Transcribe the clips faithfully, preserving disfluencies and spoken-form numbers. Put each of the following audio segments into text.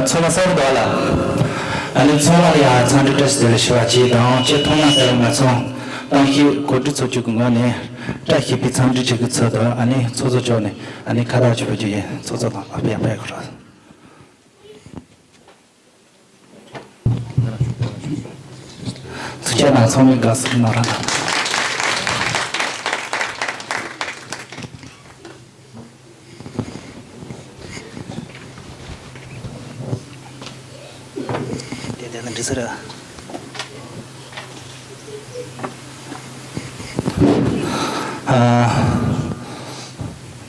ཚང་མ་གསལ་པོ་འདུག་ལ། ཨ་ནི་ཚང་མ་ལ་ཡང་འཚམས་འདྲི་བཀྲ་ཤིས་བདེ་ལེགས་ཞུ་བ་བཅས་དང་། སྤྱིར་ཐོག་མ་དེ་ལ་ང་ཚོ་གཏམ་བཤད་གོ་སྒྲིག་ཚོགས་ཆུང་གི་ངོས་ནས་བཀྲ་ཤིས་པའི་འཚམས་འདྲི་ཞུ་གི་ཚུལ་དུ། ཨ་ནི་ཚོགས་གཙོ་མཆོག་ནས་ཨ་ནི་ཁ་བཏགས་ཅིག་ཕུལ་རྒྱུ་ཡིན། ཚོགས་གཙོ་དང་ཨ་ཕ་ཡ་ཕ་ཡ་ཁོ་རང་། ཐུགས་རྗེ་གནང་། ཚང་མས་དགའ་བསུ་གནང་རོགས་གནང་། དེ་དེ་ལ་འདྲི་ཟེར། ཨ།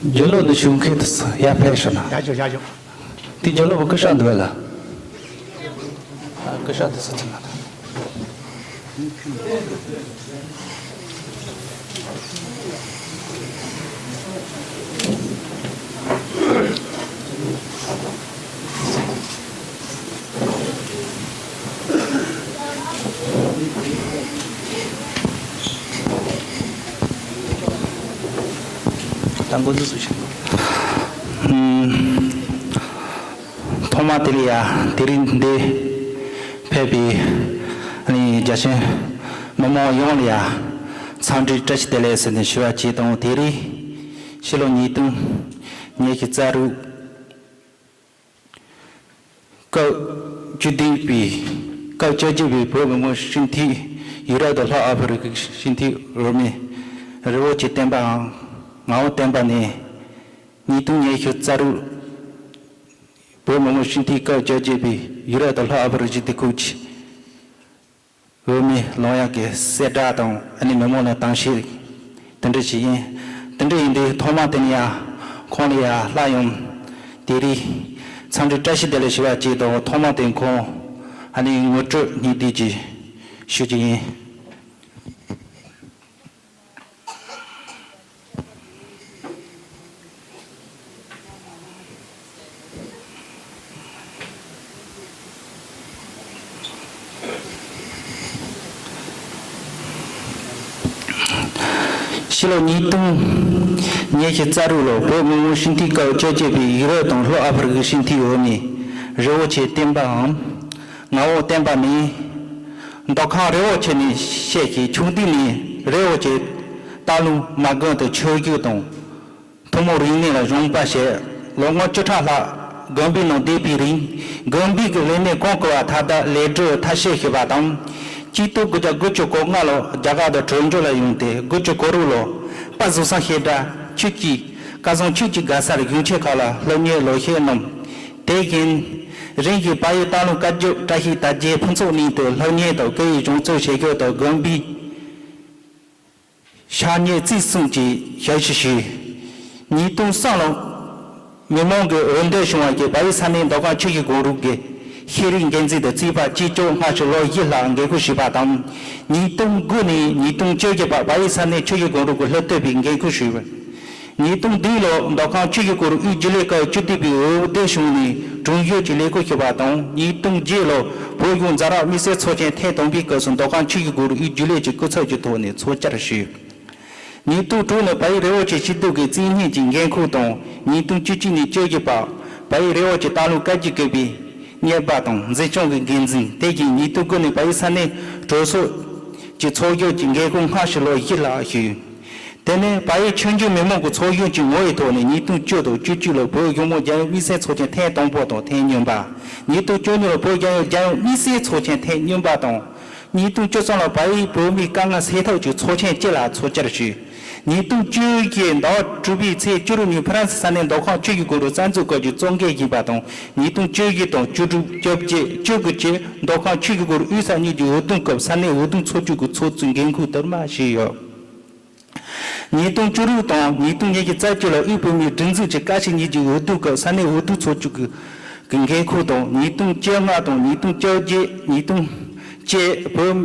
རྒྱུ་ལོ་འདི་ཞུ་མཁན་དུ་ཡར་ཕེབས་ཤོག་ན། ཡར་ཞོག་ཡར་ཞོག་དེ་རྒྱུ་ལོ་བུ་སྐུ་ཤ་འདུག་ལ། ཨ། སྐུ་ཤ་དུ་སུ་ཚུན་ལ། ད་འགོ་འཛུགས་སུ་ཕྱིན། ཐོག་མ་དེ་ལ་ཡ་དེ་རིང་འདི་ཕེབས་པའི་ཨ་ནི་རྒྱ་ཆེན་མི་མང་ཡོངས་ལ་ཡ་འཚམས་འདྲི་བཀྲ་ཤིས་བདེ་ལེགས་ཟེར་ནས་ཞུ་བ་བཅས་དང་། དེ་རིང་ཕྱི་ལོ་ཉིས་སྟོང་ཉི་ཤུ་རྩ་དྲུག་སྐབས་བཅུ་བདུན་པའི་སྐབས་བཅོ་བརྒྱད་པའི་བོད་མི་མང་སྤྱི་འཐུས། ཡུ་རོབ་དང་ལྷོ་ཨ་ཧྥེ་རི་ཁའི་སྤྱི་འཐུས་འོས་མི་རི་བོ་ཆེ་བསྟན་པའམ་ངག་དབང་བསྟན་པ་ནས། ཉིས་སྟོང་ཉི་ཤུ་རྩ་དྲུག་བོད་མི་མང་སྤྱི་འཐུས་སྐབས་བཅོ་བརྒྱད་པའི་ཡུ་རོབ་དང་ལྷོ་ཨ་ཧྥེ་རི་ཁའི་སྤྱི་འཐུས་ཁག་གི་འོས་མི་ལོང་ཡག་གི་གསལ་བསྒྲགས་དང་། ཨ་ནི་མི་མང་ལ་གཏམ་བཤད་དེ་འདྲ་ཞིག་ཡིན། དེ་འདྲ་ཡིན་དུས་ཐོག་མ་དེ་ནས་ཡང་ཁོང་ལ་ཡང་སླར་ཡང་དེ་རིང་འཚམས་འདྲི་བཀྲ་ཤིས་བདེ་ལེགས་ཞུ་བ་བཅས་དང་། ཐོག་མ་དེ་ཁོང་ཨ་ནི་ངོ་སྤྲོད་སྙིང་བསྡུས་ཅིག་ཞུ་རྒྱུ་ཡིན། ཕྱི་ལོ་ཉིས་སྟོང་ཉི་ཤུ་རྩ་དྲུག་ལོར་བོད་མི་མང་སྤྱི་འཐུས་སྐབས་བཅོ་བརྒྱད་པའི་ཡུ་རོབ་དང་ལྷོ་ཨ་ཧྥེ་རི་ཁའི་སྤྱི་འཐུས་འོས་མི་རི་བོ་ཆེ་བསྟན་པའམ་ངག་དབང་བསྟན་པ་ནས། མདོ་ཁམས་རི་བོ་ཆེ་ནས་བཤད་ཞིང་། ཆུང་དུས་ནས་རི་བོ་ཆེ་སྟག་ལུང་མ་དགོན་དུ་ཆོས་ཞུགས་དང་། ཐུན་མོང་རིག་གནས་ལ་སྦྱངས་པ་བྱས། ལོ་ངོ་བཅུ་ཕྲག་ལྷག་དགོན་པའི་ནང་བསྡད་པའི་རིང་། དགོན་པའི་གི་ལས་གནས་གང་དགོས་པ་མཐའ་དག་ལས་སྒྲུབ་མཐར་ཕྱིན་བྱས་པ་དང་། ཆིག་སྟོང་དགུ་བརྒྱ་དགུ་བཅུ་གོ་ལྔ་ལོར་རྒྱ་གར་དུ་བྲོས་བྱོལ་ལ་ཡོང་སྟེ། དགུ་བཅུ་གོ་དྲུག་ལོར་དཔལ་བཟང་སེང་བྱེད་བྲག་ཆོས་ཀྱི་བཀའ་བཟང་ཆོས་ཀྱི་དགའ་ས་ལ་གཞུང་ཆེན་ཁག་ལ་སློབ་གཉེར་ལོ་ཤས་གནང་། དེ་བཞིན་རིམ་བཞིན་བལ་ཡུལ་སྟག་ལུང་བཀའ་བརྒྱུད་བཀྲ་ཤིས་དར་རྒྱས་ཕུན་ཚོགས་གླིང་དུ་སློབ་གཉེར་དང་། སྐད་ཡིག་སྦྱོང་བརྩོན་བྱེད་ཕྱོགས་དང་། དགོན་པའི་ཕྱག་གཉེར་བརྩི་སྲུང་བཅས་ཞབས་ཞུ་ཞུས། ཉིས་སྟོང་གསུམ་ལོར་མི་མང་གི་འོས་འདེམས་བྱུང་བ་བརྒྱུད། བལ་ཡུལ་ས་གནས་མདོ་ཁམས་ཆུ་བཞི་སྒང་དྲུག་གི་ཤེས་རིག་འགན་འཛིན་དུ་རྩིས་པ་གཅིག་ལྕོགས་སྔ་ཕྱི་ལོ་བཞི་ལྷག་འགན་ཁུར་ཞུས་པ་དང་། ཉིས་སྟོང་དགུ་ནས་ཉིས་སྟོང་བཅོ་བརྒྱད་བར་བལ་ཡུལ་ས་གནས་ཆུ་བཞི་སྒང་དྲུག་གི་སློབ་སྟོན་པའི་འགན་ཁུར་ཞུས། ཉིས་སྟོང་བདུན་ལོར་མདོ་ཁམས་ཆུ་བཞི་སྒང་དྲུག་དབུས་རྒྱུན་ལས་ཁག་བཅུ་བདུན་པའི་འོས་བསྡུ་བྱུང་ནས་དྲུང་ཞུགས་ཀྱི་ལས་ཁུར་ཞུས་པ་དང་། ཉིས་སྟོང་བརྒྱད་ལོར་བོད་གཞུང་འཛམ་བུ་གླིང་དམིགས་བསལ་ཚོགས་ཆེན་ཐེངས་དང་པོའི་སྐབས་སུ་མདོ་ཁམས་ཆུ་བཞི་སྒང་དྲུག་དབུས་རྒྱུན་ལས་ཀྱི་སྐུ་ཚབ་ཀྱི་ཐོག་ནས་ཚོགས་བཅར་ཞུས། ཉིས་སྟོང་དྲུག་ནས་བལ་ཡུལ་རི་བོ་ཆེ་སྐྱིད་སྡུག་གི་རྩིས་སྙན་གྱི་འགན་ཁུར་དང་། ཉིས་སྟོང་བཅུ་གཅིག་ནས་བཅོ་བརྒྱད་བར་བལ་ཡུལ་རི་བོ་ཆེ་སྟག་ལུང་བཀའ་བརྒྱུད་དགོན་པའི་གཉེར་པ་དང་འཛིན་སྐྱོང་གི་འགན་འཛིན། དེ་བཞིན་ཉིས་སྟོང་དགུ་ནས་བལ་ཡུལ་ས་གནས་གྲོས་ཚོགས་ཀྱི་ཚོགས་གཞོན་གྱི་འགན་ཁུར་སྔ་ཕྱི་ལོ་བཞི་ལྷག་ཞུས། དེ་ནས་བལ་ཡུལ་ཆོས་བརྒྱུད་མི་མང་གི་ཚོགས་གཞོན་གྱི་ངོ་བོའི་ཐོག་ནས་ཉིས་སྟོང་བཅུ་དང་བཅུ་གཅིག་ལོར་བོད་གཞུང་མང་རྒྱལ་ཡོངས་དམིགས་བསལ་ཚོགས་ཆེན་ཐེངས་དང་པོ་དང་ཐེངས་གཉིས་པ། ཉིས་སྟོང་བཅུ་གཉིས་ལོར་བོད་རྒྱལ་ཡོངས་རྒྱལ་ཡོངས་དམིགས་བསལ་ཚོགས་ཆེན་ཐེངས་གཉིས་པ་དང་། ཉིས་སྟོང་བཅུ་གསུམ་ལོར་བལ་ཡུལ་བོད་མིའི་དཀའ་ངལ་སེལ་ཐབས་ཀྱི་ཚོགས་ཆེན་བཅས་ལ་ཚོགས་བཅར་ཞུས། ཉིས་སྟོང་བཅུ་བཞི་ཟླ་བ་དྲུག་པའི་ཚེས་བཅུ་དྲུག་ཉིན་ཧྥ་རན་སི་ས་གནས་མདོ་ཁམས་ཆུ་བཞི་སྒང་དྲུག་གསར་འཛུགས་སྐབས་ཀྱི་གཙོ་འགན་བཞེས་པ་དང་། ཉིས་སྟོང་བཅུ་བཞི་དང་བཅུ་དྲུག་བཅོ་བརྒྱད་བཅུ་དགུ་བཅས་མདོ་ཁམས་ཆུ་བཞི་སྒང་དྲུག་དབུས་ས་གཉིས་ཀྱི་འོས་བསྡུ་སྐབས་ས་གནས་འོས་བསྡུ་ཚོགས་ཆུང་གི་ཚོགས་གཙོའི་འགན་ཁུར་དུ་མ་བཞེས་ཡོད། ཉིས་སྟོང་བཅུ་དྲུག་དང་ཉིས་སྟོང་ཉི་ཤུ་རྩ་བརྒྱད་ལོར་དབུས་བོད་མིའི་སྒྲིག་འཛུགས་ཀྱི་བཀའ་ཤག་གཉིས་ཀྱི་འོས་བསྡུ་སྐབས་ས་གནས་འོས་བསྡུ་ཚོགས་ཆུང་གི་གི་འགན་ཁུར་དང་། ཉིས་སྟོང་བཅོ་ལྔ་དང་ཉིས་སྟོང་བཅོ་བརྒྱད་ཉིས་སྟོང་བཅས་བོད་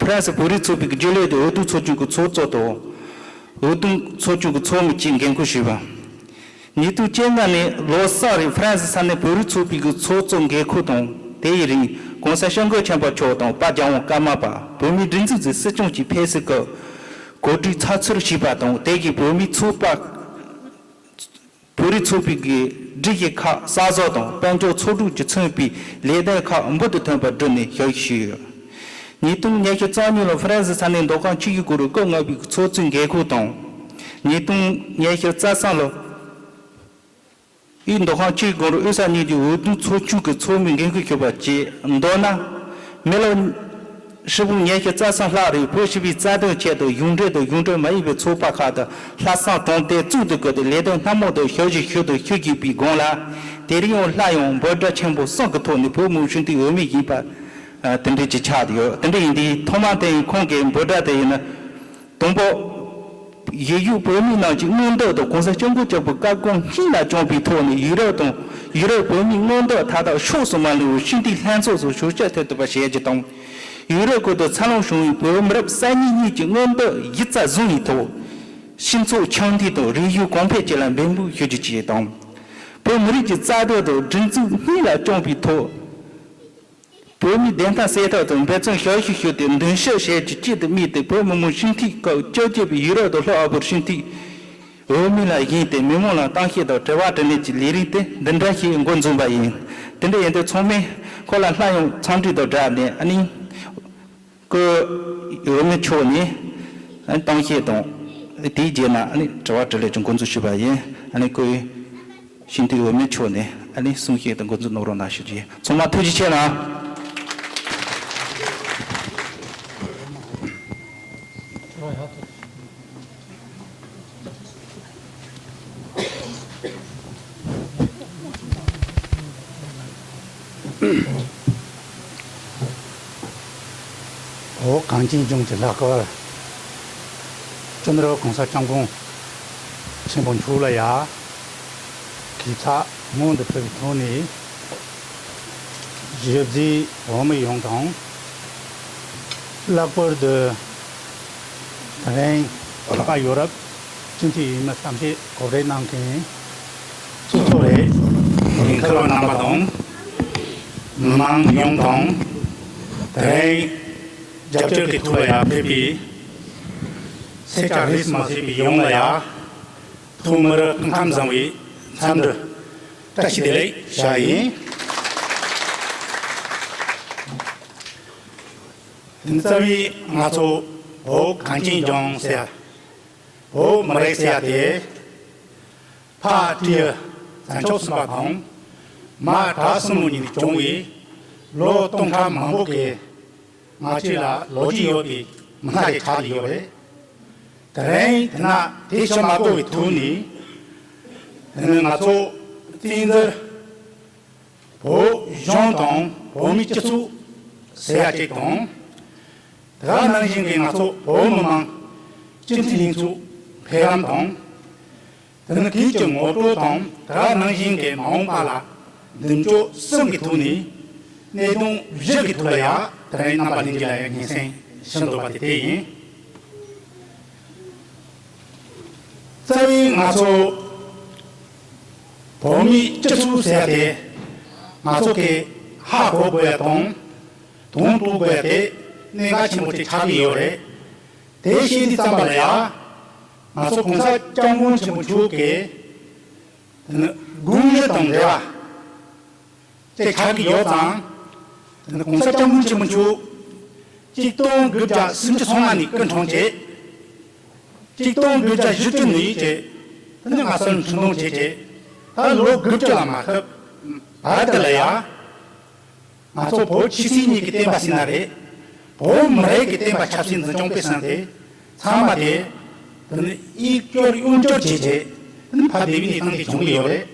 ཧྥ་རན་སི་བོད་རིགས་ཚོགས་པའི་རྒྱུན་ལས་དང་འོས་བསྡུ་ཚོགས་ཆུང་གི་ཚོགས་གཙོ་དང་། འོས་བསྡུ་ཚོགས་ཆུང་གི་ཚོགས་མི་བཅས་འགན་ཁུར་ཞུས་པ། ཉིས་སྟོང་བཅོ་ལྔ་ནས་ལོ་གསར་རིང་ཧྥ་རན་སི་ས་གནས་བོད་རིགས་ཚོགས་པའི་གི་ཚོགས་གཙོ་འགན་ཁུར་དང་། དེ་ཡི་རིང་གོང་ས་སྐྱབས་མགོན་ཆེན་པོ་མཆོག་དང་དཔལ་རྒྱལ་དབང་ཀརྨ་པ། བོད་མིའི་སྒྲིག་འཛུགས་ཀྱི་སྲིད་སྐྱོང་གི་ཕེབས་བསུའི་སྐབས་གོ་སྒྲིག་ཚགས་ཚུད་བྱས་པ་དང་། དེ་བཞིན་བོད་མིའི་ཚོགས་པ། བོད་རིགས་ཚོགས་པའི་གི་ སྒྲིག་གཞི་ཁག་གསར་བཟོ་དང་དཔལ་འབྱོར་ཚོགས་སྒྲིག་གིས་མཚོན་པའི་ལས་དོན་ཁག་འབུར་དུ་ཐོན་པ་བསྒྲུབས་ནས་ཞབས་ཞུ་ཞུས་ཡོད། ཉིས་སྟོང་ཉི་ཤུ་རྩ་གཉིས་ལོར་ཧྥ་རན་སི་ས་གནས་མདོ་ཁམས་ཆུ་བཞི་སྒང་དྲུག་སྐབས་ལྔ་པའི་ཚོགས་གཙོའི་འགན་ཁུར་དང་། ཉིས་སྟོང་ཉི་ཤུ་རྩ་གསུམ་ལོར་དབུས་མདོ་ཁམས་ཆུ་བཞི་སྒང་དྲུག་དབུས་ས་གཉིས་ཀྱི་འོས་བསྡུ་ཚོགས་ཆུང་གི་ཚོགས་མིའི་འགན་ཁུར་ཞུས་པ་བཅས། མདོར་ན། མི་ལོ་ཧྲིལ་པོ་ཉི་ཤུ་རྩ་གསུམ་ལྷག་རིང་བོད་སྤྱི་པའི་རྩ་དོན་ཆེད་དུ་གཞུང་འབྲེལ་དང་གཞུང་འབྲེལ་མ་ཡིན་པའི་ཚོགས་པ་ཁག་དང་ལྷག་བསམ་དྲང་བདེན་གཙོ་བོར་བཀུར་ཏེ་ལས་དོན་སྣ་མང་དང་ཞབས་ཞུ་ཞུས་དང་ཞུ་བཞིན་པའི་སྒང་ལ། དེ་རིང་ཡང་སླར་ཡང་འབོད་སྒྲ་ཆེན་པོ་གསུམ་གྱི་ཐོག་ནས་བོད་མི་སྤྱི་འཐུས་འོས་མི་ཡིན་པ། ཨ། དེ་འདྲ་ཅིག་ཆགས་ཡོད། དེ་འདྲ་ཡིན་དུས་ཐོག་མ་དེ་ཡིན་ཁོང་གི་འབོད་སྒྲ་དེ་ཡིན་ན། དང་པོ། གཞིས་བཞུགས་བོད་མི་རྣམས་ཀྱི་མངོན་འདོད་དང་གོང་ས་སྐྱབས་མགོན་ཆེན་པོའི་བཀའ་དགོངས་སྙིང་ལ་བཅངས་པའི་ཐོག་ནས་ཡུ་རོབ་དང་ཡུ་རོབ་བོད་མིའི་མངོན་འདོད་མཐའ་དག་ཕྱོགས་སུ་མ་ལྷུང་བར་སྤྱི་འཐུས་ལྷན་ཚོགས་སུ་ཞུགས་ཞུགས་ཐུབ་ཐུབ་པ་བྱེད་རྒྱུ་དང་། ཡུ་རོབ་ཁུལ་དུ་འཚར་ལོངས་བྱུང་བའི་བོད་མི་རབས་གསར་རྙིང་གཉིས་ཀྱི་མངོན་འདོད་གཞི་རྩར་བཟུང་བའི་ཐོག་སྤྱི་ཚོགས་འཆམ་མཐུན་དང་རིག་གཞུང་གོང་འཕེལ་བཅས་ལ་འབད་འབུངས་ཞུ་རྒྱུ་བཅས་དང་། བོད་མི་རིགས་ཀྱི་རྩ་དོན་དང་སྒྲིག་འཛུགས་སྙིང་ལ་བཅངས་པའི་ཐོག་བོད་མིའི་བདེན་མཐའ་གསལ་ཐབས་དང་འབད་བརྩོན་ཞབས་ཞུ་ཞུས་ཏེ་མདུན་ཤོག་བཞེས་རྒྱུ་གཅིག་ཏུ་དམིགས་ཏེ་བོད་མི་མང་སྤྱི་འཐུས་སྐབས་བཅོ་བརྒྱད་པའི་ཡུ་རོབ་དང་ལྷོ་ཨ་ཧྥེ་རི་ཁའི་སྤྱི་འཐུས་འོས་མི་ལ་བཞེངས་ཏེ་མི་མང་ལ་གཏམ་བཤད་དང་དྲི་བ་དྲིས་ལན་གྱི་ལས་རིམ་དེ་འདི་འདྲ་ཞིག་འགོ་འཛུགས་པ་ཡིན། དེ་འདྲ་ཡིན་དུས་ཚང་མས་ཁོང་ལ་སླར་ཡང་འཚམས་འདྲི་དང་སྦྲགས་ནས་ཨ་ནི། སྐུའི་འོས་མི་མཆོག་ནས་གཏམ་བཤད་དང་། དེའི་རྗེས་ལ་ཨ་ནི་དྲི་བ་དྲིས་ལན་གྱི་འགོ་འཛུགས་ཞུས་པ་ཡིན། ཨ་ནི་སྐུའི་སྤྱི་འཐུས་འོས་མི་མཆོག་ནས་ཨ་ནི་གསུང་བཤད་དང་འགོ་འཛུགས་གནང་རོགས་གནང་ཞུ་རྒྱུ་ཡིན། ཚང་མ་ཐུགས་རྗེ་ཆེ་གནང་། འོ། གངས་ཅན་ལྗོངས་ཀྱི་ལྷག་པར་སྤྱི་ནོར་༸གོང་ས་༸སྐྱབས་མགོན་ཆེན་པོ་མཆོག་ལ་ཡ་གུས་ཕྱག་སྔོན་དུ་ཕུལ་བའི་ཐོག་ནས། གཞིས་བྱེས་བོད་མི་ཡོངས་དང་། ལྷག་པར་དུ་དེ་རིང་ད་ག་ཡོ་རོབ་སྤྱི་འཐུས་འོས་མི་གསུམ་བཅས་གོ་སྒྲིག་གནང་མཁན་སྤྱི་ཚོགས་རེད། འགན་འཁུར་བ་རྣམ་པ་དང་། མི་མང་ཡོངས་དང་། དེ་རིང་རྒྱབ་སྐྱོར་གྱི་ཐོག་ལ་ཡ་ཕེབས་པའི་སེར་སྐྱ་རིས་མ་ཟིན་པའི་ཡོངས་ལ་ཡ། ཐོག་མར་སྐུ་ཁམས་བཟང་བའི་འཚམས་འདྲི་བཀྲ་ཤིས་བདེ་ལེགས་ཞུ་བ་ཡིན། དེ་རྩ་བའི་ང་ཚོ་བོད་གངས་ཅན་ལྗོངས་ཟེར་ཡ། བོད་མི་རིགས་ཟེར་ཡ་དེ། ཕ་སྤྲེའུ་བྱང་ཕྱོགས་སུ་འབབ་དང་། མ་བྲག་སྲིན་མོ་ཉིད་ནས་བྱུང་བའི་ལོ་སྟོང་ཕྲག་མང་པོ་གི་ང་ཚོ་ལ་ལོ་རྒྱུས་ཡོད་པའི་མི་སྣ་ཞིག་ཆགས་ཀྱི་ཡོད་རེད། དེ་རིང་དེ་ན་དེ་ཕྱིར་མ་གོ་བའི་ཐོག་ནས། དེ་ནི་ང་ཚོ་བཙན་འཛུལ་བོད་གཞུང་དང་བོད་མིའི་སྤྱི་ཚོགས་ཟེར་ཡ་ཅིག་དང་། དེ་ག་ནང་བཞིན་གྱི་ང་ཚོ་བོད་མི་མང་སྤྱི་འཐུས་ལྷན་ཚོགས་འཕེལ་རིམ་དང་། དེ་ནི་གལ་ཆེའི་ངོ་སྤྲོད་དང་དེ་ག་ནང་བཞིན་གྱི་མ་འོངས་པ་ལ་མདུན་སྐྱོད་གསུམ་གྱི་ཐོག་ནས་གནད་དོན་བཞི་གི་ཐོག་ལ་ཡ་དེ་རིང་རྣམ་པ་ལྷན་རྒྱས་ལ་ཡ་སྙན་སེང་ཞུ་འདོད་པ་དེ་དེ་ཡིན། རྩ་བའི་ང་ཚོ་བོད་མིའི་སྤྱི་ཚོགས་ཟེར་ཡ་དེ་ང་ཚོ་གིས་ཧ་གོ་དགོས་ཡ་དང་དོན་རྟོགས་དགོས་ཡ་དེ་གནད་འགག་ཆེན་པོ་ཅིག་ཆགས་ཀྱི་ཡོད་རེད། དེ་བཤད་དུས་ཙམ་པ་ལ་ཡ། ང་ཚོ་༸གོང་ས་༸སྐྱབས་མགོན་ཆེན་པོ་མཆོག་གི་དེ་ནི་དགོངས་གཞི་དང་འབྲེལ་བ་དེ་ཆགས་ཀྱི་ཡོད་ཙང་། དེ་ནི་༸གོང་ས་༸སྐྱབས་མགོན་ཆེན་པོ་མཆོག་གཅིག་སྟོང་དགུ་བརྒྱ་སུམ་ཅུ་སོ་ལྔ་ནས་སྐུ་འཁྲུངས་བྱས། གཅིག་སྟོང་དགུ་བརྒྱ་བཞི་བཅུ་ནས་བྱས། དེ་ནི་ང་ཚོ་འཁྲུངས་སྟོན་བྱས་བྱས། ད་ལོ་དགུ་བཅུ་ལ་མ་ཁབ་བར་དུ་ལ་ཡ། ང་ཚོ་བོད་ཆོས་སྲིད་གཉིས་ཀྱི་བསྟན་པ་ཟེར་ན་རེད། བོད་མི་རིགས་ཀྱི་བསྟན་པ་ཆབ་སྲིད་འཛིན་སྐྱོང་སྤེལ་གསུམ་དེ་ཚང་མ་དེ། དེ་ནི་གཡུག་སྐྱོར་གཡོན་སྐྱོར་བྱས་བྱས། དེ་ནི་ཕར་བསྡད་པའི་གནས་སྟངས་དེ་བྱུང་གི་ཡོད་རེད།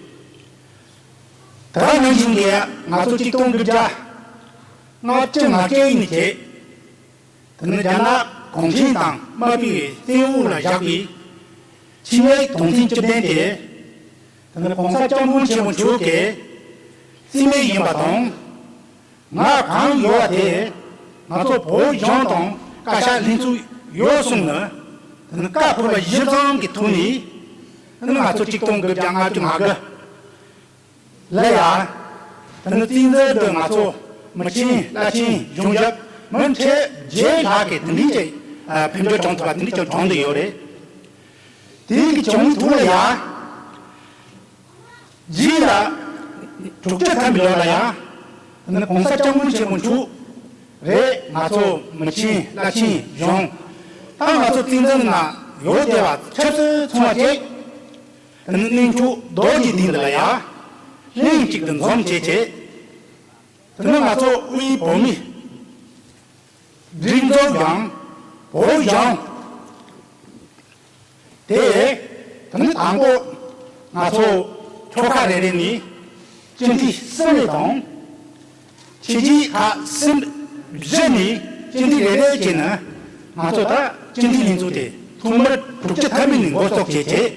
དེ་ག་ནང་བཞིན་གྱི་ང་ཚོ་གཅིག་སྟོང་དགུ་བརྒྱ་ལྔ་བཅུ་ང་བརྒྱད་ནས་བྱས། དེ་ནི་རྒྱ་ནག་གུང་ཁྲན་ཏང་དམར་པོའི་བཙན་འོག་ལ་བཞག་པའི་ཆིངས་ཡིག་དོན་ཚན་བཅུ་བདུན་དེ། དེ་ནི་༸གོང་ས་༸སྐྱབས་མགོན་ཆེན་པོ་མཆོག་གིས་རྩིས་མེད་ཡིན་པ་དང་། ང་གང་ཡོད་པ་དེ་ང་ཚོ་བོད་གཞུང་དང་བཀའ་ཤག་ལྷན་ཚོགས་ཡོད་གསུངས་ནས། དེ་ནི་བཀའ་ཕུལ་བ་གཞིར་བཟུང་གི་ཐོག་ནས། དེ་ནི་ང་ཚོ་གཅིག་སྟོང་དགུ་བརྒྱ་ལྔ་བཅུ་ང་དགུ་ལ་ཡ། དེ་ནི་བཙན་འཛུལ་དུ་ང་ཚོ་མི་ཆེན་བླ་ཆེན་གཞུང་ཞབས་མི་ཁྲི་བརྒྱད་ལྷག་གིས་དེ་འདྲའི་ཅིག་ཕེབས་འབྱོར་བྱུང་ཐུབ་པ་དེ་འདྲའི་ཅིག་བྱུང་བསྡད་ཡོད་རེད། དེ་གི་བྱུང་བའི་ཐོག་ལ་ཡ། རྗེས་ལ་དྲུག་ཅུ་ཐམ་པའི་ལོ་ལ་ཡང་ནི་གོང་ས་སྐྱབས་མགོན་ཆེན་པོ་མཆོག་རེད། ང་ཚོ་མི་ཆེན་བླ་ཆེན་གཞུང་ད་ང་ཚོ་བཙན་འཛུལ་ནང་ཡོད་བསྡད་པ་ཆབ་སྲིད་ཚོང་བ་བཅས་ནི་གནས་མཆོག་རྡོ་རྗེ་གདན་འདི་ལ་ཡང་ལྷན་ཅིག་ཏུ་འཛོམས་བྱས་བྱས། དེ་ནི་ང་ཚོ་དབུས་བོད་མིའི་སྒྲིག་འཛུགས་ཡང་བོད་ལྗོངས་དེ་དེ་ནི་དང་པོ་ང་ཚོ་ཆོལ་ཁ་རེ་རེ་ནས་སྤྱི་འཐུས་གསུམ་རེ་དང་། ཕྱི་རྒྱལ་ཁག་གསུམ་བཞི་ནས་སྤྱི་འཐུས་རེ་རེ་བྱས་ནས་ང་ཚོ་ད་སྤྱི་འཐུས་ལྷན་ཚོགས་དེ་ཐོག་མར་དྲུག་ཅུ་ཐམ་པའི་ནས་འགོ་བཙུགས་བྱས་བྱས།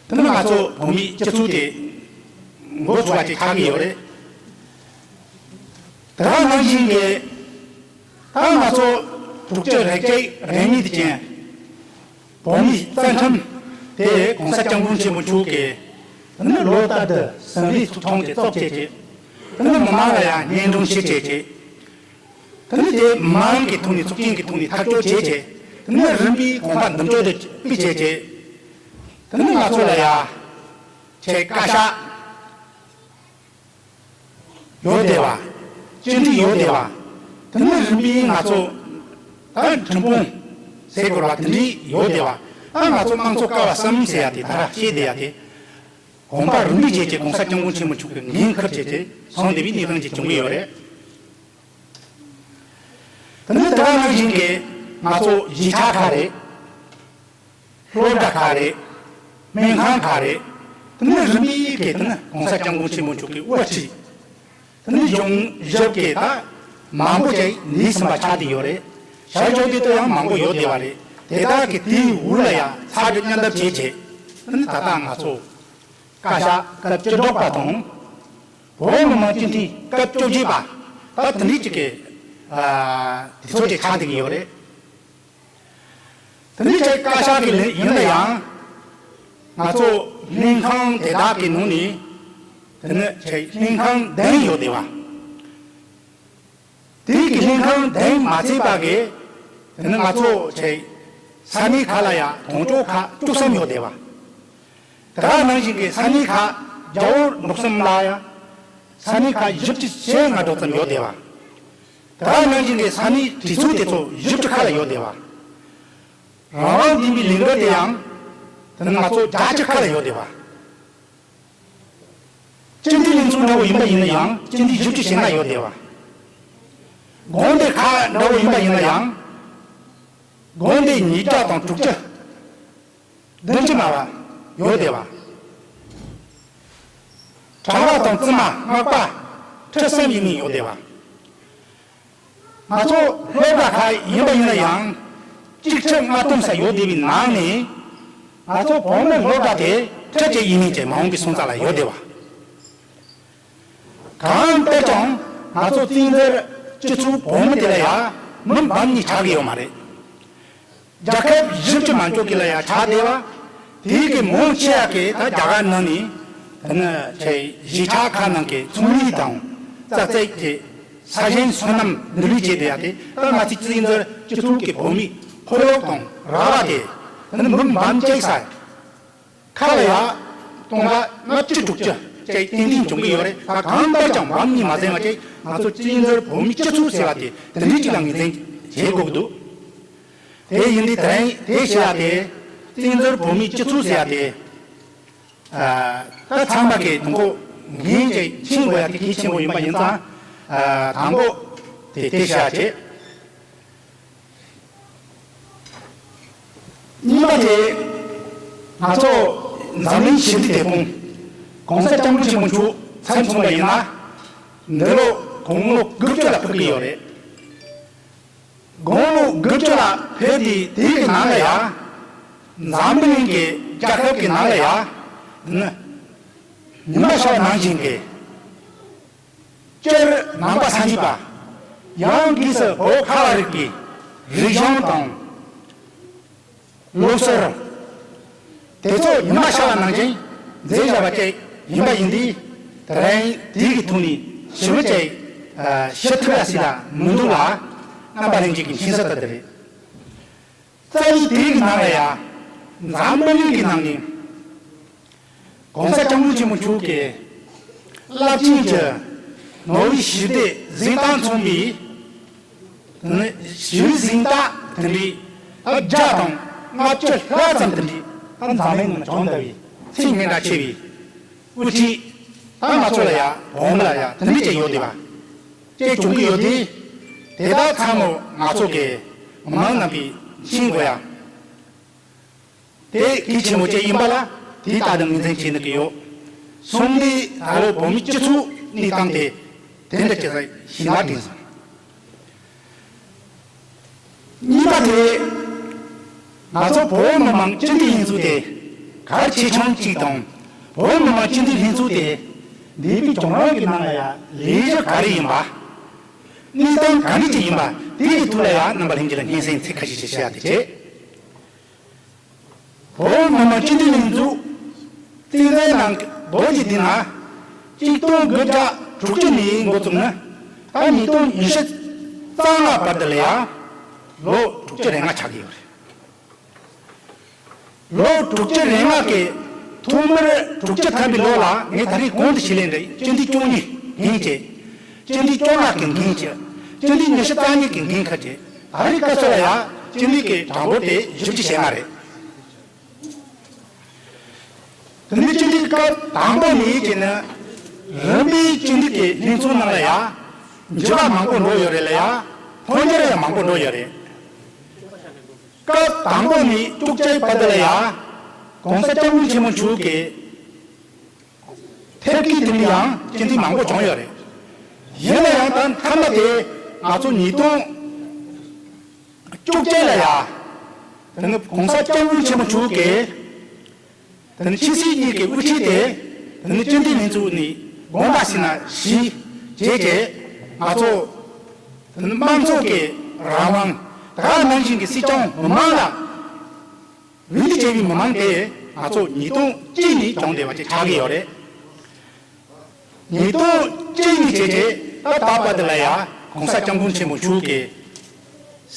དེ་ནི་ང་ཚོ་བོད་མིའི་སྤྱི་ཚོགས་དེ་འགོ་ཚུགས་པ་དེ་ཆགས་ཀྱི་ཡོད་རེད། དེ་ག་ནང་བཞིན་གྱི་ད་ང་ཚོ་དྲུག་ཅུ་རེ་གཅིག་རེ་གཉིས་དེ་ཅན་བོད་མིའི་རྩ་ཁྲིམས་དེ་གོང་ས་སྐྱབས་མགོན་ཆེན་པོ་མཆོག་གིས་དེ་ནི་ལོ་ལྟར་དུ་ཟིན་བྲིས་ཚུགས་ཐོངས་ཀྱི་གཙོ་བྱས་བྱས། དེ་ནི་མི་མང་ལ་ཡང་སྙན་སྒྲོན་ཞུ་བྱས་བྱས། དེ་ནི་དེ་མི་མང་གི་ཐོག་ནས་ཚོགས་ཆེན་གྱི་ཐོག་ནས་ཐག་གཅོད་བྱས་བྱས། དེ་ནི་རིམ་པས་གོང་འཕེལ་འདེམས་སྤྱོད་དུ་སྤེལ་བྱས་བྱས། དེ་ནི་ང་ཚོ་ལ་ཡ་ཆེ་བཀའ་ཤག་ཡོད་བསྡད་པ། སྤྱི་འཐུས་ཡོད་བསྡད་པ། དེ་ནི་རིམ་པས་ང་ཚོ་ད་ཁྲིམས་དཔོན་ཟེར་དགོས་པ་དེ་འདྲས་ཡོད་བསྡད་པ། ད་ང་ཚོ་དམངས་གཙོ་ཀ་བ་གསུམ་ཟེར་ཡ་དེ་ད་ར་བཤད་བསྡད་ཡ་དེ། གོམ་པ་རིམ་པས་བྱས་ཀྱི་གོང་ས་སྐྱབས་མགོན་ཆེན་པོ་མཆོག་གིས་འགན་འཁུར་བྱས་ཏེ་སོང་བསྡད་པའི་གནས་སྟངས་ཅིག་བྱུང་གི་ཡོད་རེད། དེ་ནི་དེ་ག་ནང་བཞིན་གྱི་ང་ཚོ་གཞིས་ཆགས་ཁག་རེད། སློབ་གྲྭ་ཁག་རེད། སྨན་ཁང་ཁག་རེད། དེ་ནི་རིམ་པས་ཀྱི་དེ་ནི་གོང་ས་སྐྱབས་མགོན་ཆེན་པོ་མཆོག་གིས་དབུ་ཁྲིད། དེ་ནི་གཞུང་ཞབས་ཀྱི་ད་མང་པོ་ཅིག་ལས་ཟིན་པ་ཆགས་བསྡད་ཡོད་རེད། བྱ་སྤྱོད་དེ་ད་ཡང་མང་པོ་ཡོད་བསྡད་པ་རེད། དེ་དག་གི་དེའི་འོག་ལ་ཡང་ཚ་དྲོད་མཉམ་འདེགས་བྱས་བྱས། དེ་ནི་ད་ལྟ་ང་ཚོ་བཀའ་ཤག་སྐབས་བཅུ་དྲུག་པ་དང་། བོད་མི་མང་སྤྱི་འཐུས་སྐབས་བཅོ་བརྒྱད་པ་ད་དེ་འདྲའི་ཅིག་གི་ཨ་དུས་ཚོད་ཅིག་ཆགས་བསྡད་ཀྱི་ཡོད་རེད། དེ་ནི་ཆེ་བཀའ་ཤག་གི་ལས་ཡིན་ན་ཡང་ང་ཚོ་ལྷན་ཁང་དེ་དག་གི་ནང་ནས་དེ་ནི་ཆེ་ལྷན་ཁང་བདུན་ཡོད་བསྡད་པ། དེའི་གི་ལྷན་ཁང་བདུན་མ་ཚད་པ་གི་དེ་ནི་ང་ཚོ་ཆེ་ས་གནས་ཁག་ལ་ཡང་དོན་གཅོད་ཁག་བཅུ་གསུམ་ཡོད་བསྡད་པ། དེ་ག་ནང་བཞིན་གྱི་ས་གནས་ཁག་རྒྱལ་བོ་འབྲོག་གསུམ་ལ་ཡང་ས་གནས་ཁག་བཞི་བཅུ་ཞེ་ལྔ་འགྲོ་ཙམ་ཡོད་བསྡད་པ། དེ་ག་ནང་བཞིན་གྱི་ས་གནས་གྲོས་ཚོགས་དེ་ཚོ་བཞི་བཅུ་ཁ་ལ་ཡོད་བསྡད་པ། རང་དབང་ལྡན་པའི་ལས་འགུལ་དེ་ཡང་དེ་ནི་ང་ཚོ་བརྒྱད་ཅུ་ཁ་ལ་ཡོད་བསྡད་པ། སྤྱི་འཐུས་ལྷན་ཚོགས་འདྲ་བོ་ཡིན་པ་ཡིན་ན་ཡང་སྤྱི་འཐུས་བཞི་བཅུ་ཞེ་ལྔ་ཡོད་བསྡད་པ། དགོན་སྡེ་ཁག་འདྲ་བོ་ཡིན་པ་ཡིན་ན་ཡང་དགོན་སྡེ་ཉིས་བརྒྱ་དང་དྲུག་ཅུ། བདུན་ཅུ་མ་བ་ཡོད་བསྡད་པ། གྲྭ་པ་དང་བཙུན་མ་སྔགས་པ་ཁྲི་གསུམ་ཡིན་མིན་ཡོད་བསྡད་པ། ང་ཚོ་སློབ་གྲྭ་ཁག་ཡིན་པ་ཡིན་ན་ཡང་གཅིག་ཁྲི་ལྔ་སྟོང་ས་ཡོད་བསྡད་པའི་ནང་ནས་ང་ཚོ་བོད་མི་སློབ་གྲྭ་དེ་ཁྲི་གཅིག་ཡིན་མིན་གྱི་མ་འོངས་ཀྱི་སོན་རྩ་ལ་ཡོད་བསྡད་པ། གང་ལྟར་ཀྱང་ང་ཚོ་བཙན་འཛུལ་སྤྱི་ཚོགས་བོད་མི་དེ་ལ་ཡང་མི་འབུམ་གཉིས་ཆགས་ཀྱི་ཡོད་མ་རེད། རྒྱལ་ཁབ་བཞི་བཅུ་མན་ཆད་ཀྱི་ལ་ཡང་ཆགས་བསྡད་པ། དེའི་གི་མང་ཆེ་བ་གི་ད་རྒྱ་གར་ནང་ནས་ད་ནི་ཆེ་གཞིས་ཆགས་ཁག་ནང་གི་ཚོང་ལས་དང་ཙག་ཙིག་གི་ས་ཞིང་སོ་ནམ་འདི་ལུས་བྱས་བསྡད་ཡ་དེ་ད་ང་ཚོའི་བཙན་འཛུལ་སྤྱི་ཚོགས་ཀྱི་བོད་མིའི་ཁོར་ཡུག་དང་ར་བ་དེ་ད་ནི་མི་འབུམ་གཅིག་ས་ཁ་ལ་ཡ་སྟོང་ཕྲག་ལྔ་བཅུ་དྲུག་ཅུ་ཅིག་ཏན་ཏན་བྱུང་གི་ཡོད་རེད། ད་གང་ལྟར་ཀྱང་འབུམ་གཉིས་མ་ཟིན་པ་ཅིག་ང་ཚོ་བཙན་འཛུལ་བོད་མིའི་སྤྱི་ཚོགས་ཟེར་བ་དེ་དེ་འདྲའི་ཅིག་ལ་ངོས་འཛིན་བྱེད་དགོས་ཀྱི་འདུག་དེ་ཡིན་དུས་དེ་རིང་དེ་བཤད་ཡ་དེ་བཙན་འཛུལ་བོད་མིའི་སྤྱི་ཚོགས་ཟེར་ཡ་དེ་ཨ་ད་ཚང་མ་གི་དང་པོ་འགན་ཅིག་འཁྱེར་དགོས་ཡ་དེ་གལ་ཆེན་པོ་ཡིན་པ་ཡིན་ཙང་ཨ་དང་པོ་དེ་དེ་བཤད་ཡ་བྱེད། གཉིས་པ་དེ་ང་ཚོ་འཛམ་གླིང་ཞི་བདེའི་དེད་དཔོན་༸གོང་ས་༸སྐྱབས་མགོན་ཆེན་པོ་མཆོག་མཚམས་མཚོན་པ་ཡིན་ན་འདི་ལོ་དགུང་ལོ་དགུ་བཅུ་ལ་ཕེབས་ཀྱི་ཡོད་རེད། དགུང་ལོ་དགུ་བཅུ་ལ་ཕེབས་དུས་དེའི་གི་ནང་ལ་ཡ་འཛམ་བུ་གླིང་གི་རྒྱལ་ཁབ་ཀྱི་ནང་ལ་ཡ་འདི་ནི་ཉི་མ་ཤར་བ་ནང་བཞིན་གྱི་སྤྱིར་ནང་པ་སངས་རྒྱས་པ། ཡང་སྒོས་སུ་བོད་ཁ་བ་རིག་པའི་རིག་གཞུང་དང་ལུགས་སྲོལ། དེ་ཚོ་ཉི་མ་ཤར་བ་ནང་བཞིན་མཛད་བཞག་པ་ཅིག་ཡིན་པ་ཡིན་དུས་དེ་རིང་དེའི་གི་ཐོག་ནས་ཞུ་བ་ཅིག་ཞུ་ཐུབ་ཡ་སྲིད་ལ་མི་འདུག་ལ། རྣམ་པ་ལྷན་རྒྱས་ཀྱི་མཁྱེན་གསལ་ལྟར་དེ་རེད། རྩ་བའི་དེའི་གི་ནང་ལ་ཡ་འཛམ་བུ་གླིང་གི་ནང་ནས་ ༸གོང་ས་༸སྐྱབས་མགོན་ཆེན་པོ་མཆོག་གི་རླབས་ཆེན་གྱི་ནོར་བུའི་ཞི་བདེ་གཟེངས་རྟགས་མཚོན་པའི་ཞི་བའི་གཟེངས་རྟགས་དེ་འདྲའི་བརྒྱ་དང་ལྔ་བཅུ་ལྷག་ཙམ་དེ་འདྲའི་འཛམ་གླིང་ནང་བྱུང་བསྡད་པའི་མཚན་སྙན་གྲགས་ཆེ་བའི་དབུ་ཁྲིད། ད་ང་ཚོ་ལ་ཡ་བོད་མི་ལ་ཡ་དེ་འདྲའི་ཅིག་ཡོད་བསྡད་པ་ཅིག་བྱུང་གི་ཡོད་དེ། དེ་དག་ཚང་མ་ང་ཚོ་གི་མི་མང་རྣམ་པས་མཁྱེན་དགོས་ཡ། དེ་གལ་ཆེན་པོ་ཅིག་ཡིན་པ་ལ་དེ་ལྟ་དུ་ངོས་འཛིན་བྱེད་ནི་གི་ཡོད། གསུམ་དེ་ད་ལོ་བོད་མིའི་སྤྱི་ཚོགས་གནས་སྟངས་དེ་དེ་འདྲ་ཅིག་ཞིག་ལ་དྲན་སོང་། གཉིས་པ་དེ། ང་ཚོ་བོད་མི་མང་སྤྱི་འཐུས་ལྷན་ཚོགས་དེ་གལ་ཆེ་ཆུང་གཅིག་དང་། བོད་མི་མང་སྤྱི་འཐུས་ལྷན་ཚོགས་དེ་འདས་པའི་བྱུང་རིམ་གྱི་ནང་ལ་ཡང་ལས་གཞི་ག་རེ་ཡིན་པ། གནས་སྟངས་ག་འདྲ་ཅིག་ཡིན་པ་དེ་གི་ཐོག་ལ་ཡང་རྣམ་པ་ལྷན་རྒྱས་ལ་སྙན་སེང་ཚིག་ཁ་ཤས་ཤིག་བཤད་ཡ་དེ་བྱས། བོད་མི་མང་སྤྱི་འཐུས་ལྷན་ཚོགས་རྩ་འཛིན་གནང་གི་བོད་ཀྱི་འདི་ན་གཅིག་སྟོང་དགུ་བརྒྱ་དྲུག་ཅུ་ནས་འགོ་བཙུགས་ནས་ད་ཉིས་སྟོང་ཉི་ཤུ་རྩ་ལྔ་བར་དུ་ལ་ཡང་ལོ་དྲུག་ཅུ་རེ་ལྔ་ཆགས་ཀྱི་ཡོད་རེད། ལོ་དྲུག་ཅུ་རེ་ལྔ་གི་ཐོག་མར་དྲུག་ཅུ་ཐམ་པའི་ལོ་ལ་ངས་ད་རེས་གོང་དུ་ཞུས་ལན་རེད། སྤྱི་འཐུས་བཅུ་གཉིས་འགན་བྱས། སྤྱི་འཐུས་བཅོ་ལྔ་གི་འགན་བྱས། སྤྱི་འཐུས་ཉི་ཤུ་རྩ་གཉིས་ཀྱི་འགན་ཁུར་བྱས། ད་རེས་སྐབས་སུ་ལ་ཡང་སྤྱི་འཐུས་ཀྱི་གྲངས་འབོར་དེ་བཞི་བཅུ་ཞེ་ལྔ་རེད། དེ་ནས་སྤྱི་འཐུས་སྐབས་དང་པོ་ནས་བྱས་ནས་རིམ་པས་སྤྱི་འཐུས་ཀྱི་ལྷན་ཚོགས་ནང་ལ་ཡང་འགྱུར་བ་མང་པོ་འགྲོ་ཡོད་རེད་ལ་ཡང་འཕོ་འགྱུར་ཡང་མང་པོ་འགྲོ་ཡོད་རེད། སྐབས་དང་པོ་ནས་བཅུ་གཅིག་བར་དུ་ལ་ཡང་༸གོང་ས་༸སྐྱབས་མགོན་ཆེན་པོ་མཆོག་གི་ཐད་ཀའི་དེ་འདྲ་ཡང་སྤྱི་འཐུས་མང་པོ་བྱུང་ཡོད་རེད། ཡིན་ན་ཡང་ད་མཐའ་མ་དེ་ང་ཚོ་ཉིས་སྟོང་བཅུ་གཅིག་ལ་ཡང་དེ་ནི་༸གོང་ས་༸སྐྱབས་མགོན་ཆེན་པོ་མཆོག་གིས་དེ་ནི་ཕྱི་སྲིད་གཉིས་ཀྱི་དབུ་ཁྲིད་དེ་དེ་ནི་སྤྱི་འཐུས་ལྷན་ཚོགས་ནས་དགོངས་པ་ཞུས་ན་ཞུས་བྱས་རྗེས་ང་ཚོ་དེ་ནི་དམངས་གཙོ་གི་རང་དབང་། དེ་ག་ནང་བཞིན་གྱི་སྲིད་སྐྱོང་མི་མང་ལ་འོས་བསྡུ་བྱས་པའི་མི་མང་དེ་ང་ཚོ་ཉིས་སྟོང་གཅིག་ནས་བྱུང་བསྡད་པ་ཅིག་ཆགས་ཀྱི་ཡོད་རེད། ཉིས་སྟོང་གཅིག་ནས་བྱས་རྗེས་ད་ལྟ་བར་དུ་ལ་ཡང་༸གོང་ས་༸སྐྱབས་མགོན་ཆེན་པོ་མཆོག་གི་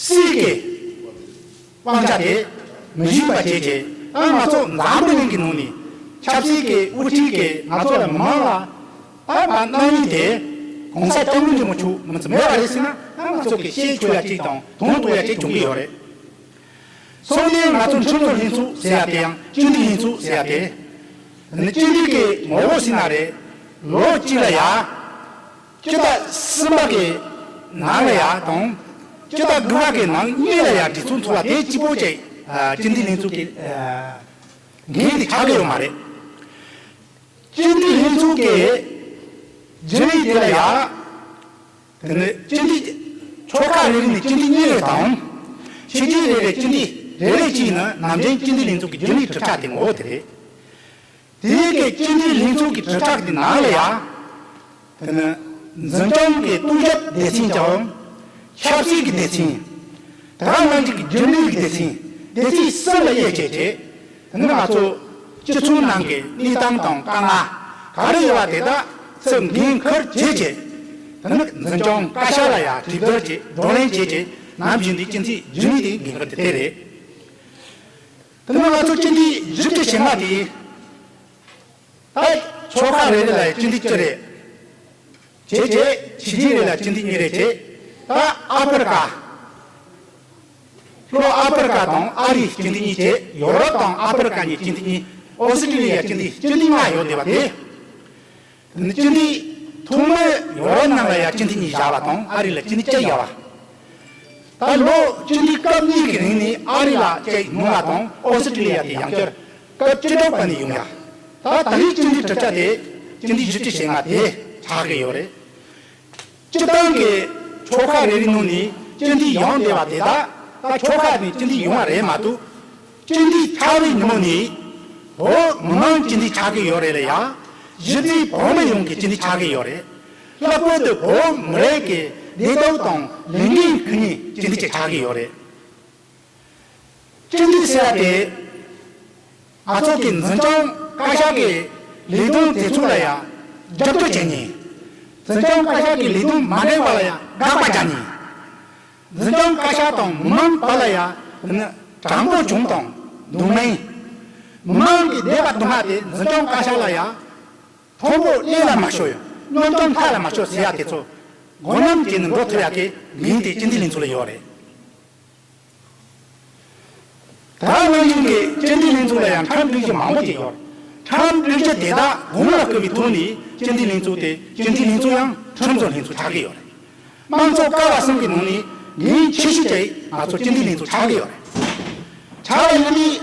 སྲིད་ཀྱི་དབང་ཆ་དེ་མི་ཞུགས་པ་བྱས་རྗེས་ད་ང་ཚོ་འཛམ་བུ་གླིང་གི་ནང་ནས་ཆབ་སྲིད་ཀྱི་དབུ་ཁྲིད་ཀྱིས་ང་ཚོ་ལ་མི་མང་ལ་ད་མ་གནང་ཡིན་དེ་༸གོང་ས་༸སྐྱབས་མགོན་ཆེན་པོ་མཆོག་མི་ཚེ་མེད་པ་རེད་ཟེར་ན་ད་ང་ཚོ་གི་ཤེས་ཆོག་ཡ་གཅིག་དང་དོན་རྟོགས་ཡ་གཅིག་བྱུང་གི་ཡོད་རེད། སོང་ནས་ང་ཚོ་ཁྲིམས་བཟོ་ལྷན་ཚོགས་ཟེར་ཡ་དེ་ཡང་སྤྱི་འཐུས་ལྷན་ཚོགས་ཟེར་ཡ་དེ། ནི་སྤྱི་འཐུས་ཀྱི་ངོ་བོ་ཟེར་ན་རེད། ལོ་གཅིག་ལ་ཡ། སྤྱི་ཟླ་གསུམ་པ་གི་ནང་ལ་ཡ་དང་། སྤྱི་ཟླ་དགུ་པ་གི་ནང་གཉིས་ལ་ཡ་གྲོས་ཚོགས་འཚོགས་པ་དེ་གཅིག་པོ་ཅིག་ཨ། སྤྱི་འཐུས་ལྷན་ཚོགས་ཀྱི་ཨ། འགན་དེ་ཆགས་ཀྱི་ཡོད་མ་རེད། སྤྱི་འཐུས་ལྷན་ཚོགས་ཀྱི་རྒྱུན་ལས་དེ་ལ་ཡ། དེ་ནི་སྤྱི་འཐུས་ཆོལ་ཁ་རེ་རེ་ནས་སྤྱི་འཐུས་གཉིས་རེ་དང་། ཆོས་བརྒྱུད་རེ་རེ་སྤྱི་འཐུས་རེ་རེ་གཅིག་ནི་ནམ་རྒྱུན་སྤྱི་འཐུས་ལྷན་ཚོགས་ཀྱི་རྒྱུན་ལས་གྲུབ་ཆ་དེ་ངོ་བོ་དེ་རེད། དེའི་གི་སྤྱི་འཐུས་ལྷན་ཚོགས་ཀྱི་གྲུབ་ཆ་དེ་ནང་ལ་ཡང་། དེ་ནི་འཛིན་སྐྱོང་གི་གཏོང་ཞབས་སྡེ་ཚན་དང་། ཆབ་སྲིད་ཀྱི་སྡེ་ཚན། དེ་ག་ནང་བཞིན་གྱི་རྒྱུན་ལས་ཀྱི་སྡེ་ཚན། སྡེ་ཚན་གསུམ་ལ་དབྱེ་བྱས་ཏེ། དེ་ནི་ང་ཚོ་སྤྱི་ཚོགས་ནང་གི་གནས་སྟངས་དང་དཀའ་ངལ་ག་རེ་ཡོད་པ་དེ་དག་ཚུར་འགན་འཁུར་བྱས་ཏེ། དེ་ནི་འཛིན་སྐྱོང་བཀའ་ཤག་ལ་ཡང་གྲོས་བསྡུར་བྱས་བགྲོ་གླེང་བྱས་ཏེ་ནམ་བཞིན་དུ་སྤྱི་འཐུས་རྒྱུན་ལས་དེ་འགན་འཁུར་དེ་དེ་རེད། དེ་ནི་ང་ཚོ་སྤྱི་འཐུས་བཞི་བཅུ་ཞེ་ལྔ་དེ། ད་ཆོལ་ཁ་རེ་རེ་ལ་སྤྱི་འཐུས་བཅུ་རེ། བྱས་རྗེས་ཆོས་བརྒྱུད་རེ་ལ་སྤྱི་འཐུས་གཉིས་རེ་བྱས། ད་ཨ་ཕི་རི་ཀ། ལྷོ་ཨ་ཕི་རི་ཀ་དང་ཨ་རིའི་སྤྱི་འཐུས་གཉིས་བྱས། ཡོ་རོབ་དང་ཨ་ཕི་རི་ཀ་གཉིས་སྤྱི་འཐུས་གཉིས། ཨོ་སི་ཀྲི་ལི་ཡ་སྤྱི་འཐུས་སྤྱི་འཐུས་ལྔ་ཡོད་བསྡད་པ་དེ། དེ་ནི་སྤྱི་འཐུས་ཐོག་མར་ཡོ་རོབ་ནང་ལ་ཡ་སྤྱི་འཐུས་གཉིས་བཞག་པ་དང་ཨ་རི་ལ་སྤྱི་འཐུས་གཅིག་བཞག་པ། ད་ལོ་སྤྱི་འཐུས་སྐབས་གཉིས་ཀྱི་རིང་ནས་ཨ་རི་ལ་གཅིག་ཉུང་བ་དང་ཨོ་སི་ཀྲི་ལི་ཡ་དེ་ཡང་བསྐྱར་སྐབས་བཅུ་དྲུག་པ་ནས་ཡོང་ཡ། ད་ད་རེས་སྤྱི་འཐུས་གྲུབ་ཆ་དེ་སྤྱི་འཐུས་བཞི་བཅུ་ཞེ་ལྔ་དེ་ཆགས་ཀྱི་ཡོད་རེད། སྤྱི་བཏང་གི་ཆོལ་ཁ་རེ་རེ་ནང་ནས་སྤྱི་འཐུས་ཡོང་བསྡད་པ་དེ་དག་ད་ཆོལ་ཁ་ནས་སྤྱི་འཐུས་ཡོང་བ་རེད་མ་གཏོགས། སྤྱི་འཐུས་ཆགས་པའི་ཉིན་མོ་ནས་བོད་མི་མང་སྤྱི་འཐུས་ཆགས་ཀྱི་ཡོད་རེད་ལ་ཡ། གཞི་རྩའི་བོད་མི་ཡོངས་ཀྱི་སྤྱི་འཐུས་ཆགས་ཀྱི་ཡོད་རེད། ལྷག་པར་དུ་བོད་མི་རིགས་ཀྱི་བདེ་སྡུག་དང་ལས་འགན་ཁུར་མཁན་སྤྱི་འཐུས་ཅིག་ཆགས་ཀྱི་ཡོད་རེད། སྤྱི་འཐུས་ཟེར་བ་དེ་ང་ཚོ་གི་འཛིན་སྐྱོང་བཀའ་ཤག་གི་ལས་དོན་དེ་ཚོ་ལ་ཡང་རྒྱབ་སྐྱོར་བྱེད་མཁན། འཛིན་སྐྱོང་བཀའ་ཤག་གི་ལས་དོན་མ་འགྲིག་པ་ལ་ཡང་དགག་པ་རྒྱག་མཁན། འཛིན་སྐྱོང་བཀའ་ཤག་དང་མི་མང་བར་ལ་ཡང་དྲང་པོ་བྱུང་དང་འདུག་མིན། མི་མང་གི་བསྡད་པ་དུང་ཕ་དེ་འཛིན་སྐྱོང་བཀའ་ཤག་ལ་ཡ། མཐོན་པོ་ཀླད་ལ་མ་ཤོར་ཡ། གཉོམ་སྐྱོང་མཐའ་ལ་མ་ཤོར་ཟེར་ཡ་དེ་ཚོ། འགོ་རྣམ་བྱས་ནས་འགྲོ་ཐུབ་ཡ་གི་འགན་དེ་སྤྱི་འཐུས་ལྷན་ཚོགས་ལ་ཡོད་རེད། ད་ནང་བཞིན་གྱི་སྤྱི་འཐུས་ལྷན་ཚོགས་ལ་ཡང་ཁྲིམས་སྒྲིག་གཞི་མང་པོ་ཅིག་ཡོད་རེད། ཁྲིམས་སྒྲིག་གཞི་དེ་དག་གོང་ལ་བཀོད་པའི་ཐོག་ནས་སྤྱི་འཐུས་ལྷན་ཚོགས་དེ་སྤྱི་འཐུས་ལྷན་ཚོགས་ཡང་ཁྲིམས་བཟོ་ལྷན་ཚོགས་ཆགས་ཀྱི་ཡོད་རེད། དམངས་གཙོ་ཀ་བ་གསུམ་གྱི་ནང་ནས་འགན་ཆེ་ཤོས་ཅིག་ང་ཚོ་སྤྱི་འཐུས་ལྷན་ཚོགས་ཆགས་ཀྱི་ཡོད་རེད། ཆགས་པ་ཡིན་དུས་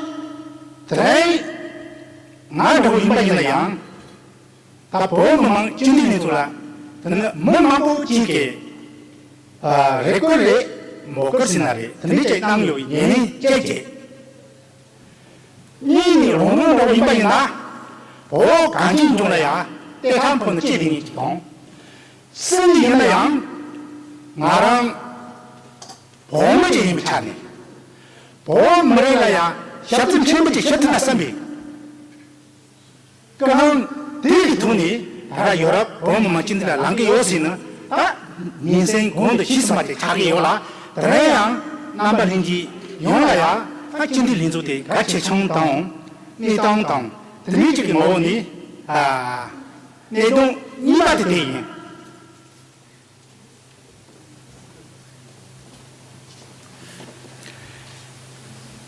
དེ་རིང་ང་འདྲ་བོ་ཡིན་པ་ཡིན་ན་ཡང་། ད་བོད་མི་མང་སྤྱི་འཐུས་ལྷན་ཚོགས་ལ་དེ་ནི་མི་མང་པོ་གཅིག་གིས་ཨ་རེ་སྐུལ་རེད། འབོད་སྐུལ་ཟེར་ན་རེད། དེ་འདྲ་ཅིག་གནང་ཡོད་པའི་ཉེར་ལེན་བཅས་བྱས། གཉིས་ནི་རང་རང་འདྲ་བོ་ཡིན་པ་ཡིན་ན། བོད་གངས་ཅན་ལྗོངས་ལ་ཡ་གཏེར་ཁ་ཕུ་ནས་སྐྱེས་བསྡད་མཁན་ཅིག་དང་། གསུམ་ནི་ཡིན་ན་ཡང་ང་རང་བོད་མི་ཅིག་ཡིན་པའི་ཆ་ནས། བོད་མི་རིགས་ལ་ཡ་ཞབས་ཕྱི་ཕྲན་བུ་ཅིག་ཞུ་ཐུབ་ན་བསམ་པའི་སྐུལ་སློང་དེ་གི་ཐོག་ནས། ད་ར་ཡོ་རོབ་བོད་མི་མང་སྤྱི་འཐུས་ལ་ལངས་ཀྱི་ཡོད་ཟེར་ནས། ད་ཉིན་མཚན་གོང་དུ་ཞུས་ཟིན་པ་དེ་ཆགས་ཀྱི་ཡོད་ལ། དེ་རིང་ཡང་རྣམ་པ་ལྷན་རྒྱས་ཡོངས་ལ་ཡ། ད་སྤྱི་འཐུས་ལྷན་ཚོགས་དེ་གལ་ཆེ་ཆུང་དང་། གནས་སྟངས་དང་དེ་འདྲའི་ཅིག་གི་ངོ་བོ་ནས། ཨ་གནད་དོན་གཉིས་པ་དེ་དེ་ཡིན།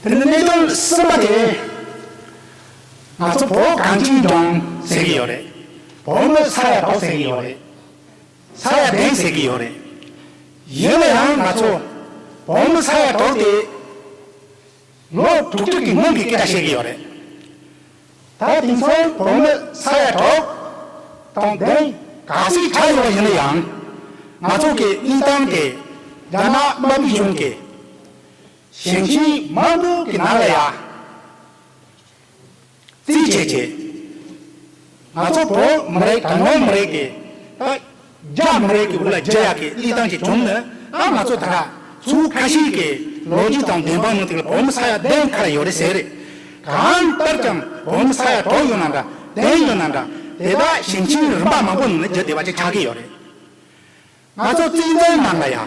དེ་ནི་གནད་དོན་གསུམ་པ་དེ། ང་ཚོ་བོད་གངས་ཅན་ལྗོངས་ཟེར་གྱི་ཡོད་རེད། བོད་མི་ས་ཡ་དྲུག་ཟེར་གྱི་ཡོད་རེད། ས་ཡ་བདུན་ཟེར་གྱི་ཡོད་རེད། ཡིན་ན་ཡང་ང་ཚོ་བོད་མི་ས་ཡ་དྲུག་དེ། ལོ་དྲུག་ཅུ་གི་སྔོན་གྱི་སྐད་ཆ་བཤད་ཀྱི་ཡོད་རེད། ད་དེང་སང་བོད་མི་ས་ཡ་དྲུག་དང་བདུན་ག་ཚོད་ཆགས་ཡོད་པ་ཡིན་ན་ཡང་། ང་ཚོ་གི་གནས་སྟངས་དེ་རྒྱ་ནག་དམར་པོའི་གཞུང་གིས་ཞིང་ཆེན་མང་པོ་གི་ནང་ལ་ཡ་རྩིས་བྱས་བྱས། ང་ཚོ་བོད་མི་རིགས་གྲངས་ཉུང་མི་རིགས་ཀྱི་ད། རྒྱ་མི་རིགས་ཀྱི་འོག་ལ་འགྱུར་ཡག་གི་གནས་སྟངས་ཅིག་བྱུང་ནས། ཨ་ང་ཚོ་ད་ར་ཚོ་ཁ་ཤས་ཀྱི་ལོ་རྒྱུས་དང་བདེན་དཔང་ནང་དེ་ལ་བོད་མི་ས་ཡ་བདུན་ཁ་ལ་ཡོད་རེད་ཟེར་རེད། གང་ལྟར་ཀྱང་བོད་མི་ས་ཡ་དྲུག་ཡོད་ན་འདྲ། བདུན་ཡོད་ན་འདྲ། དེ་དག་ཞིང་ཆེན་རིམ་པ་མང་པོ་ནང་ནས་འགྱུར་བདེ་བ་ཅིག་ཆགས་ཀྱི་ཡོད་རེད། ང་ཚོ་བཙན་བྱོལ་ནང་ལ་ཡ།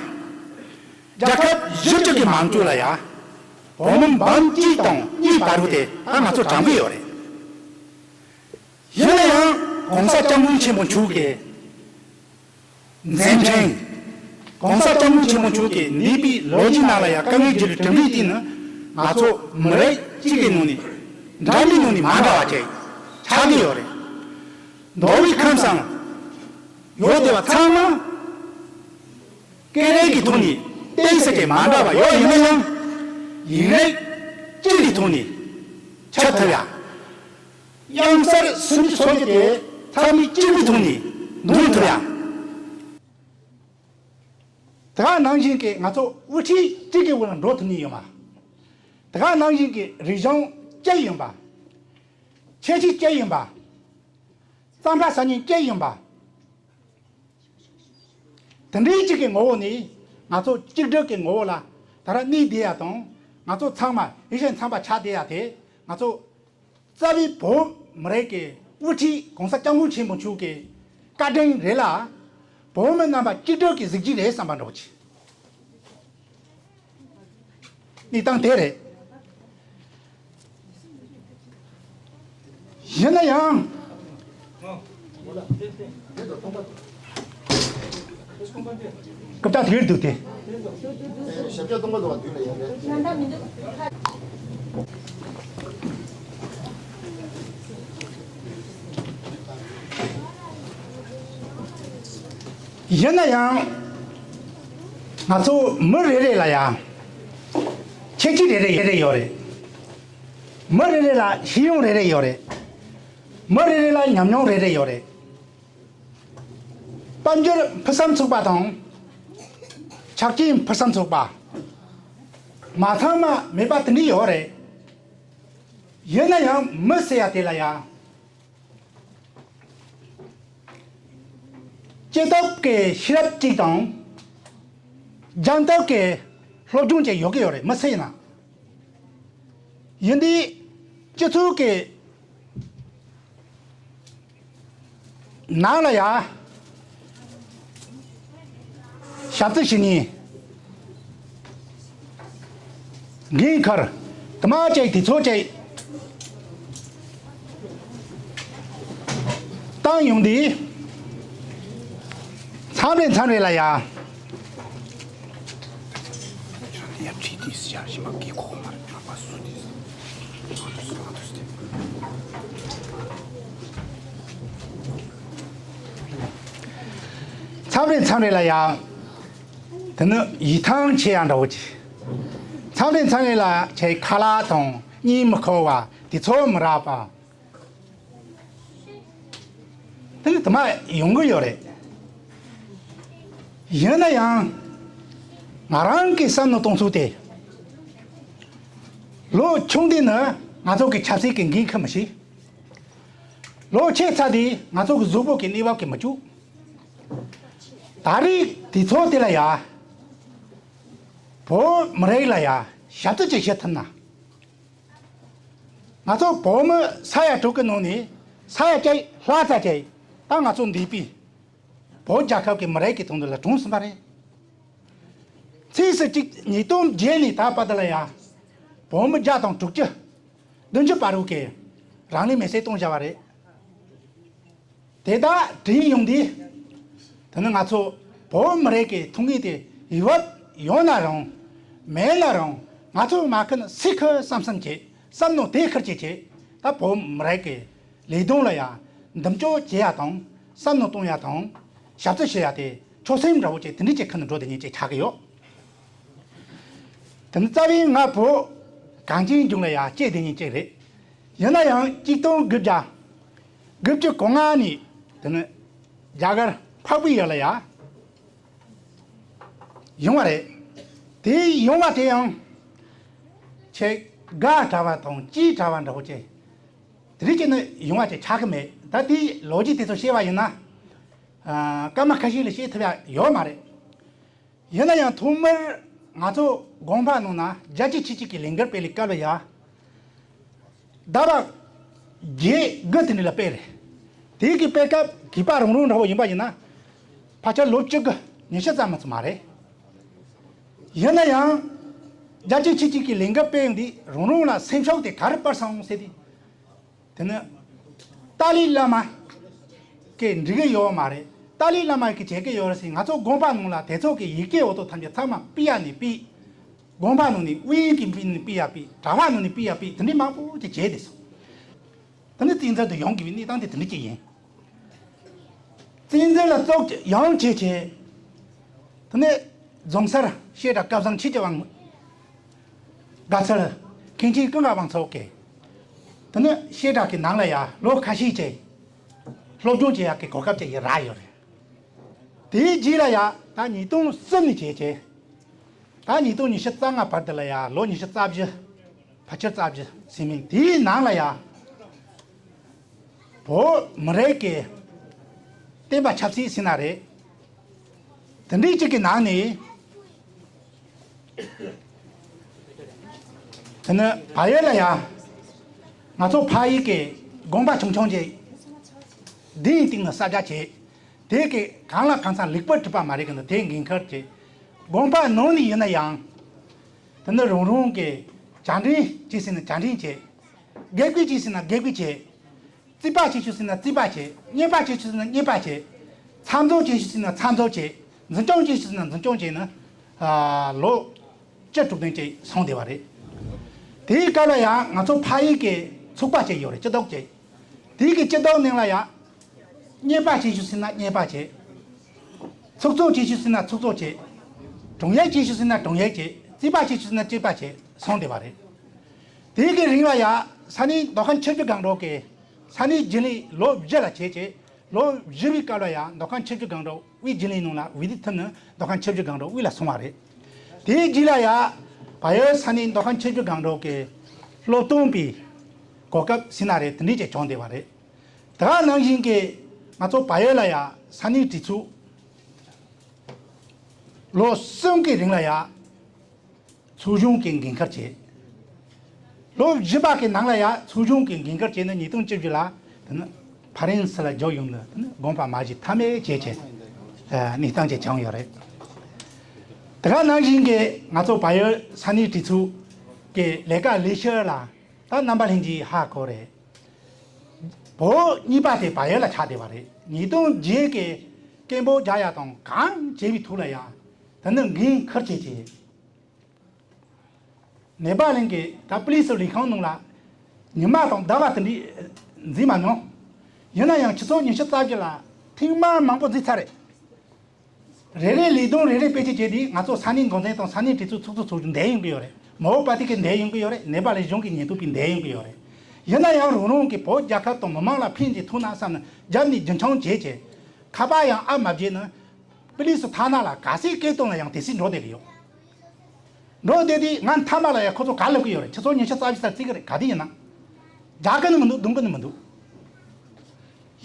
རྒྱལ་ཁབ་བཞི་བཅུ་གི་དམངས་གཙོ་ལ་ཡ། བོད་མི་འབུམ་གཅིག་དང་གཉིས་བར་དུ་དེ་ཨ་ང་ཚོ་དྲངས་ཀྱི་ཡོད་རེད། ཡིན་ན་ཡང་༸གོང་ས་༸སྐྱབས་མགོན་ཆེན་པོ་མཆོག་གི་མཛད་འཕྲིན། ༸གོང་ས་༸སྐྱབས་མགོན་ཆེན་པོ་མཆོག་གི་འདས་པའི་ལོ་རྒྱུས་ནང་ལ་ཡང་དཀའ་ངལ་འགྱུར་བའི་གྲུབ་འབྲས་དེ་ནི་ང་ཚོ་མི་རིགས་གཅིག་གི་ནང་ནས་འདྲ་མིན་ནང་ནས་མ་འདྲ་བ་ཅིག་ཆགས་ཀྱི་ཡོད་རེད། མདོ་དབུས་ཁམས་གསུམ་ཡོད་བསྡད་པ་ཚང་མ་སྐད་རིགས་ཀྱི་ཐོག་ནས་གཏན་ས་ཅིག་མ་འདྲ་བ་ཡོད། ཡིན་ན་ཡང་ཡིག་རིགས་གཅིག་གི་ཐོག་ནས་འཆད་ཐུབ་ཡ། དབྱངས་གསལ་སུམ་ཅུ་སོ་གཅིག་དེ་ཚང་མས་གཅིག་པུའི་ཐོག་ནས་འདོན་ཐུབ་ཡ། དེ་ག་ནང་བཞིན་གྱི་ང་ཚོ་དབུ་ཁྲིད་གཅིག་གི་འོག་ལ་འགྲོ་ཐུབ་ནི་ཡོད་པ། དེ་ག་ནང་བཞིན་གྱི་རིག་གཞུང་གཅིག་ཡིན་པ། ཁྱད་ཆོས་གཅིག་ཡིན་པ། རྩམ་པ་ཟ་མཁན་གཅིག་ཡིན་པ། དེ་འདྲའི་གཅིག་གི་ངོ་བོ་ནས་ང་ཚོ་གཅིག་སྒྲིལ་གྱི་ངོ་བོ་ལ་ད་ར་གནས་བསྡད་ཡ་དང་། ང་ཚོ་ཚང་མ་ཡིད་བཞིན་འཚམ་པ་ཆགས་བསྡད་ཡ་དེ། ང་ཚོ་རྩ་བའི་བོད་མི་རིགས་ཀྱི་དབུ་ཁྲིད་༸གོང་ས་༸སྐྱབས་མགོན་ཆེན་པོ་མཆོག་གི་བཀའ་དྲིན་རེད་ལ། བོད་མི་རྣམ་པ་གཅིག་སྒྲིལ་གྱི་གཟི་བརྗིད་རེད་བསམ་པ་འདྲ་བོ་ཅིག་གནས་སྟངས་དེ་རེད། ཡིན་ན་ཡང་། སྐབས་དག་དེར་འདུག་སྟེ། ཡིན་ན་ཡང་། ང་ཚོ་མི་རེ་རེ་ལ་ཡང་ཁྱད་ཆོས་རེ་རེ་རེ་རེ་ཡོད་རེད། མི་རེ་རེ་ལ་ཤེས་ཡོན་རེ་རེ་ཡོད་རེད། མི་རེ་རེ་ལ་ཉམས་མྱོང་རེ་རེ་ཡོད་རེད། དཔལ་འབྱོར་ཕུན་སུམ་ཚོགས་པ་དང་། ཆ་རྐྱེན་ཕུན་སུམ་ཚོགས་པ། མ་ཚང་མ་མེད་པ་དེ་འདྲ་ཡོད་རེད། ཡིན་ན་ཡང་མི་ཟེར་ཡ་དེ་ལ་ཡ། སྐྱེས་སྟོབས་ཀྱི་ཤེས་རབ་གཅིག་དང་། སྦྱངས་སྟོབས་ཀྱི་སློབ་སྦྱོང་བཅས་ཡོད་ཀྱི་ཡོད་རེད། མི་སུ་ཡིན་ན། ཡིན་དུས་སྤྱི་ཚོགས་ཀྱི་ནང་ལ་ཡ་ཞབས་ཕྱི་ཞུ་མཁན། འགན་འཁུར། དུ་མ་བཅས་དེ་ཚོ་བཅས་ ཡང་ཡོང་དུས། མཚམས་རེ་མཚམས་རེ་ལ་ཡ། མཚམས་རེ་མཚམས་རེ་ལ་ཡ། དེ་ནི་ཡིད་ཐང་ཆད་ཡ་འདྲ་བོ་ཅིག་མཚམས་རེ་མཚམས་རེ་ལ་ཁྱེད་ཁ་ལག་དང་གཉིད་མི་ཁུག་པ་དེ་ཚོ་མི་རག་པ། དེ་ནི་དུ་མ་ཡོང་གི་ཡོད་རེད། ཡིན་ན་ཡང་། ང་རང་གི་བསམ་བློ་གཏོང་ཚུལ་དེ། ལོ་ཆུང་དུས་ནི་ང་ཚོ་གི་ཆབ་སྲིད་ཀྱི་འགན་འཁུར་མི་ཤེས། ལོ་ཆེ་ཚར་དུས་ང་ཚོ་གི་གཟུགས་པོ་གི་གནས་བབ་ཀྱིས་མི་བཅུག་ད་རེས་དུས་ཚོད་དེ་ལ་ཡ། བོད་མི་རིགས་ལ་ཡ་ཞབས་ཏོག་ཅིག་བྱེད་ཐུབ་ན། ང་ཚོ་བོད་མི་ས་ཡ་དྲུག་གི་ནང་ནས་ས་ཡ་གཅིག་ལྷག་ཙམ་ཅིག་ད་ང་ཚོ་འདས་པའི་བོད་རྒྱལ་ཁབ་ཀྱི་མི་རིགས་ཀྱི་དོན་དུ་ལ་གྲོངས་ཟིན་པ་རེད། ཚེས་སུ་གཅིག་ཉིས་སྟོང་བརྒྱད་ནས་ད་བར་དུ་ལ་ཡ། བོད་མི་བརྒྱ་དང་དྲུག་ཅུ། བདུན་ཅུ་བར་དུ་གི་རང་ལུས་མེར་སྲེག་གཏོང་བཞག་པ་རེད། དེ་དག་དྲན་ཡོང་དུས། དེ་ནི་ང་ཚོ་བོད་མི་རིགས་ཀྱི་ཐུགས་ངེས་དེ་ཡིད་བབ་ཡོད་ན་རུང་། མེད་ན་རུང་། ང་ཚོ་མ་ཁུར་ནས་སུས་ཁུར་བསམ་བསམ་བྱེད། བསམ་མནོ་དེ་ཁུར་བྱེད་བྱེད། ད་བོད་མི་རིགས་ཀྱི་ལས་དོན་ལ་ཡང་མདུན་སྐྱོད་བྱེད་ཡ་དང་། བསམ་མནོ་གཏོང་ཡ་དང་། ཞབས་ཕྱི་ཞུ་ཡ་དེ་ཆོད་སེམས་འདྲ་བོ་ཅིག་དེ་འདྲ་ཅིག་ཁུར་ནས་འགྲོ་དེ་ཉིད་ཅིག་ཆགས་ཀྱི་ཡོད། དེ་ནི་རྩ་བའི་ང་བོད་གངས་ཅན་ལྗོངས་ལ་ཡ་སྐྱེས་དེ་ཉིད་ཅིག་རེད། ཡིན་ན་ཡང་གཅིག་སྟོང་དགུ་བརྒྱ་དགུ་བཅུ་གོ་ལྔ་ནས་དེ་ནི་རྒྱ་གར་འཕགས་པའི་ཡུལ་ལ་ཡ་ཡོང་བ་རེད། དེ་ཡོང་བ་དེ་ཡང་ཆེས་དགའ་དྲགས་པ་དང་སྐྱིད་དྲགས་པ་འདྲ་བོ་ཅིག་དེ་རིགས་ཀྱི་ནི་ཡོང་བ་ཅིག་ཆགས་ཀྱི་མེད། ད་དེའི་ལོ་རྒྱུས་དེ་ཚོ་བཤད་པ་ཡིན་ན། ཨ། སྐར་མ་ཁ་ཤས་ལ་བཤད་ཐུབ་ཡ་ཡོད་མ་རེད། ཡིན་ན་ཡང་ཐོག་མར་ང་ཚོ་དགོན་པ་ནང་ན་རྒྱལ་གཅེས་ཆོས་གཅེས་ཀྱི་ལས་འགུལ་སྤེལ་བའི་སྐབས་ལ་ཡ། ཟླ་བ་བརྒྱད་དགུ་དེ་འདྲ་ལ་སྤེལ་རེད། དེའི་གི་སྤེལ་སྐབས་གུས་པ་རང་རང་འདྲ་བོ་ཡིན་པ་ཡིན་ན། ཕལ་ཆེར་ལོ་བཅུ་དགུ་ཉི་ཤུ་ཙམ་མ་ཚོད་མ་རེད། ཡིན་ན་ཡང་། རྒྱལ་གཅེས་ཆོས་གཅེས་ཀྱི་ལས་འགུལ་སྤེལ་ཡོང་དུས་རང་རང་ལ་སེམས་ཤུགས་དེ་ག་རེ་སྤར་སོང་ཟེར་དུས། དེ་ནི། ཏཱ་ལའི་བླ་མ་གིས་འགྲིག་གི་ཡོད་མ་རེད། ཏཱ་ལའི་བླ་མ་གིས་བྱེད་ཀྱི་ཡོད་རེད་ཟེར། ང་ཚོ་དགོན་པ་ནང་ལ་དེ་ཚོ་གི་ཡི་གེ་འོ་ཐོག་ཐམས་ཅད་ཚང་མ་ཕུད་ཡ་ནས་ཕུད། དགོན་པ་ནང་ནས་དབུས་ཀྱི་ཕུད་ནས་ཕུད་ཡ་ཕུད། གྲྭ་པ་ནང་ནས་ཕུད་ཡ་ཕུད། དེ་འདྲའི་མང་པོ་ཅིག་བྱས་བསྡད་སོང་། དེ་ནི་བཙན་འཛུལ་དུ་ཡོང་དགོས་པའི་གནས་སྟངས་དེ་དེ་འདྲ་ཅིག་ཡིན། བཙན་འཛུལ་ལ་བཙོག་ཡང་བྱས་བྱས། དེ་ནས་རྫོང་སར་བཤད་གྲྭ་སྐལ་བཟང་ཆོས་ཀྱི་དབང་། དགའ་ཚལ་མཁན་ཆེན་ཀུན་དགའ་དབང་ཕྱུག་གིས། དེ་ནས་བཤད་གྲྭ་གི་ནང་ལ་ཡ་ལོ་ཁ་ཤས་ཀྱི་སློབ་སྦྱོང་བྱེད་ཡག་གི་གོ་སྐབས་ཅིག་ཡ་རག་ཡོད་རེད། དེའི་རྗེས་ལ་ཡ་ད་ཉིས་སྟོང་གསུམ་ནས་བྱས་བྱས། ད་ཉིས་སྟོང་ཉི་ཤུ་རྩ་ལྔ་བར་དུ་ལ་ཡ་ལོ་ཉི་ཤུ་རྩ་བཞི། ཕལ་ཆེར་རྩ་བཞི་ཟིན་མིན་དེའི་ནང་ལ་ཡ། བོད་མི་རིགས་ཀྱི་བསྟན་པ་ཆབ་སྲིད་ཟེར་ན་རེད། དེ་འདྲའི་གཅིག་གི་ནང་ནས། དེ་ནི་བལ་ཡུལ་ལ་ཡ། ང་ཚོ་ཕ་ཡུལ་གྱི་དགོན་པ་ཆུང་ཆུང་ཅིག་དེའི་སྟེང་ནས་གསར་རྒྱག་བྱས། དེ་གི་གང་ལ་གང་འཚམ་ལེགས་པོ་གྲུབ་པ་མ་རེད་གི་འདུག་དེ་འགན་ཁུར་གྱིས། དགོན་པ་ནང་ནས་ཡིན་ན་ཡང་། དེ་ནི་རང་རང་གི་བཅར་འདྲི་བྱེད་ཟེར་ན་བཅར་འདྲི་བྱེད། དགེ་བསྐོས་བྱེད་ཟེར་ན་དགེ་བསྐོས་བྱེད། རྩིས་པ་བྱེད་ཤོག་ཟེར་ན་རྩིས་པ་བྱེད། གཉེར་པ་བྱེད་ཤོག་ཟེར་ན་གཉེར་པ་བྱེད། ཚབ་མཚོན་བྱེད་ཤོག་ཟེར་ན་ཚབ་མཚོན་བྱེད། འཛིན་སྐྱོང་བྱེད་ཤོག་ཟེར་ན་འཛིན་སྐྱོང་བྱེད་ནས། ཨ། ལོ་བཅུ་དྲུག་བདུན་ཅིག་སོང་བསྡད་པ་རེད། དེའི་སྐབས་ལ་ཡང་ང་ཚོ་ཕ་ཡུལ་གྱི་ཚོགས་པ་ཅིག་ཡོད་རེད། སྤྱི་ཚོགས་ཅིག་དེའི་གི་སྤྱི་ཚོགས་ནང་ལ་ཡང་། གཉེར་པ་བྱེད་ཤོག་ཟེར་ན་གཉེར་པ་བྱེད། ཚོགས་གཙོ་བྱེད་ཤོག་ཟེར་ན་ཚོགས་གཙོ་བྱེད། དྲུང་ཡིག་བྱེད་ཤོག་ཟེར་ན་དྲུང་ཡིག་བྱེད། རྩིས་པ་བྱེད་ཤོག་ཟེར་ན་རྩིས་པ་བྱེད་སོང་བསྡད་པ་རེད། དེའི་གི་རིང་ལ་ཡང་ས་གནས་མདོ་ཁམས་ཆུ་བཞི་སྒང་དྲུག་གི་ས་གནས་རྒྱུན་ལས་ལོ་བཞི་ལ་བྱས་བྱས། ལོ་བཞི་པའི་སྐབས་ལ་ཡང་མདོ་ཁམས་ཆུ་བཞི་སྒང་དྲུག་དབུས་རྒྱུན་ལས་ནང་ལ་འོས་བསྡུ་ཐུབ་ནས་མདོ་ཁམས་ཆུ་བཞི་སྒང་དྲུག་དབུས་ལ་སོང་བ་རེད། དེའི་རྗེས་ལ་ཡང་བལ་ཡུལ་ས་གནས་མདོ་ཁམས་ཆུ་བཞི་སྒང་དྲུག་གི་སློབ་སྟོན་པའི་གོ་སྐབས་ཟེར་ན་རེད། དེ་འདྲས་ཅིག་བྱུང་བསྡད་པ་རེད། དེ་ག་ནང་བཞིན་གྱི་ང་ཚོ་བལ་ཡུལ་ལ་ཡང་ས་གནས་གྲོས་ཚོགས་ལོ་གསུམ་གྱི་རིང་ལ་ཡང་ཚོགས་ཆུང་གི་འགན་ཁུར་བྱས། ལོ་བཞི་པ་གི་ནང་ལ་ཡང་ཚོགས་ཆུང་གི་འགན་ཁུར་བྱས་ནས་ཉིས་སྟོང་བཅུ་བཞི་ལ་དེ་ནི་ཕ་རན་སི་ལ་བརྒྱུགས་ཡོང་ནས་དེ་ནི་དགོངས་པ་མ་བཞེས་ཐབས་མེད་བྱས་བྱས་གནས་སྟངས་ཅིག་བྱུང་ཡོད་རེད། དེ་ག་ནང་བཞིན་གྱི་ང་ཚོ་བལ་ཡུལ་ས་གནས་གྲོས་ཚོགས་ཀྱི་ལས་ཀ་ལས་ཤོག་ལ་ད་རྣམ་པ་ལྷན་རྒྱས་ཧ་གོ་རེད། བོད་གཉིས་པ་དེ་བལ་ཡུལ་ལ་ཆགས་བསྡད་པ་རེད། ཉིས་སྟོང་བརྒྱད་ཀྱི་སྐད་འབོད་རྒྱག་ཡ་དང་གང་བྱས་པའི་ཐོག་ལ་ཡ། དེ་ནི་འགན་འཁུར་བྱས་བྱས། ནེ་པ་ལན་གྱི་ད་པུ་ལི་སི་ལས་ཁང་ནང་ལ་ཉི་མ་དང་ཟླ་བ་དེ་འདྲ་འཛིན་མ་མྱོང་། ཡིན་ན་ཡང་ཆུ་ཚོད་ཉི་ཤུ་རྩ་བཞི་ལ་ཐེངས་མ་མང་པོ་འཛིན་ཚར་རེད། རེ་རེ་ལས་དོན་རེ་རེ་སྤེལ་ཆེད་བྱས་ཏེ་ང་ཚོ་ས་གནས་འགོ་འཛིན་དང་ས་གནས་གྲོས་ཚོགས་ཚོགས་གཙོ་ཚོ་འདེད་ཡོང་གི་ཡོད་རེད། མའོ་པ་ཏི་གིས་འདེད་ཡོང་གི་ཡོད་རེད། ནེ་པ་ལི་གཞུང་གི་ཉེན་རྟོག་པས་འདེད་ཡོང་གི་ཡོད་རེད། ཡིན་ན་ཡང་རང་རང་གི་བོད་རྒྱལ་ཁབ་དང་མི་མང་ལ་ཕན་ཅིག་ཐོགས་ན་བསམ་ནས་རྒྱབ་ནས་རྒྱུན་འཁྱོངས་བྱས་བྱས། ཁ་པར་ཡང་ཨ་མ་བརྗེས་ནས། པུ་ལི་སི་ཐ་ན་ལ་ག་སའི་སྐད་གཏོང་ལ་ཡང་དེ་སྲིད་འགྲོ་བསྡད་ཀྱི་ཡོད། འགྲོ་བསྡད་དུས་ང་མཐའ་མ་ལ་ཡང་ཁོ་ཚོ་ག་ལབ་ཀྱི་ཡོད་རེད། ཁྱེད་ཚོ་ཉི་ཤུ་རྩ་བཞི་ལ་བརྩི་གི་རེད། ག་དུས་ཡིན་ན། རྒྱག་གི་ནི་མི་འདུག་རྡུང་གི་ནི་མི་འདུག་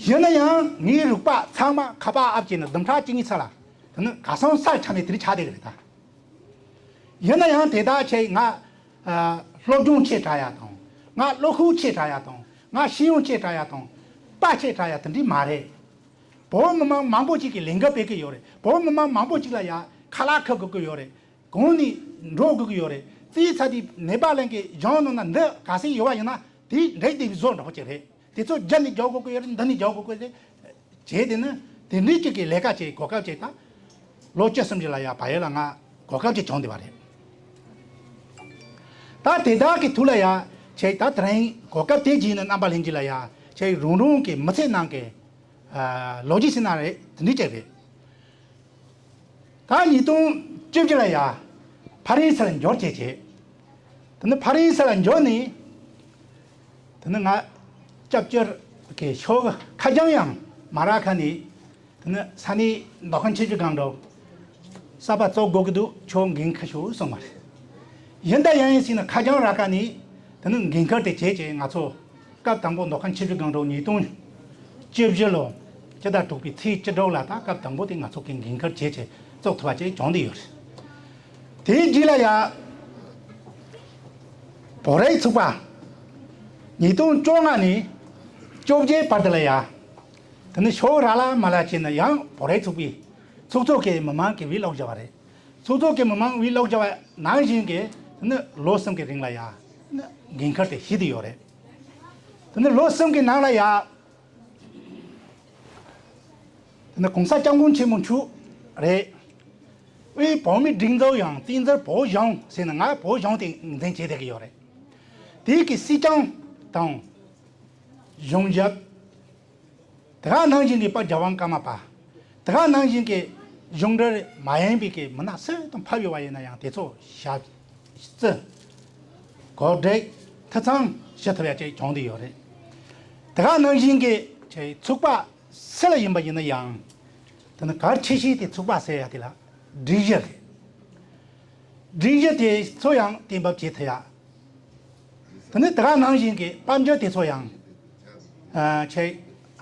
ཡིན་ན་ཡང་ངའི་རུག་པ་ཚང་མ་ཁ་པར་ཨབ་བྱས་ནས་བདུན་ཕྲག་གཅིག་གཉིས་ཚར་ལ། དེ་ནི་ག་སོང་ས་ཆ་མེད་དེ་རིགས་ཆགས་བསྡད་ཀྱི་རེད་ད། ཡིན་ན་ཡང་དེ་དག་ཆེ་ང་ཨ་སློབ་སྦྱོང་ཆེ་དྲག་ཡ་དང་། ང་བློ་ཁོག་ཆེ་དྲག་ཡ་དང་། ང་ཤེས་ཡོན་ཆེ་དྲག་ཡ་དང་། དཔའ་ཆེ་དྲག་ཡ་དེ་འདྲས་མ་རེད། བོད་མི་མང་མང་པོ་ཅིག་གིས་ལས་འགུལ་སྤེལ་གི་ཡོད་རེད། བོད་མི་མང་མང་པོ་ཅིག་ལ་ཡ་ཁ་ལག་ཁུར་དགོས་ཀྱི་ཡོད་རེད། གང་ནས་འགྲོ་དགོས་ཀྱི་ཡོད་རེད། རྩིས་ཚ་དེ་ནེ་པ་ལན་གྱི་གཞུང་ནང་ན་འདི་ག་སྲིད་ཡོད་པ་ཡིན་ན་དེ་འགྲིག་བསྡད་པའི་བཟོ་འདྲ་པོ་ཅིག་རེད། དེ་ཚོ་རྒྱབ་ནས་རྒྱག་དགོས་ཀྱི་ཡོད་རེད། འདི་ནས་རྒྱག་དགོས་ཀྱི་རེད། བྱས་དེ་ནི་དེ་འདྲའི་ཅིག་གི་ལས་ཀ་བྱེད་གོ་སྐབས་ཅིག་དང་། ལོ་བཅུ་གསུམ་ཅིག་ལ་ཡ་བལ་ཡུལ་ལ་ང་གོ་སྐབས་ཅིག་བྱུང་བསྡད་པ་རེད། ད་དེ་དག་གི་ཐོག་ལ་ཡ་ཆེ་ད་དེ་རིང་གོ་སྐབས་དེ་བརྒྱུད་ནས་རྣམ་པ་ལྷན་རྒྱས་ལ་ཡ་ཆེ་རང་རང་གི་མི་ཚེ་ནང་གི་ཨ་ལོ་རྒྱུས་ཟེར་ན་རེད། དེ་འདྲའི་ཅིག་རེད། ད་ཉིས་སྟོང་བཅུ་བཞི་ལ་ཡ་ཕ་རན་སི་ལ་འབྱོར་བྱས་བྱས། དེ་ནི་ཕ་རན་སི་ལ་འབྱོར་ནས། དེ་ནི་ང་སྐྱབས་བཅོལ་གྱི་ཕྱོགས་ཁ་རྐྱང་ཡང་མ་རག་ཁ་ནས། དེ་ནི་ས་གནས་མདོ་ཁམས་ཆུ་བཞི་སྒང་དྲུག་གསར་པ་བཙུགས་དགོས་ཀྱི་འདུག་ཁྱོད་འགན་འཁུར་ཤོག་གསུངས་པ་རེད། ཡིན་ད་ཡང་ཡིན་ཟེར་ནས་ཁ་རྐྱང་རག་ཁ་ནས། དེ་ནི་འགན་འཁུར་དེ་བྱས་བྱས་ང་ཚོ། སྐབས་དང་པོ་མདོ་ཁམས་ཆུ་བཞི་སྒང་དྲུག་ཉིས་སྟོང་བཅུ་བཞི་ལོ་སྤྱི་ཟླ་དྲུག་པའི་ཚེས་བཅུ་དྲུག་ལ་ད་སྐབས་དང་པོ་དེ་ང་ཚོ་གི་འགན་འཁུར་བྱས་བྱས་བཙུགས་ཐུབ་པ་ཅིག་བྱུང་བསྡད་ཡོད་རེད། དེའི་རྗེས་ལ་ཡ་བོད་རིགས་ཚོགས་པ་ཉིས་སྟོང་བཅོ་ལྔ་ནས་བཅོ་བརྒྱད་བར་དུ་ལ་ཡ། དེ་ནི་ཕྱོགས་ར་ལ་མ་ལ་བྱས་ན་ཡང་བོད་རིགས་ཚོགས་པའི་ཚོགས་གཙོ་གི་མི་མང་གི་བི་ལོག་བྱ་བ་རེད། ཚོགས་གཙོ་གི་མི་མང་བི་ལོག་བྱ་བ་ནང་བཞིན་གྱི་དེ་ནི་ལོ་གསུམ་གྱི་རིང་ལ་ཡ་འགན་འཁུར་དེ་བཞེས་བསྡད་ཡོད་རེད། དེ་ནི་ལོ་གསུམ་གྱི་ནང་ལ་ཡ། དེ་ནི་གོང་ས་སྐྱབས་མགོན་ཆེན་པོ་མཆོག་རེད། དབུས་བོད་མིའི་སྒྲིག་འཛུགས་ཡང་བཙན་བྱོལ་བོད་གཞུང་ཟེར་ནས་ང་བོད་གཞུང་དེ་འཛིན་བྱས་བསྡད་ཀྱི་ཡོད་རེད། དེའི་གི་སྲིད་སྐྱོང་དང་། གཞུང་ཞབས། དེ་ག་ནང་བཞིན་གྱི་དཔལ་རྒྱལ་དབང་ཀརྨ་པ། དེ་ག་ནང་བཞིན་གྱི་གཞུང་འབྲེལ་མ་ཡིན་པའི་གི་མི་སྣ་སུ་དང་ཕེབས་ཡོད་པ་ཡིན་ན་ཡང་དེ་ཚོ་ཞབས་རྩི། གོ་སྒྲིག་ཐུགས་ཚང་ཞུ་ཐུབ་ཡ་ཅིག་བྱུང་བསྡད་ཡོད་རེད། དེ་ག་ནང་བཞིན་གྱི་ཆེ་ཚོགས་པ་སུ་ལ་ཡིན་པ་ཡིན་ན་ཡང་། དེ་ནི་གལ་ཆེ་ཤོས་དེ་ཚོགས་པ་ཟེར་ཡ་དེ་ལ་སྒྲིག་གཞི་རེད། སྒྲིག་གཞི་དེ་ཚོ་ཡང་གཏན་འབེབས་བྱེད་ཐུབ་ཡ། དེ་ནི་དེ་ག་ནང་བཞིན་གྱི་དཔལ་འབྱོར་དེ་ཚོ་ཡང་། ཨ་ཆེ་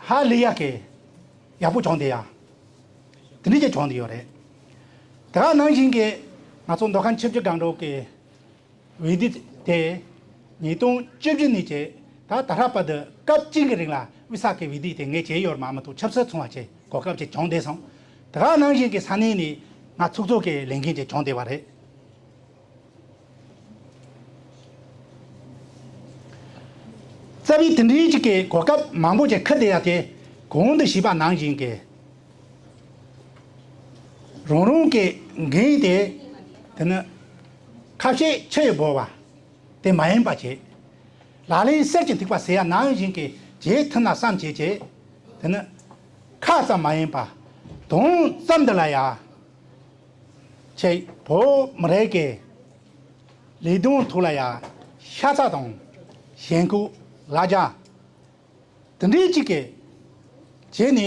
ཧ་ལས་ཡ་གི་ཡག་པོ་བྱུང་བསྡད་ཡ། དེ་འདྲ་ཅིག་བྱུང་བསྡད་ཡོད་རེད། དེ་ག་ནང་བཞིན་གྱི་ང་ཚོ་མདོ་ཁམས་ཆུ་བཞི་སྒང་དྲུག་གི་འོས་བསྡུ་དེ་ཉིས་སྟོང་བཅུ་བཞི་ནས་བྱས་ད་ད་ལྟ་བར་དུ་སྐབས་གཅིག་གི་རིང་ལ་དབུས་ས་གི་འོས་བསྡུ་དེ་ངས་བྱས་ཡོད་མ་མ་གཏོགས་ཆབ་སྲིད་ཚོང་བ་བྱས་གོ་སྐབས་ཅིག་བྱུང་བསྡད་སོང་། དེ་ག་ནང་བཞིན་གྱི་ས་གནས་ནས་ང་ཚོགས་གཙོ་གི་ལས་འགན་ཅིག་བྱུང་བསྡད་པ་རེད། རྩ་བའི་དེ་འདྲའི་ཅིག་གི་གོ་སྐབས་མང་པོ་ཅིག་འཁུར་བསྡད་ཡ་དེ་གོང་དུ་ཞུས་པ་ནང་བཞིན་གྱི་རང་རང་གི་འགན་དེ་དེ་ནི་ཁ་བཤད་ཆུ་ཡིས་འབོར་བ་དེ་མ་ཡིན་པ་བྱས། ལག་ལེན་གསེར་གྱི་ཐིགས་པ་ཟེར་ཡ་ནང་བཞིན་གྱི་བྱེད་ཐུབ་ན་བསམ་བྱས་བྱས། དེ་ནི་ཁ་ཙམ་མ་ཡིན་པ་དོན་ཙམ་དུ་ལ་ཡ། ཆེ་བོད་མི་རིགས་ཀྱི་ལས་དོན་ཐོག་ལ་ཡ་ཤ་ཚ་དང་ཞེན་ཁོག་ལ་རྒྱ་དེ་འདྲའི་ཅིག་གི་བྱས་ནས་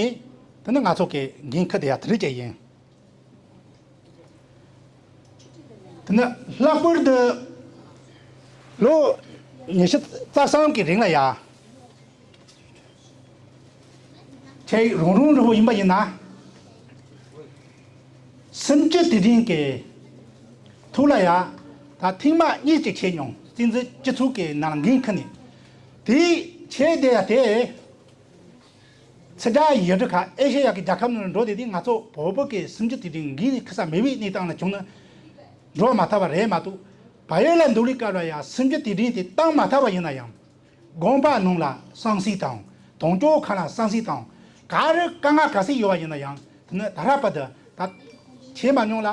དེ་ནི་ང་ཚོ་གི་འགན་འཁུར་དེ་ཡ་དེ་འདྲའི་ཅིག་ཡིན། དེ་ནི་ལྷག་པར་དུ་ལོ་ཉི་ཤུ་རྩ་གསུམ་གྱི་རིང་ལ་ཡ། ཆེ་རང་རང་རུ་བོ་ཡིན་པ་ཡིན་ན། སུམ་ཅུ་དུས་དྲན་གྱི་ཐོག་ལ་ཡ། ད་ཐེངས་མ་གཉིས་ཅིག་བྱས་མྱོང་། བཙན་འཛུལ་སྤྱི་ཚོགས་ཀྱི་ནང་འགན་འཁུར་ནས། དེའི་ཆེད་དེ་ཡ་དེ། ཕྱི་དགྲ་ཡུལ་གྲུ་ཁག་ཨེ་ཤེ་ཡ་གི་རྒྱལ་ཁབ་ནང་འགྲོ་དེ་དུས་ང་ཚོ་བོད་བོད་ཀྱི་སུམ་ཅུ་དུས་དྲན་འགན་ནས་ཁུར་ས་མེད་པའི་གནས་སྟངས་ལ་བྱུང་ན། འགྲོ་མ་ཐུབ་པ་རེད་མ་གཏོགས། བལ་ཡུལ་ལ་འདུག་ལས་སྐབས་ལ་ཡ་སུམ་ཅུ་དུས་དྲན་དེ་བཏང་མ་ཐུབ་པ་ཡིན་ན་ཡང་། དགོན་པ་ནང་ལ་བསང་གསོལ་དང་། གདོང་ཅོག་ཁ་ལ་བསམ་སྲིད་དང་ག་རེ་དཀའ་ངལ་ག་ཚད་ཡོད་པ་ཡིན་ན་ཡང་དེ་ནི་ད་ར་པ་དུ་ད་ཆད་མ་མྱོང་ལ།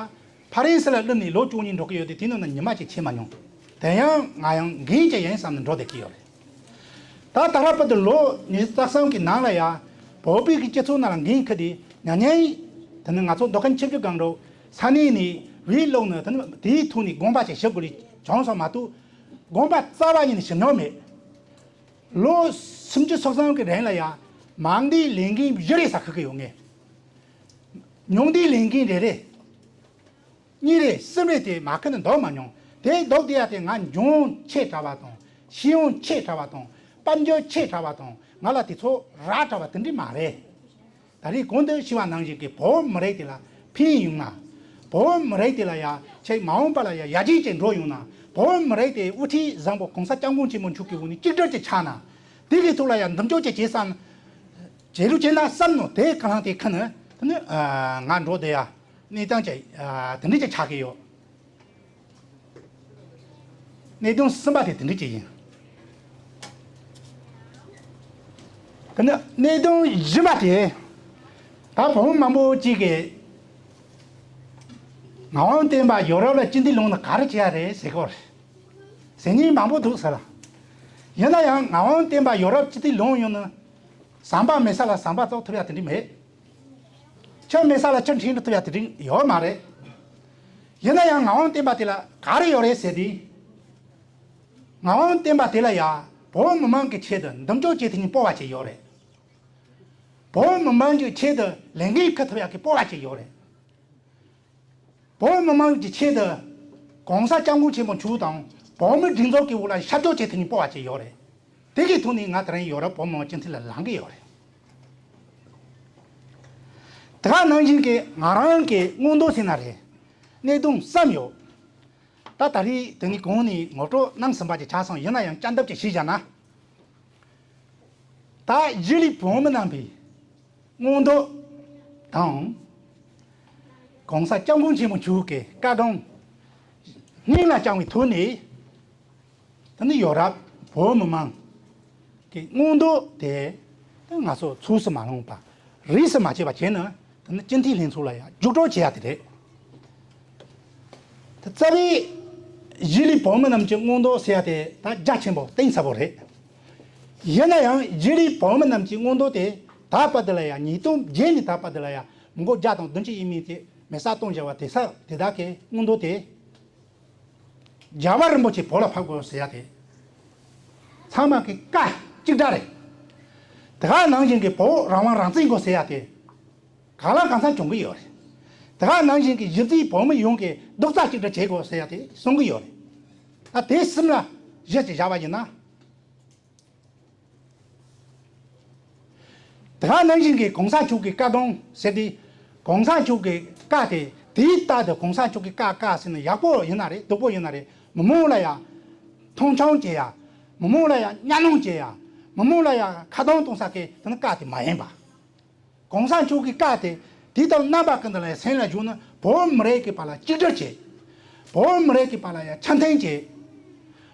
ཕ་རན་སི་ལ་སླེབས་ནས་ལོ་བཅུ་གཉིས་འགྲོ་གི་ཡོད་དེ་དེ་ནང་ན་ཉི་མ་གཅིག་ཆད་མ་མྱོང་། དེ་ཡང་ང་ཡང་འགན་ཅིག་ཡིན་བསམ་ནས་འགྲོ་བསྡད་ཀྱི་ཡོད་རེད། ད་ད་ར་པ་དུ་ལོ་ཉི་ཤུ་རྩ་གསུམ་གི་ནང་ལ་ཡ་བོད་པའི་གི་སྤྱི་ཚོགས་ནང་ལ་འགན་ཁུར་དེ་ཉ་ཉན་དེ་ནི་ང་ཚོ་མདོ་ཁམས་ཆུ་བཞི་སྒང་དྲུག་ས་གནས་ནས་བོད་ལུགས་ནི་དེ་ནི་དེའི་ཐོག་ནས་དགོངས་པ་ཅིག་ཞུ་དགོས་རེད་བྱུང་སོང་མ་གཏོགས་དགོངས་པ་རྩ་བ་ཉིད་ནས་ཞུ་མྱོང་མེད། ལོ་སུམ་ཅུ་སོ་གསུམ་གི་རིང་ལ་ཡ་མང་སྡེའི་ལས་འགན་བཞི་རེ་ས་ཁུར་གི་ཡོད་ངེས། ཉུང་སྡེའི་ལས་འགན་རེ་རེ། གཉིས་རེ་གསུམ་རེ་དེ་མ་ཁུར་ནས་འདུག་མ་མྱོང་། དེ་འདུག་དེ་ཡ་དེ་ང་འཇོན་ཆེ་དྲགས་པ་དང་ཤེས་ཡོན་ཆེ་དྲགས་པ་དང་དཔལ་འབྱོར་ཆེ་དྲགས་པ་དང་ང་ལ་དེ་ཚོ་རག་དྲགས་པ་དེ་འདྲ་མ་རེད། ད་རེས་གོང་དུ་ཞུས་པ་ནང་བཞིན་གྱི་བོད་མི་རིགས་དེ་ལ་ཕན་ཡོང་ན། བོད་མི་རིགས་དེ་ལ་ཡ་ཆེས་མ་འོངས་པ་ལ་ཡ་ཡར་རྒྱས་ཅིག་འགྲོ་ཡོང་ན། བོད་མི་རིགས་དེ་དབུ་ཁྲིད་བཟང་པོ་གོང་ས་སྐྱབས་མགོན་ཆེན་པོ་མཆོག་གི་འོག་ནས་གཅིག་སྒྲིལ་ཅིག་ཆགས་ན། དེ་གི་ཐོག་ལ་ཡ་འདུམ་གཅོག་ཅིག་བྱེད་བསམ། བྱེད་རུ་བྱེད་ན་བསམ་ནོ་དེ་གང་དེ་ཁ་ནས་དེ་ནི་ང་འགྲོ་བསྡད་ཡ་གནས་སྟངས་ཅིག་དེ་འདྲ་ཅིག་ཆགས་ཀྱི་ཡོད། གནད་དོན་གསུམ་པ་དེ་དེ་འདྲ་ཅིག་ཡིན། དེ་ནི་གནད་དོན་བཞི་པ་དེ་ད་བོད་མི་མང་པོ་ཅིག་གིས་ངག་དབང་བསྟན་པ་ཡོ་རོབ་ལ་སྤྱི་འཐུས་ལངས་ན་ག་རེ་བྱེད་ཡ་རེད་ཟེར་གོ་རེད། ཟེར་མཁན་མང་པོ་འདུག་ཟེར་ལ། ཡིན་ན་ཡང་ངག་དབང་བསྟན་པ་ཡོ་རོབ་སྤྱི་འཐུས་ལངས་ཡོང་ན་ཟམ་པ་མེད་ས་ལ་ཟམ་པ་བཙུགས་ཐུབ་ཡ་དེ་འདྲ་མེད། ཆུ་མེད་ས་ལ་ཆུ་འཁྲུད་ཐུབ་ཡ་དེ་འདྲ་ཡོད་མ་རེད། ཡིན་ན་ཡང་ངག་དབང་བསྟན་པ་དེ་ལ་ག་རེ་ཡོད་རེད་ཟེར་དུས། ངག་དབང་བསྟན་པ་དེ་ལ་ཡ་བོད་མི་མང་གི་ཆེད་དུ་འདུམ་གཅོག་བྱེད་ཐུབ་མཁན་སྤོབས་པ་ཅིག་ཡོད་རེད། བོད་མི་མང་གི་ཆེད་དུ་ལས་འགན་འཁུར་ཐུབ་ཡག་གི་སྤོབས་པ་ཅིག་ཡོད་རེད། བོད་མི་མང་གི་ཆེད་དུ་གོང་ས་སྐྱབས་མགོན་ཆེན་པོ་མཆོག་དང་བོད་མི་སྒྲིག་འཛུགས་ཀྱི་འོག་ལ་ཤར་ཕྱོགས་བྱེད་ཐུབ་མཁན་སྤོབས་པ་ཅིག་ཡོད་རེད། དེ་གི་ཐོག་ནས་ང་དེ་རིང་ཡོ་རོབ་བོད་མི་མང་སྤྱི་འཐུས་ལ་ལངས་ཀྱི་ཡོད་རེད། དེ་ག་ནང་བཞིན་གྱི་ང་རང་གི་མངོན་འདོད་ཟེར་ན་རེད། གནད་དོན་གསུམ་ཡོད། ད་ད་རེས་དེ་ནས་གོང་ནས་ངོ་སྤྲོད་གནང་ཟིན་པ་ཅིག་ཆགས་སོང་། ཡིན་ན་ཡང་བསྐྱར་ཟློས་ཅིག་ཞུས་བཞག་ན། ད་གཞིས་ལུས་བོད་མི་རྣམ་པའི་མངོན་འདོད་དང་། གོང་ས་སྐྱབས་མགོན་ཆེན་པོ་མཆོག་གི་བཀའ་དགོངས་སྙིང་ལ་བཅངས་པའི་ཐོག་ནས། དེ་ནི་ཡོ་རོབ་བོད་མི་མང་གི་མངོན་འདོད་དེ་ང་ཚོ་ཚུགས་སུ་མ་ལོངས་པ། རིས་སུ་མ་ཆད་པ་བྱས་ན་དེ་ནི་སྤྱི་འཐུས་ལྷན་ཚོགས་ལ་ཡང་རྒྱུགས་སྤྲོད་བྱེད་ཡ་དེ་རེད། དེ་རྩ་བའི་གཞིས་ལུས་བོད་མི་རྣམས་ཀྱི་མངོན་འདོད་ཟེར་ཡ་དེ་ད་རྒྱ་ཆེན་པོ་གཏིང་ཟབ་པོ་རེད། ཡིན་ན་ཡང་གཞིས་ལུས་བོད་མི་རྣམས་ཀྱི་མངོན་འདོད་དེ་ད་བར་དུ་ལ་ཡང་ཉིས་སྟོང་བརྒྱད་ནས་ད་བར་དུ་ལ་ཡང་མི་མགོ་བརྒྱ་དང་བདུན་ཅུ་ཡས་མས་དེ་མེ་སྲེག་གཏོང་བཞག་པ་དེ་ས་དེ་དག་གི་མངོན་འདོད་དེ། རྒྱལ་བ་རིན་པོ་ཆེ་བོད་ལ་ཕེབས་དགོས་ཟེར་ཡ་དེ། ཚང་མ་གི་བཀའ་གཅིག་སྒྲ་རེད། དེ་ག་ནང་བཞིན་གྱི་བོད་རང་དབང་རང་བཙན་དགོས་ཟེར་ཡ་དེ། གང་ལ་གང་འཚམ་བྱུང་གི་ཡོད་རེད། དེ་ག་ནང་བཞིན་གྱི་གཞིས་རྩེའི་བོད་མི་ཡོངས་ཀྱི་རྡོག་རྩ་གཅིག་སྒྲིལ་བྱེད་དགོས་ཟེར་ཡ་དེ་གསུང་གི་ཡོད་རེད། ད་དེ་གསུམ་ལ་གཞི་ཅིག་བཞག་པ་ཡིན་ན། དེ་ག་ནང་བཞིན་གྱི་གོང་ས་མཆོག་གི་བཀའ་དགོངས་ཟེར་ཏེ། གོང་ས་མཆོག་གི་བཀའ་དེ་དེའི་ལྟར་དུ་གོང་ས་མཆོག་གི་བཀའ་བཀའ་ཟེར་ན་ཡག་པོ་ཡིན་ན་རེད། སྡུག་པོ་ཡིན་ན་རེད། མི་མང་ལ་ཡང་མཐོང་ཆུང་བྱེད་ཡ། མི་མང་ལ་ཡང་གཉའ་གནོན་བྱེད་ཡ། མི་མང་ལ་ཡང་ཁ་གདངས་གཏོང་ས་གི་དེ་ནི་བཀའ་དེ་མ་ཡིན་པ། གོང་ས་མཆོག་གི་བཀའ་དེ་དུས་དང་རྣམ་པ་ཀུན་ཏུ་ལ་སེམས་ལ་བཞག་ནས་བོད་མི་རིགས་ཀྱི་བར་ལ་གཅིག་སྒྲིལ་བྱེད། བོད་མི་རིགས་ཀྱི་བར་ལ་ཡང་འཆམ་མཐུན་བྱེད།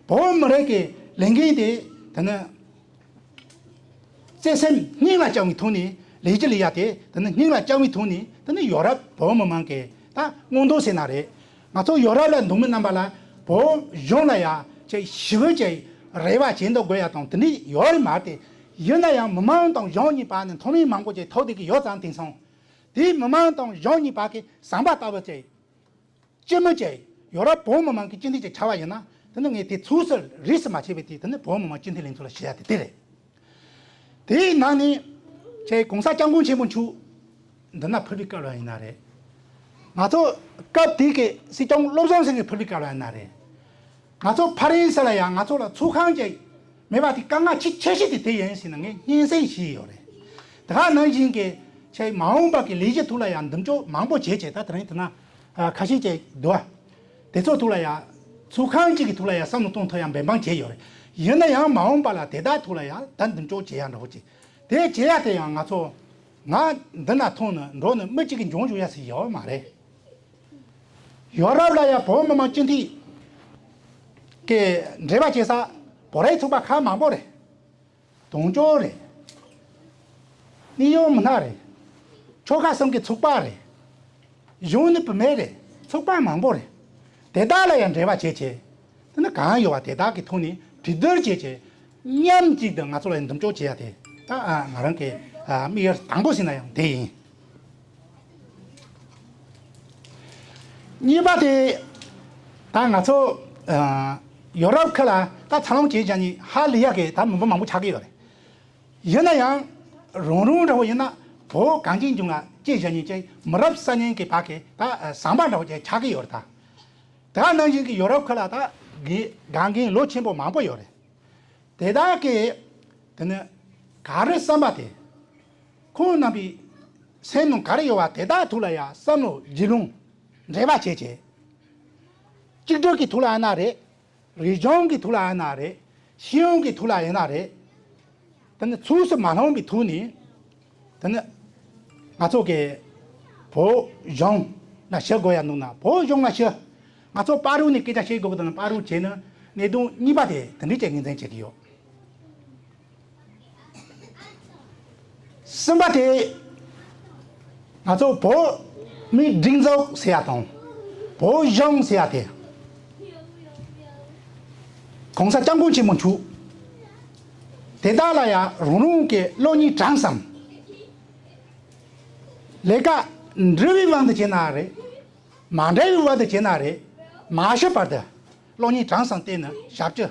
བོད་མི་རིགས་ཀྱི་ལས་འགན་དེ་དེ་ནི་བརྩེ་སེམས་སྙིང་ལ་བཅངས་པའི་ཐོག་ནས་ལས་ཀྱི་ལས་ཡ་དེ་དེ་ནི་སྙིང་ལ་བཅངས་པའི་ཐོག་ནས་དེ་ནི་ཡོ་རོབ་བོད་མི་མང་གི་ད་མངོན་འདོད་ཟེར་ན་རེད། ང་ཚོ་ཡོ་རོབ་ལ་འདུག་མི་རྣམ་པ་ལ་བོད་གཞུང་ལ་ཡ་ཅིག་ཞི་བའི་ཅིག་རེ་བ་བྱེད་འདོད་དགོས་ཡ་དང་དེ་འདྲ་ཡོད་རེད་མ་རེད་དེ། ཡིན་ན་ཡང་མི་མང་དང་གཞུང་གཉིས་བར་ནས་མཐོ་དམན་མང་པོ་ཅིག་ཐོག་དེ་གི་ཡོད་ཙང་དེང་སང་དེའི་མི་མང་དང་གཞུང་གཉིས་བར་གྱི་ཟམ་པ་ལྟ་བུ་ཅིག་སྤྱི་མི་ཅིག་ཡོ་རོབ་བོད་མི་མང་གི་སྤྱི་འཐུས་ཅིག་ཆགས་པ་ཡིན་ན་དེ་ནི་ངས་དེ་ཚུགས་སུ་རིས་སུ་མ་ཆད་པའི་དེ་དེ་ནི་བོད་མི་མང་སྤྱི་འཐུས་ལྷན་ཚོགས་ལ་ཞུ་ཡ་དེ་དེ་རེད། དེའི་ནང་ནས་ཅིག་གོང་ས་སྐྱབས་མགོན་ཆེན་པོ་མཆོག་འདི་ན་ཕེབས་པའི་སྐབས་ལ་ཡིན་ན་རེད། ང་ཚོ་སྐབས་དེ་གི་སྲིད་སྐྱོང་བློ་བཟང་སེང་གེ་ཕེབས་པའི་སྐབས་ལ་ཡིན་ན་རེད། ང་ཚོ་ཕ་རན་སི་ལ་ཡང་ང་ཚོ་ལ་ཚོགས་ཁང་ཅིག་མེད་པ་དེ་དཀའ་ངལ་ཆེ་ཆེ་ཤོས་དེ་དེ་ཡིན་ཟེར་ནས་ངས་སྙན་སེང་ཞུས་ཡོད་རེད། དེ་ག་ནང་བཞིན་གྱི་ཆེས་མ་འོངས་པ་གི་ལས་གཞི་ཐོག་ལ་ཡང་འདེམས་སྐྱོར་མང་པོ་བྱས་བྱས་ད་དེ་རིང་དེ་ན་ཁ་ཤས་ཅིག་འདུག་ཨ། དེ་ཚོ་ཐོག་ལ་ཡང་ཚོགས་ཁང་གཅིག་གི་ཐོག་ལ་ཡང་བསམ་བློ་གཏོང་ཐུབ་ཡང་འབད་འབངས་བྱས་ཡོད་རེད། ཡིན་ན་ཡང་མ་འོངས་པ་ལ་དེ་དག་ཐོག་ལ་ཡང་ད་འདེམས་སྐྱོར་བྱེད་ཡ་འདྲ་བོ་ཅིག་དེ་བྱེད་ཡ་དེ་ཡང་ང་ཚོ་ང་འདི་ན་མཐོང་ནས་འགྲོ་ནས་མི་གཅིག་གི་འབྱུང་འཇུག་ཡ་ཟིག་ཡོད་མ་རེད། ཡོ་རོབ་ལ་ཡང་བོད་མི་མང་སྤྱི་འཐུས་ཀྱི་འབྲེལ་བ་བྱེད་ས་བོད་རིགས་ཚོགས་པ་ཁག་མང་པོ་རེད། གདོང་ཅོག་རེད། གནས་ཡུལ་མི་སྣ་རེད། ཆོལ་ཁ་གསུམ་གྱི་ཚོགས་པ་རེད། གཞུང་ནི་བུད་མེད་རེད། ཚོགས་པ་མང་པོ་རེད། དེ་དག་ལ་ཡང་འབྲེལ་བ་བྱེད་ཆེད། དེ་ནི་གང་ཡོད་པ་དེ་དག་གི་ཐོག་ནས་གྲོས་བསྡུར་བྱེད་ཆེད། མཉམ་གཅིག་ཏུ་ང་ཚོ་ལ་འདུམ་གཅོག་བྱེད་ཡ་དེ་ད་ང་རང་གི་དམིགས་ཡུལ་དང་པོ་ཟེར་ན་ཡང་དེ་ཡིན། གཉིས་པ་དེ། ད་ང་ཚོ་ཡོ་རོབ་ཁུལ་ལ་ད་འཚར་ལོངས་བྱེད་བྱ་ནི་ཧ་ལས་ཡག་གི་ད་མི་འབོར་མང་པོ་ཆགས་ཀྱི་ཡོད་རེད། ཡིན་ན་ཡང་རང་རང་འདྲ་བོ་ཡིན་ན་བོད་གངས་ཅན་ལྗོངས་ལ་སྐྱེས་བྱ་ནི་ཅིག་མི་རབས་གསར་རྙིང་གི་བར་གྱི་ད་ཟམ་པ་འདྲ་བོ་ཅིག་ཆགས་ཀྱི་ཡོད་རེད་ད། དེ་ནང་བཞིན་གྱི་ཡོ་རོབ་ཁུལ་ལ་ད་དགེ་དགེ་རྒན་ལོ་ཆེན་པོ་མང་པོ་ཡོད་རེད། དེ་དག་གིས་དེ་ནི་ག་རེ་བསམ་པ་དེ། ཁོང་རྣམ་པའི་སེམས་ནང་ག་རེ་ཡོད་པ་དེ་དག་ཐོག་ལ་ཡང་བསམ་བློ་བརྒྱུད་ལམ་འབྲེལ་བ་བྱེད་ཆེད། གཅིག་སྒྲིལ་གྱི་ཐོག་ལ་ཡིན་ན་རེད། རིག་གཞུང་གི་ཐོག་ལ་ཡིན་ན་རེད། ཤེས་ཡོན་གྱི་ཐོག་ལ་ཡིན་ན་རེད། དེ་ནི་ཚུགས་སུ་མ་ལྷུང་བའི་ཐོག་ནས། དེ་ནི་ང་ཚོ་གི་བོད་གཞུང་ལ་ཞུ་དགོས་ཡ་འདུག་ན་བོད་གཞུང་ལ་ཞུ། ང་ཚོ་བར་རུ་ནས་སྐད་ཆ་བཤད་དགོས་ཀྱི་འདུག་ན་བར་རུ་བྱས་ན་གནད་དོན་གཉིས་པ་དེ་དེ་འདྲའི་ཅིག་ངོས་འཛིན་བྱེད་ཀྱི་ཡོད། གསུམ་པ་དེ། ང་ཚོ་བོད་མིའི་སྒྲིག་འཛུགས་ཟེར་ཡ་དང་། བོད་གཞུང་ཟེར་ཡ་དེ། གོང་ས་སྐྱབས་མགོན་ཆེན་པོ་མཆོག་དེ་དག་ལ་ཡང་རང་རང་གི་བློ་སྙིང་དྲང་གསུམ། ལས་ཀ་འབྲེལ་བའི་དབང་དུ་བྱས་ན་རེད། མ་འབྲེལ་བའི་དབང་དུ་བྱས་ན་རེད། མ་ཤི་བར་དུ་བློ་སྙིང་དྲང་གསུམ་བསྟེན་ནས་ཞབས་ཕྱི་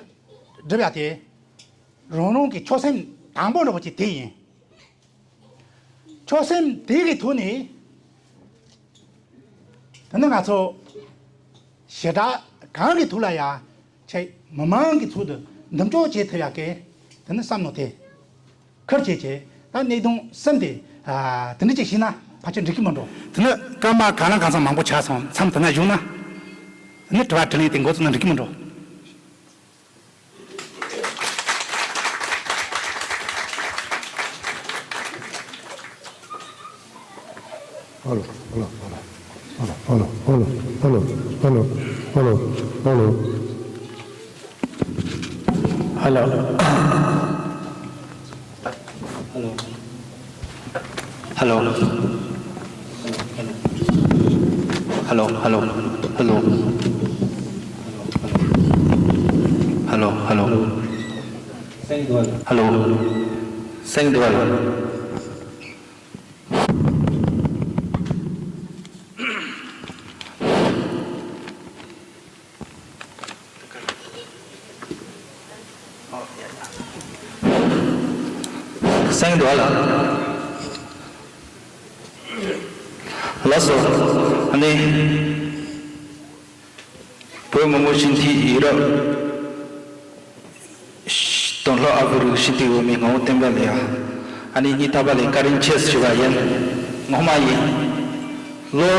སྒྲུབ་ཡ་དེ། རང་རང་གི་ཆོད་སེམས་དང་པོ་འདྲ་བོ་ཅིག་དེ་ཡིན། ཆོད་སེམས་དེ་གི་ཐོག་ནས། དེ་ནི་ང་ཚོ་ཞི་དྲག་གང་གི་ཐོག་ལ་ཡ་ཆེ་མི་མང་གི་ཚུལ་དུ་འདུམ་གཅོག་བྱེད་ཐུབ་ཡ་གི་དེ་ནི་བསམ་བློ་དེ་ཁུར་བྱེད་ཆེད་ད་གནད་དོན་གསུམ་དེ་དེ་འདྲ་ཅིག་ཤེས་ན་ཕལ་ཆེར་འགྲིག་གི་མི་འགྲོ། དེ་ནི་སྐར་མ་གང་ལ་གང་འཚམ་མང་པོ་ཆགས་སོང་མཚམས་དེ་ན་བཞུགས་ན། དེ་ནི་དྲི་བ་དྲིས་ལན་དེ་འགོ་བཙུགས་ན་འགྲིག་གི་མི་འགྲོ། Hello, hello, hello. Hello, hello, hello. Hello. Hello. Hello. Hello, hello, hello. Hello, hello. Hello. Sing dual. སེང་འདུག་ལ། ལགས་སོ། ཨ་ནི། བོད་མི་མང་སྤྱི་འཐུས་ཡུ་རོབ་དང་ལྷོ་ཨ་ཧྥེ་རི་ཁའི་སྤྱི་འཐུས་འོས་མི་ངག་དབང་བསྟན་འཕེལ་ལགས། ཨ་ནི་ངའི་རྟ་པ་ལ་བཀའ་དྲིན་ཆེ་ཞུ་བ་ཡིན། ངོ་མ་ཡིན། ལོ་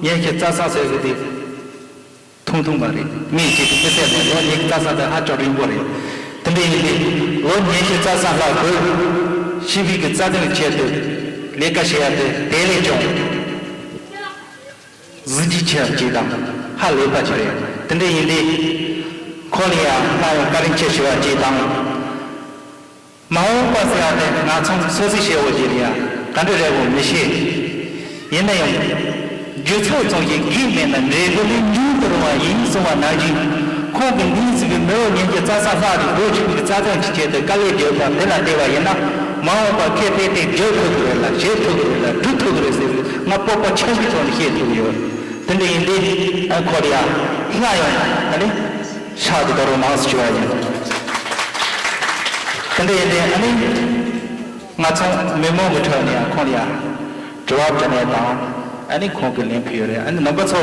ཉི་ཤུ་རྩ་གསུམ་ཟེར་གི་དེ། ཐུང་ཐུང་མ་རེད། མི་གཅིག་གི་མི་ཚེ་ནང་ལོ་ཉི་ཤུ་རྩ་གསུམ་དེ་ཧ་ཅང་རིང་པོ་རེད། དེ་འདྲ་ཡིན་དུས་ལོ་ཉི་ཤུ་རྩ་གསུམ་ལྷག་བོད་སྤྱི་པའི་གི་རྩ་དོན་ཆེད་དུ་ལས་ཀ་བྱེད་ཡ་དེ་དེ་ལས་ཀྱང་གཟི་བརྗིད་ཆེ་བ་ཅིག་དང་ཧ་ལས་པ་ཅིག་རེད། དེ་འདྲ་ཡིན་དུས་ཁོང་ལ་ཡང་སླར་ཡང་བཀའ་དྲིན་ཆེ་ཞུ་བ་ཅིག་དང་། མ་འོངས་པ་ཟེར་བ་དེ་ང་ཚོ་སོ་སོའི་བྱེད་དགོས་ཀྱི་རེད་ཡ། ག་འདྲ་རེད་འོ་མི་ཤེས། ཡིན་ན་ཡང་། རྒྱུ་ཚོགས་ཙམ་ཞིག་གིས་མེད་ན་འབྲས་བུ་ནི་མྱུར་དུ་རུང་བ་ཡིན་གསུངས་པ་ནང་བཞིན། ཁོང་གིས་འདིའི་ཟིག་གི་མི་ལོ་ཉིས་བརྒྱ་རྩ་གསུམ་ལྷག་རིང་བོད་སྤྱི་པའི་རྩ་དོན་གྱི་ཆེད་དུ་དཀའ་ལས་བརྒྱབ་པ་དེ་ལ་བལྟས་པ་ཡིན་ན། མ་འོངས་པ་ཁེ་ཕན་དེ་རྒྱབ་ཐུབ་ཀྱི་རེད་ལ་བྱེད་ཐུབ་ཀྱི་རེད་ལ་སྒྲུབ་ཐུབ་ཀྱི་རེད་ཟེར་ང་སྤོབས་པ་ཆེན་པོའི་ཐོག་ནས་བཤད་ཐུབ་ཀྱི་ཡོད། དེ་འདྲ་ཡིན་དུས་ཨ་ཁོ་ལ་ཡ་སླར་ཡང་ཨ་ནི་ཕྱག་ཏུ་གཏོང་རོགས་གནང་ཞུ་བ་ཡིན། དེ་འདྲ་ཡིན་དུས་ཨ་ནི། ང་ཚོ་མི་མང་གི་ཁྲོད་ནས་ཁོང་ལ་ཡང་དྲི་བ་དྲི་ནས་དང་ཨ་ནི་ཁོང་གིས་ལན་ཕུལ་ཡོད་རེད། ཨ་ནི་རྣམ་པ་ཚོ་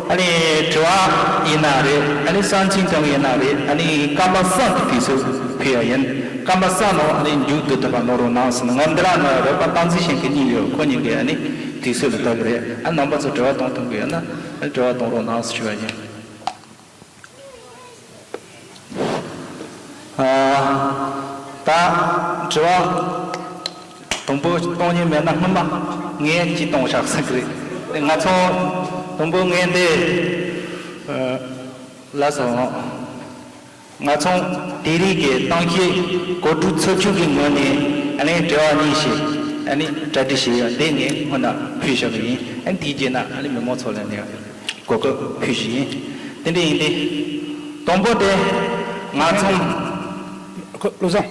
ཨ་ནི་དྲི་བ་ཡིན་ན་རེད། ཨ་ནི་བསམ་ཚུལ་གཏོང་ཡིན་ན་རེད། ཨ་ནི་སྐར་མ་གསུམ་གྱི་དུས་ཚོད་ཕུལ་ཡ་ཡིན། སྐར་མ་གསུམ་ནང་ཨ་ནི་མཇུག་བསྡུ་ཐུབ་པ་གནང་རོགས་གནང་ཟེར་ནས་ང་འདི་ར་ནས་རོགས་པ་བསྟན་འཛིན་ཤེས་མཁན་གཉིས་ཡོད། ཁོ་གཉིས་ཀྱིས་ཨ་ནི་དུས་ཚོད་ལ་ལྟ་གི་རེད། ཨ་རྣམ་པ་ཚོ་དྲི་བ་གཏོང་ཐུབ་ཀྱི་ཡོད་ན་ཨ་ནི་དྲི་བ་གཏོང་རོགས་གནང་ཟེར་ཞུ་བ་ཡིན། ཨ། ད་དྲི་བ་དང་པོ་གཏོང་མཁན་མེད་ན་སྔོན་མ་ངས་ཅིག་གཏོང་བཞག་ཟེར་གི་རེད། ང་ཚོ་དང་པོ་ངས་འདི། ཨ། ལགས་སོ། ང་ཚོ་དེ་རིང་གི་གཏམ་བཤད་གོ་སྒྲིག་ཚོགས་ཆུང་གི་ངོས་ནས་ཨ་ནི་དྲི་བ་གཉིས་ཤིག་ཨ་ནི་གྲ་སྒྲིག་བྱས་ཡོད། དེ་ངས་སྔོན་ལ་ཕུལ་བཞག་གི་ཡིན། ཨ་ནི་དེའི་རྗེས་ན་ཨ་ནི་མི་མང་ཚོ་ལ་ནས་གོ་སྐབས་ཕུལ་བཞིན་ཡིན། དེ་འདྲ་ཡིན་ཏེ། དང་པོ་དེ་ང་ཚོ་བློ་བཟང་།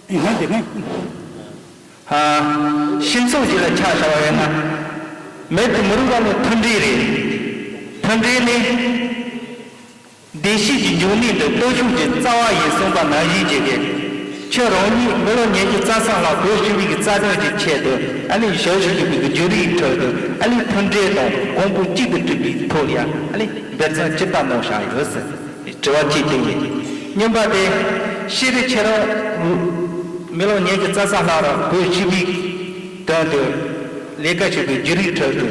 ཡིན་ན་དེ་ནི། ཨ། སྤྱི་ཚོགས་ཅིག་ལ་ཆ་བཞག་པ་ཡིན་ན། མི་དང་མི་རིགས་བར་ལ་མཐུན་སྒྲིལ་རེད། མཐུན་སྒྲིལ་ནི། བདེ་སྐྱིད་ཀྱི་འབྱུང་གནས་དང་སྟོབས་ཤུགས་ཀྱི་རྩ་བ་ཡིན་གསུངས་པ་ནང་བཞིན་བྱས་ཏེ། ཁྱེད་རང་ཉིད་མི་ལོ་ཉི་ཤུ་རྩ་གསུམ་ལྷག་བོད་སྤྱི་པའི་གི་རྩ་དོན་གྱི་ཆེད་དུ་ཨ་ནི་ཞབས་ཞུ་བྱེད་པའི་གི་བརྒྱུད་རིམ་ཁྲོད་དུ་ཨ་ནི་མཐུན་སྒྲིལ་དང་གོང་བུ་གཅིག་ཏུ་སྒྲིལ་བའི་ཐོག་ལ་ཡང་ཨ་ནི་འབད་བརྩོན་ཇི་ལྟར་གནང་བཞག་ཡོད་ཟེར་དྲི་བ་གཅིག་དེ་ཡིན། གཉིས་པ་དེ་ཤེས་རིག་ཁྱེད་རང་མི་ལོ་ཉི་ཤུ་རྩ་གསུམ་ལྷག་རིང་བོད་སྤྱི་པའི་དོན་དུ་ལས་ཀ་བྱེད་པའི་བརྒྱུད་རིམ་ཁྲོད་དུ།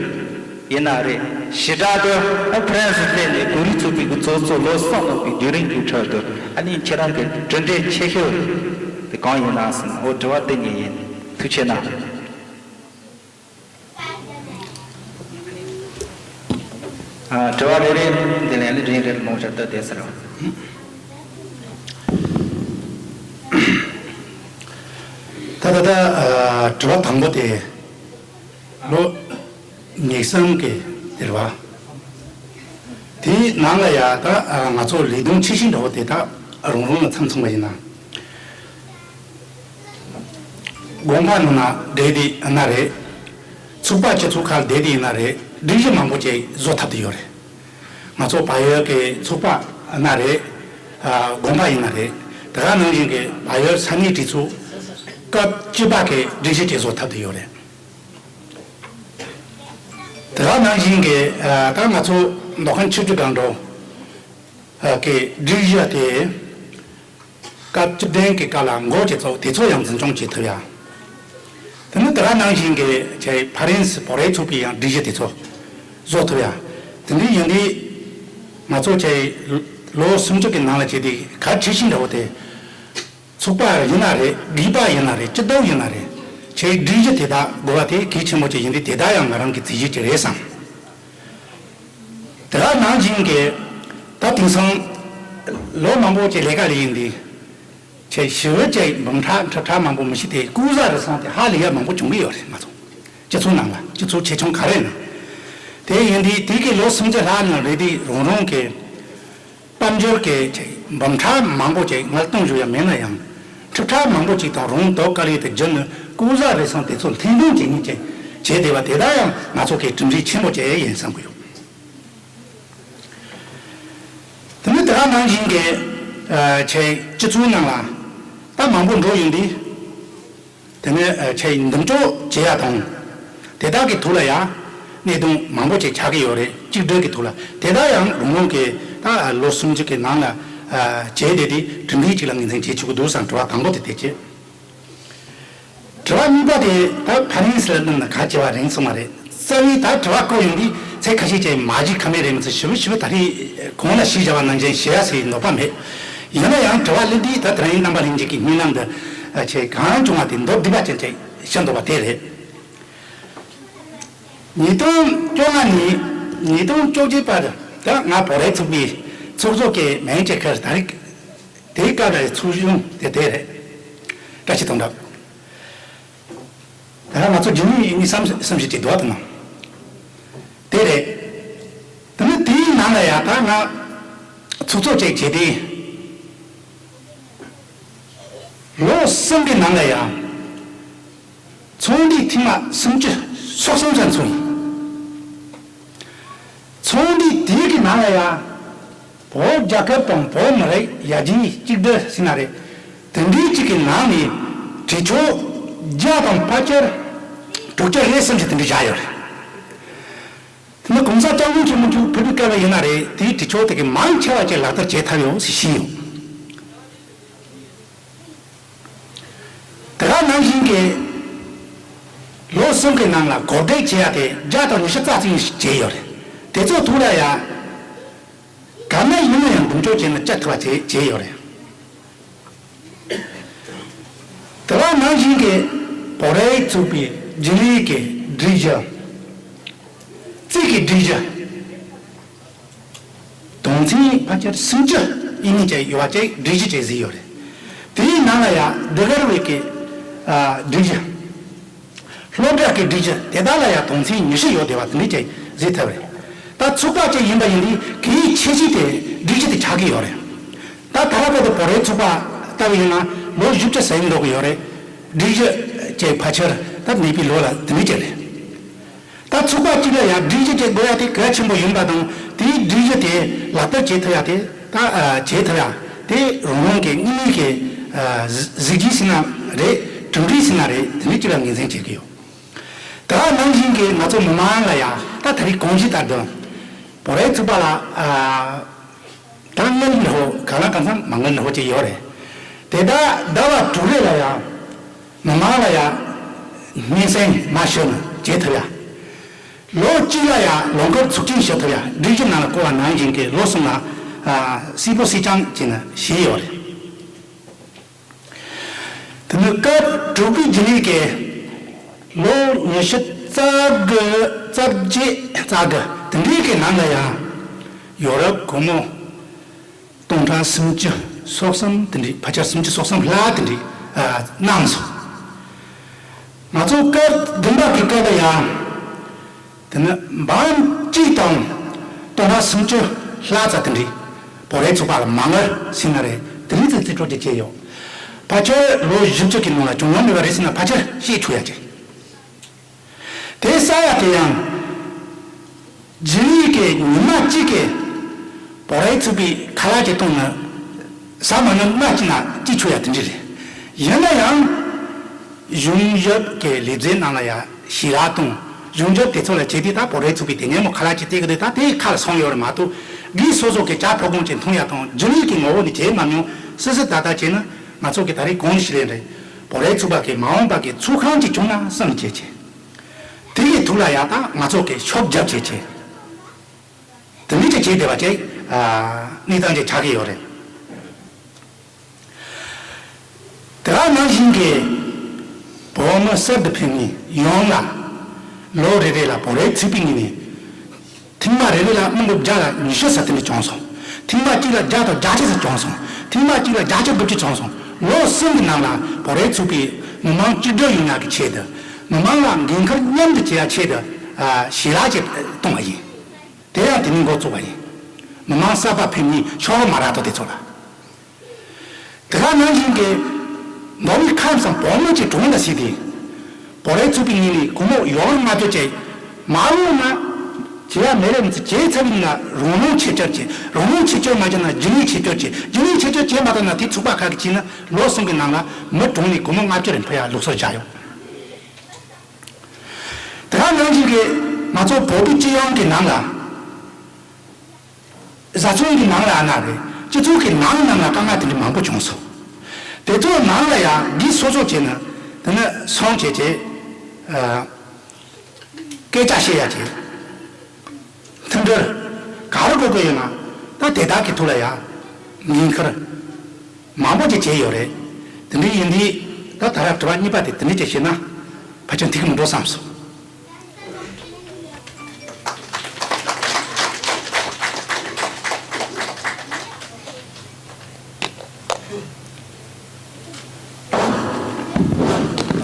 ཡིན་ན་རེད། ཞེ་དྲག་ཏུ་ཨ་ཕ་རན་སི་སླེབས་ནས་བོད་རིགས་ཚོགས་པའི་གི་ཚོགས་གཙོ་ལོ་གསུམ་ལོན་པའི་བརྒྱུད་རིམ་གྱི་ཁྲོད་དུ་ཨ་ནི་ཁྱེད་རང་གི་གྲུབ་འབྲས་ཆེ་ཤོས་དེ་གང་ཡིན་ན་ཟེར་ན། འོ་དྲི་བ་དེ་གཉིས་ཡིན། ཐུགས་རྗེ་གནང་། ཨ། དྲི་བ་རེ་རེ་འདི་ལན་ལ་རེ་རེ་ལ་ལོངས་སྤྱོད་བསྡད་དེ་ཟེར་རོ། ད་ད་ད་ཨ་དྲི་བ་དང་པོ་དེ། ལོ་ཉེས་གསུམ་གྱི་ཟེར་བ། དེའི་ནང་ལ་ཡ་ད་ང་ཚོ་ལས་དོན་ཆེ་ཤོས་འདྲ་བོ་དེ་དག་རང་རང་ལ་མཚམས་མཚུངས་པ་ཡིན་ན། དགོན་པ་ནང་ན་བསྡད་དེ་ཡིན་ན་རེད། ཚོགས་པ་སྤྱི་ཚོགས་ཁག་བསྡད་དེ་ཡིན་ན་རེད། སྒྲིག་གཞི་མང་པོ་ཅིག་བཟོ་ཐུབ་བསྡད་ཡོད་རེད། ང་ཚོ་བལ་ཡུལ་གྱི་ཚོགས་པ་ཡིན་ན་རེད། དགོན་པ་ཡིན་ན་རེད། དེ་ག་ནང་བཞིན་གྱི་བལ་ཡུལ་ས་གནས་གྲོས་ཚོགས་སྐབས་བཅུ་པ་གི་སྒྲིག་གཞི་ཅིག་བཟོ་ཐུབ་བསྡད་ཡོད་རེད། དེ་ག་ནང་བཞིན་གྱི་ཨ་ད་ང་ཚོ་མདོ་ཁམས་ཆུ་བཞི་སྒང་དྲུག་ཨ་གི་སྒྲིག་གཞི་དེ་སྐབས་བཅུ་བདུན་གྱི་སྐབས་ལ་འགོ་བྱས་ཚོགས་དེ་ཚོ་ཡང་འཛིན་སྐྱོང་བྱེད་ཐུབ་ཡ། དེ་ནི་དེ་ག་ནང་བཞིན་གྱི་ཆེ་ཕ་རན་སི་བོད་རིགས་ཚོགས་པའི་ཡང་སྒྲིག་གཞི་དེ་ཚོ་བཟོ་ཐུབ་ཡ། དེ་འདྲའི་ཡིན་དུས་ང་ཚོ་ཆེ་ལོ་སུམ་ཅུ་གི་ནང་ལ་བྱས་ཏེ་གལ་ཆེ་ཤོས་འདྲ་བོ་དེ། ཚོགས་པ་ཡིན་ན་རེད། སྒྲིག་པ་ཡིན་ན་རེད། སྤྱི་བསྡོམས་ཡིན་ན་རེད། ཆེ་སྒྲིག་གཞི་དེ་དག་དགོས་པ་དེ་གལ་ཆེན་པོ་ཅིག་ཡིན་དུས་དེ་དག་ཡང་ང་རང་གི་རྩིས་གཞི་ཅིག་རེད་བསམ། དེ་ག་ནང་བཞིན་གྱི་ད་དེང་སང་ལོ་མང་པོ་ཅིག་ལས་ཀ་ལས་ཡིན་དུས་ཆེ་ཞི་བའི་ཅིག་འབུམ་ཕྲག་ཁྲི་ཕྲག་མང་པོ་མི་ཤི་དེ་ལྐོག་ཟ་རུལ་སུངས་དེ་ཧ་ལས་ཡ་མང་པོ་བྱུང་གི་ཡོད་རེད། ང་ཚོ་སྤྱི་ཚོགས་ནང་ལ་སྤྱི་ཚོགས་ཆེ་ཆུང་ག་རེ་ཡིན་ན། དེ་ཡིན་དུས་དེ་གི་ལོ་སུམ་ཅུ་ལྷག་ནང་རེད་དུས་རང་རང་གི་དཔལ་འབྱོར་གྱི་འབུམ་ཕྲག་མང་པོ་ཅིག་ངར་གཏོང་བཞུགས་ཡ་མེད་ན་ཡང་། ཁྲི་ཕྲག་མང་པོ་ཅིག་དང་རང་དོ་དཀའ་ལས་དེ་བརྒྱུད་ནས་ལྐོག་ཟ་རུལ་སུངས་དེ་ཚོ་འཐེན་འདོན་བྱེད་མཁན་ཅིག་བྱས་བསྡད་པ་དེ་དག་ཡང་ང་ཚོ་གི་གྲུབ་འབྲས་ཆེན་པོ་ཅིག་ཡིན་བསམ་གྱི་ཡོད། དེ་ནི་དེ་ག་ནང་བཞིན་གྱི་ཨ་ཆེ་སྤྱི་ཚོགས་ནང་ལ་ད་མང་པོ་འགྲོ་ཡོང་དུས། དེ་ནས་ཨ་ཆེ་འདེམས་སྤྲོ་བྱེད་ཡ་དང་། དེ་དག་གི་ཐོག་ལ་ཡང་གནད་དོན་མང་པོ་ཅིག་ཆགས་ཀྱི་ཡོད་རེད། གཅིག་སྒྲིལ་གྱི་ཐོག་ལ་དེ་དག་ཡང་རང་རང་གི་ད་ལོ་སུམ་ཅུ་གི་ནང་ལ་ཨ་བྱས་བསྡད་དེ་གྲུབ་འབྲས་ཅིག་ལ་ངོས་འཛིན་བྱེད་ཆོག་གི་འདུག་བསམ། དྲི་བ་དང་པོ་དེ་དེ་བྱས། དྲི་བ་གཉིས་པ་དེ་ད་ཕ་རན་སི་ལ་བསྣུན་ན་ག་བྱེད་པ་རན་སོང་བ་རེད། རྩ་བའི་ད་དྲི་བ་བཀོད་ཡོང་དུས་ཚེ་ཁ་ཤས་ཀྱིས་མ་གཞི་ཁ་མེད་རེད་མི་ཚེ་ཞིབ་ཞིབ་ད་རེས་གོང་ལ་ཞུས་བཞག་པ་ནང་བཞིན་ཞུ་ཡ་ཟེར་བའི་འདོད་པ་མེད། ཡིན་ན་ཡང་དྲི་བ་སླེབས་དུས་ད་དེ་རིང་རྣམ་པ་ལྷན་རྒྱས་ཀྱི་སྙན་ལམ་དུ་ཆེ་གང་བྱུང་བ་དེ་མདོར་བསྡུས་པ་ཅན་ཅིག་བཤད་འདོད་པ་དེ་རེད། ཉིས་སྟོང་བཅོ་ལྔ་ནས་ཉིས་སྟོང་བཅོ་བརྒྱད་བར་ད་ང་བོད་རིགས་ཚོགས་པའི་ཚོགས་གཙོ་གི་མིང་ཅིག་ཁུར། ད་རེས་དེའི་སྐབས་ལ་ཚོགས་གཞོན་དེ་དེ་རེད། བཀྲ་ཤིས་དོན་གྲུབ། ད་ང་ཚོ་རྒྱུན་ལས་ཡིན་བསམ་བསམ་ཞིག་ཅིག་འདུག་དང་། དེ་རེད། དེ་ནི་དེའི་ནང་ལ་ཡང་ད་ང་ཚོགས་གཙོ་ཅིག་བྱས་ཏེ། ལོ་གསུམ་གྱི་ནང་ལ་ཡང་ཚོགས་འདུ་ཐེངས་མ་སུམ་ཅུ་སོ་གསུམ་ཙམ་ཚོགས་ཡིན། ཚོགས་འདུ་དེའི་གི་ནང་ལ་ཡང་བོད་རྒྱལ་ཁབ་དང་བོད་མི་རིགས་ཡར་རྒྱས་གཅིག་སྒྲིལ་ཟེར་ན་རེད། དེ་འདྲའི་གཅིག་གི་ནང་ནས་གྲོས་ཆོད་བརྒྱ་དང་ཕལ་ཆེར་དྲུག་ཅུ་རེ་གསུམ་ཞིག་དེ་འདྲ་བཞག་ཡོད་རེད། དེ་ནི་གོང་ས་སྐྱབས་མགོན་ཆེན་པོ་མཆོག་ཕེབས་པའི་སྐབས་ལ་ཡིན་ན་རེད། དེའི་གྲོས་ཆོད་དེ་གི་མང་ཆེ་བ་ཅིག་ལག་བསྟར་བྱེད་ཐུབ་ཡོད་ཟེར་བཤད་ཡོད། དེ་ག་ནང་བཞིན་གྱི་ལོ་གསུམ་གྱི་ནང་ལ་གོ་སྒྲིག་བྱེད་ཡ་དེ་བརྒྱ་དང་ཉི་ཤུ་རྩ་གཅིག་བྱས་ཡོད་རེད། དེ་ཚོ་ཐོག་ལ་ཡ་ག་ནས་ཡིན་ན་ཡང་མདུན་སྐྱོད་བྱས་ནས་བཅར་ཐུབ་པ་བྱས་བྱས་ཡོད་རེད། དེ་ག་ནང་བཞིན་གྱི་བོད་རིགས་ཚོགས་པའི་རྒྱུན་ལས་ཀྱི་སྒྲིག་གཞི། རྩིས་ཀྱི་སྒྲིག་གཞི། དོན་ཚན་ཕལ་ཆེར་སུམ་ཅུ་ཡས་མས་ཅིག་ཡོད་པ་ཅིག་སྒྲིག་གཞི་ཅིག་བཟོས་ཡོད་རེད། དེའི་ནང་ལ་ཡང་ཌི་གར་བེ་ཀི་ཨ་སྒྲིག་གཞི། སློབ་གྲྭ་གི་སྒྲིག་གཞི་དེ་དག་ལ་ཡང་དོན་ཚན་ཉི་ཤུ་ཡོད་བསྡད་པ་དེ་འདྲ་ཅིག་གཟིགས་ཐུབ་རེད། ད་ཚོགས་པ་ཅིག་ཡིན་པ་ཡིན་དུས་གལ་ཆེ་ཤོས་དེ་སྒྲིག་གཞི་དེ་ཆགས་ཀྱི་ཡོད་རེད། ད་ད་ལྟ་བར་དུ་བོད་རིགས་ཚོགས་པ་ལྟ་བུ་ཡིན་ན་ལོ་བཞི་བཅུ་ཟིན་འགྲོ་གི་ཡོད་རེད། སྒྲིག་གཞི་ཅིག་ཕལ་ཆེར་ད་མེད་པའི་ལོ་ལ་དེ་འདྲ་ཅིག་རེད། ད་ཚོགས་པ་གཅིག་ལ་ཡང་སྒྲིག་གཞི་ཅིག་དགོས་ཡ་དེ་གལ་ཆེན་པོ་ཡིན་པ་དང་དེའི་སྒྲིག་གཞི་དེ་ལག་བསྟར་བྱེད་ཐུབ་ཡ་དེ་ད་ཨ་བྱེད་ཐུབ་ཡ་དེ་རང་རང་གི་དངོས་གནས་ཀྱི་ཨ་གཟི་གཟི་བརྗིད་ཟེར་ན་རེད། གྲུབ་འབྲས་ཟེར་ན་རེད། དེ་འདྲ་གཅིག་ལ་ངོས་འཛིན་བྱེད་ཀྱི་ཡོད། དེ་ནང་བཞིན་གྱི་ང་ཚོ་མི་མང་ལ་ཡང་ད་ད་རེས་གོང་ཞུས་ལྟར་དུ་བོད་རིགས་ཚོགས་པ་ལ་ཨ་ད་དངུལ་འདྲ་བོ་གང་ལ་གང་འཚམ་མ་དངུལ་འདྲ་བོ་ཅིག་ཡོད་རེད། དེ་དག་ཟླ་བ་དྲུག་རེ་ལ་ཡང་མི་མང་ལ་ཡང་སྙན་སེང་མར་ཞུ་ན་བྱེད་ཐུབ་ཡ། ལོ་གཅིག་ལ་ཡང་ལོ་འཁོར་ཚོགས་ཆེན་ཞུ་ཐུབ་ཡ། སྒྲིག་གཞི་ནང་ལ་བཀོད་པ་ནང་བཞིན་གྱི་ལོ་གསུམ་ལ་ཨ་གསལ་པོ་གསལ་རྐྱང་བྱས་ནས་བཞེས་ཡོད་རེད། དེ་ནི་སྐབས་དྲུག་པའི་རྒྱུན་ལས་ཀྱི་ལོ་ཉི་ཤུ་རྩ་དགུ་རྩ་བརྒྱད་རྩ་དགུ་དེ་འདྲའི་གི་ནང་ལ་ཡང་ཡོ་རོབ་སྒོར་མོ་སྟོང་ཕྲག་སུམ་ཅུ་སོ་གསུམ་དེ་འདྲའི་ཕལ་ཆེར་སུམ་ཅུ་སོ་གསུམ་ལྷག་དེ་འདྲའི་ཨ་གནང་སོང་། ང་ཚོ་སྐབས་བདུན་པ་གི་སྐབས་ལ་ཡང་དེ་ནི་འབུམ་གཅིག་དང་སྟོང་ཕྲག་སུམ་ཅུ་ལྷག་ཙམ་དེ་འདྲའི་བོད་རིགས་ཚོགས་པ་ལ་མ་དངུལ་ཟེར་ན་རེད། དེ་འདྲའི་ཙམ་རྩིས་སྤྲོད་ཅིག་བྱས་ཡོད། ཕལ་ཆེར་ལོ་བཞི་བཅུ་གི་ནང་ལ་བྱུང་མྱོང་མེད་པ་རེད་ཟེར་ན་ཕལ་ཆེར་བཤད་ཆོག་ཡ་ཅིག་དེ་ས་ཡ་དེ་ཡང་རྒྱུན་ལས་ཀྱི་ཉི་མ་གཅིག་གི་བོད་རིགས་ཚོགས་པའི་ཁ་ལག་ཅིག་བཏུང་ན་ཟ་མ་ཉམས་མ་གཅིག་ན་སྐྱིད་ཆོག་ཡ་དེ་འདྲ་རེད། ཡིན་ན་ཡང་གཞུང་ཞབས་ཀྱི་ལས་བྱེད་རྣམས་ལ་ཡང་ཞལ་ལག་དང་གཞུང་ཞབས་དེ་ཚོ་ལ་བྱས་ཏེ་ད་བོད་རིགས་ཚོགས་པའི་དེ་ཉིན་མོ་ཁ་ལག་ཅིག་སྟེར་གི་འདུག་ད་དེ་ཁ་ལ་སོང་ཡོད་རེད་མ་གཏོགས་སྒེར་སོ་སོ་གི་ཇ་ཕོར་གོང་ཅིག་འཐུང་ཡ་དང་རྒྱུན་ལས་ཀྱི་ངོ་བོ་ནས་བྱས་མ་མྱོང་། སི་སི་ད་ད་བྱས་ན་ང་ཚོ་གི་ད་རེས་གོང་ཞིག་ལས་རེད། བོད་རིགས་ཚོགས་པ་གི་མ་འོངས་པ་གི་ཚོགས་ཁང་ཅིག་བྱུང་ན་བསམ་བྱས་བྱས། དེ་ཡི་ཐུགས་ལ་ཡག་དང་ང་ཚོ་གི་ཤོབ་རྒྱབ་བྱས་བྱས། དེ་མིན་གྱི་བྱས་བསྡད་པ་ཅིག་ཨ་གནས་སྟངས་ཅིག་ཆགས་ཀྱི་ཡོད་རེད། དེ་ག་ནང་བཞིན་གྱི་བོད་མི་གསར་དུ་ཕེབས་མཁན་ཡོངས་ལ་ལོ་རེ་རེ་ལ་བོད་རིགས་ཚོགས་པའི་ངོས་ནས་ཐེངས་མ་རེ་རེ་ལ་དངུལ་སྒོར་བརྒྱ་ལ་ཉི་ཤུ་ཙམ་དེ་འདྲ་བྱུང་སོང་། ཐེངས་མ་གཅིག་ལ་བརྒྱ་དང་བརྒྱད་ཅུ་ཙམ་བྱུང་སོང་། ཐེངས་མ་གཅིག་ལ་བརྒྱད་ཅུ་དགུ་བཅུ་བྱུང་སོང་། ལོ་གསུམ་གྱི་ནང་ལ་བོད་རིགས་ཚོགས་པའི་མི་མང་གཅིག་སྒྲིལ་ཡོང་ཡག་གི་ཆེད་དུ་མི་མང་ལ་འགན་ཁུར་མཉམ་དུ་བྱེད་ཡག་ཆེད་དུ་ཨ་ཞལ་ལག་ཅིག་བཏང་བ་ཡིན། དེ་ཡང་དེ་ནས་འགོ་བཙུགས་པ་ཡིན། མི་མང་གསར་པ་ཕེབས་མཁན་ཤོག་བུ་མ་རག་ཐོག་དེ་ཚོ་ལ། དེ་ག་ནང་བཞིན་གྱི་མདོ་དབུས་ཁམས་སུ་བོད་མི་གཅིག་གྲོངས་ལ་སྲིད་དེ། བོད་རིགས་ཚོགས་པའི་ངོས་ནས་སྒོར་མོ་ཡོད་ལྔ་བཅུ་བཅས་མ་འོངས་ན་བྱེད་ཡ་མེད་རེད་མི་ཚེ་བྱས་ཚར་བའི་ནང་རང་ལུས་ཆེད་བཅར་བྱེད། རང་ལུས་ཆེད་བཅར་མ་བྱས་ན་རྒྱུན་ལས་ཆེད་བཅར་བྱེད། རྒྱུན་ལས་ཆེད་བཅར་བྱས་མ་ཐུབ་ན་དེ་ཚོགས་པ་ཁག་གིས་བྱས་ན་ལོ་གསུམ་གྱི་ནང་ལ་མི་གྲངས་ནས་སྒོར་མོ་ལྔ་བཅུ་རེ་ཕུལ་ཡ་ལུགས་སྲོལ་བཞག་ཡོད། དེ་ག་ནང་བཞིན་གྱི་ང་ཚོ་བོད་པའི་སྤྱི་ཡོངས་ཀྱི་ནང་ལ། བཟའ་ཚང་གི་ནང་ལ་ཨ་ན་རེད། སྤྱི་ཚོགས་ཀྱི་ནང་ནང་ལ་དཀའ་ངལ་དེ་འདྲ་མང་པོ་བྱུང་སོང་། དེ་ཚོ་ནང་ལ་ཡང་འདི་སོ་སོ་བྱས་ན་དེ་ནི་སོང་བྱས་བྱས། ཨ། སྐད་ཆ་བཤད་ཡ་བྱས། མཐུན་སྒྲིལ་ག་རེ་དགོས་དགོས་ཡོད་ན་ད་དེ་དག་གི་ཐོག་ལ་ཡང་འགན་འཁུར་མང་པོ་ཅིག་བྱས་ཡོད་རེད། དེ་འདྲ་ཡིན་དུས་ད་ད་ར་དྲི་བ་གཉིས་པ་དེ་དེ་འདྲ་ཅིག་བཤད་ན་ཕལ་ཆེར་འཐད་ཀྱི་མི་འགྲོ་བསམ་སོང་།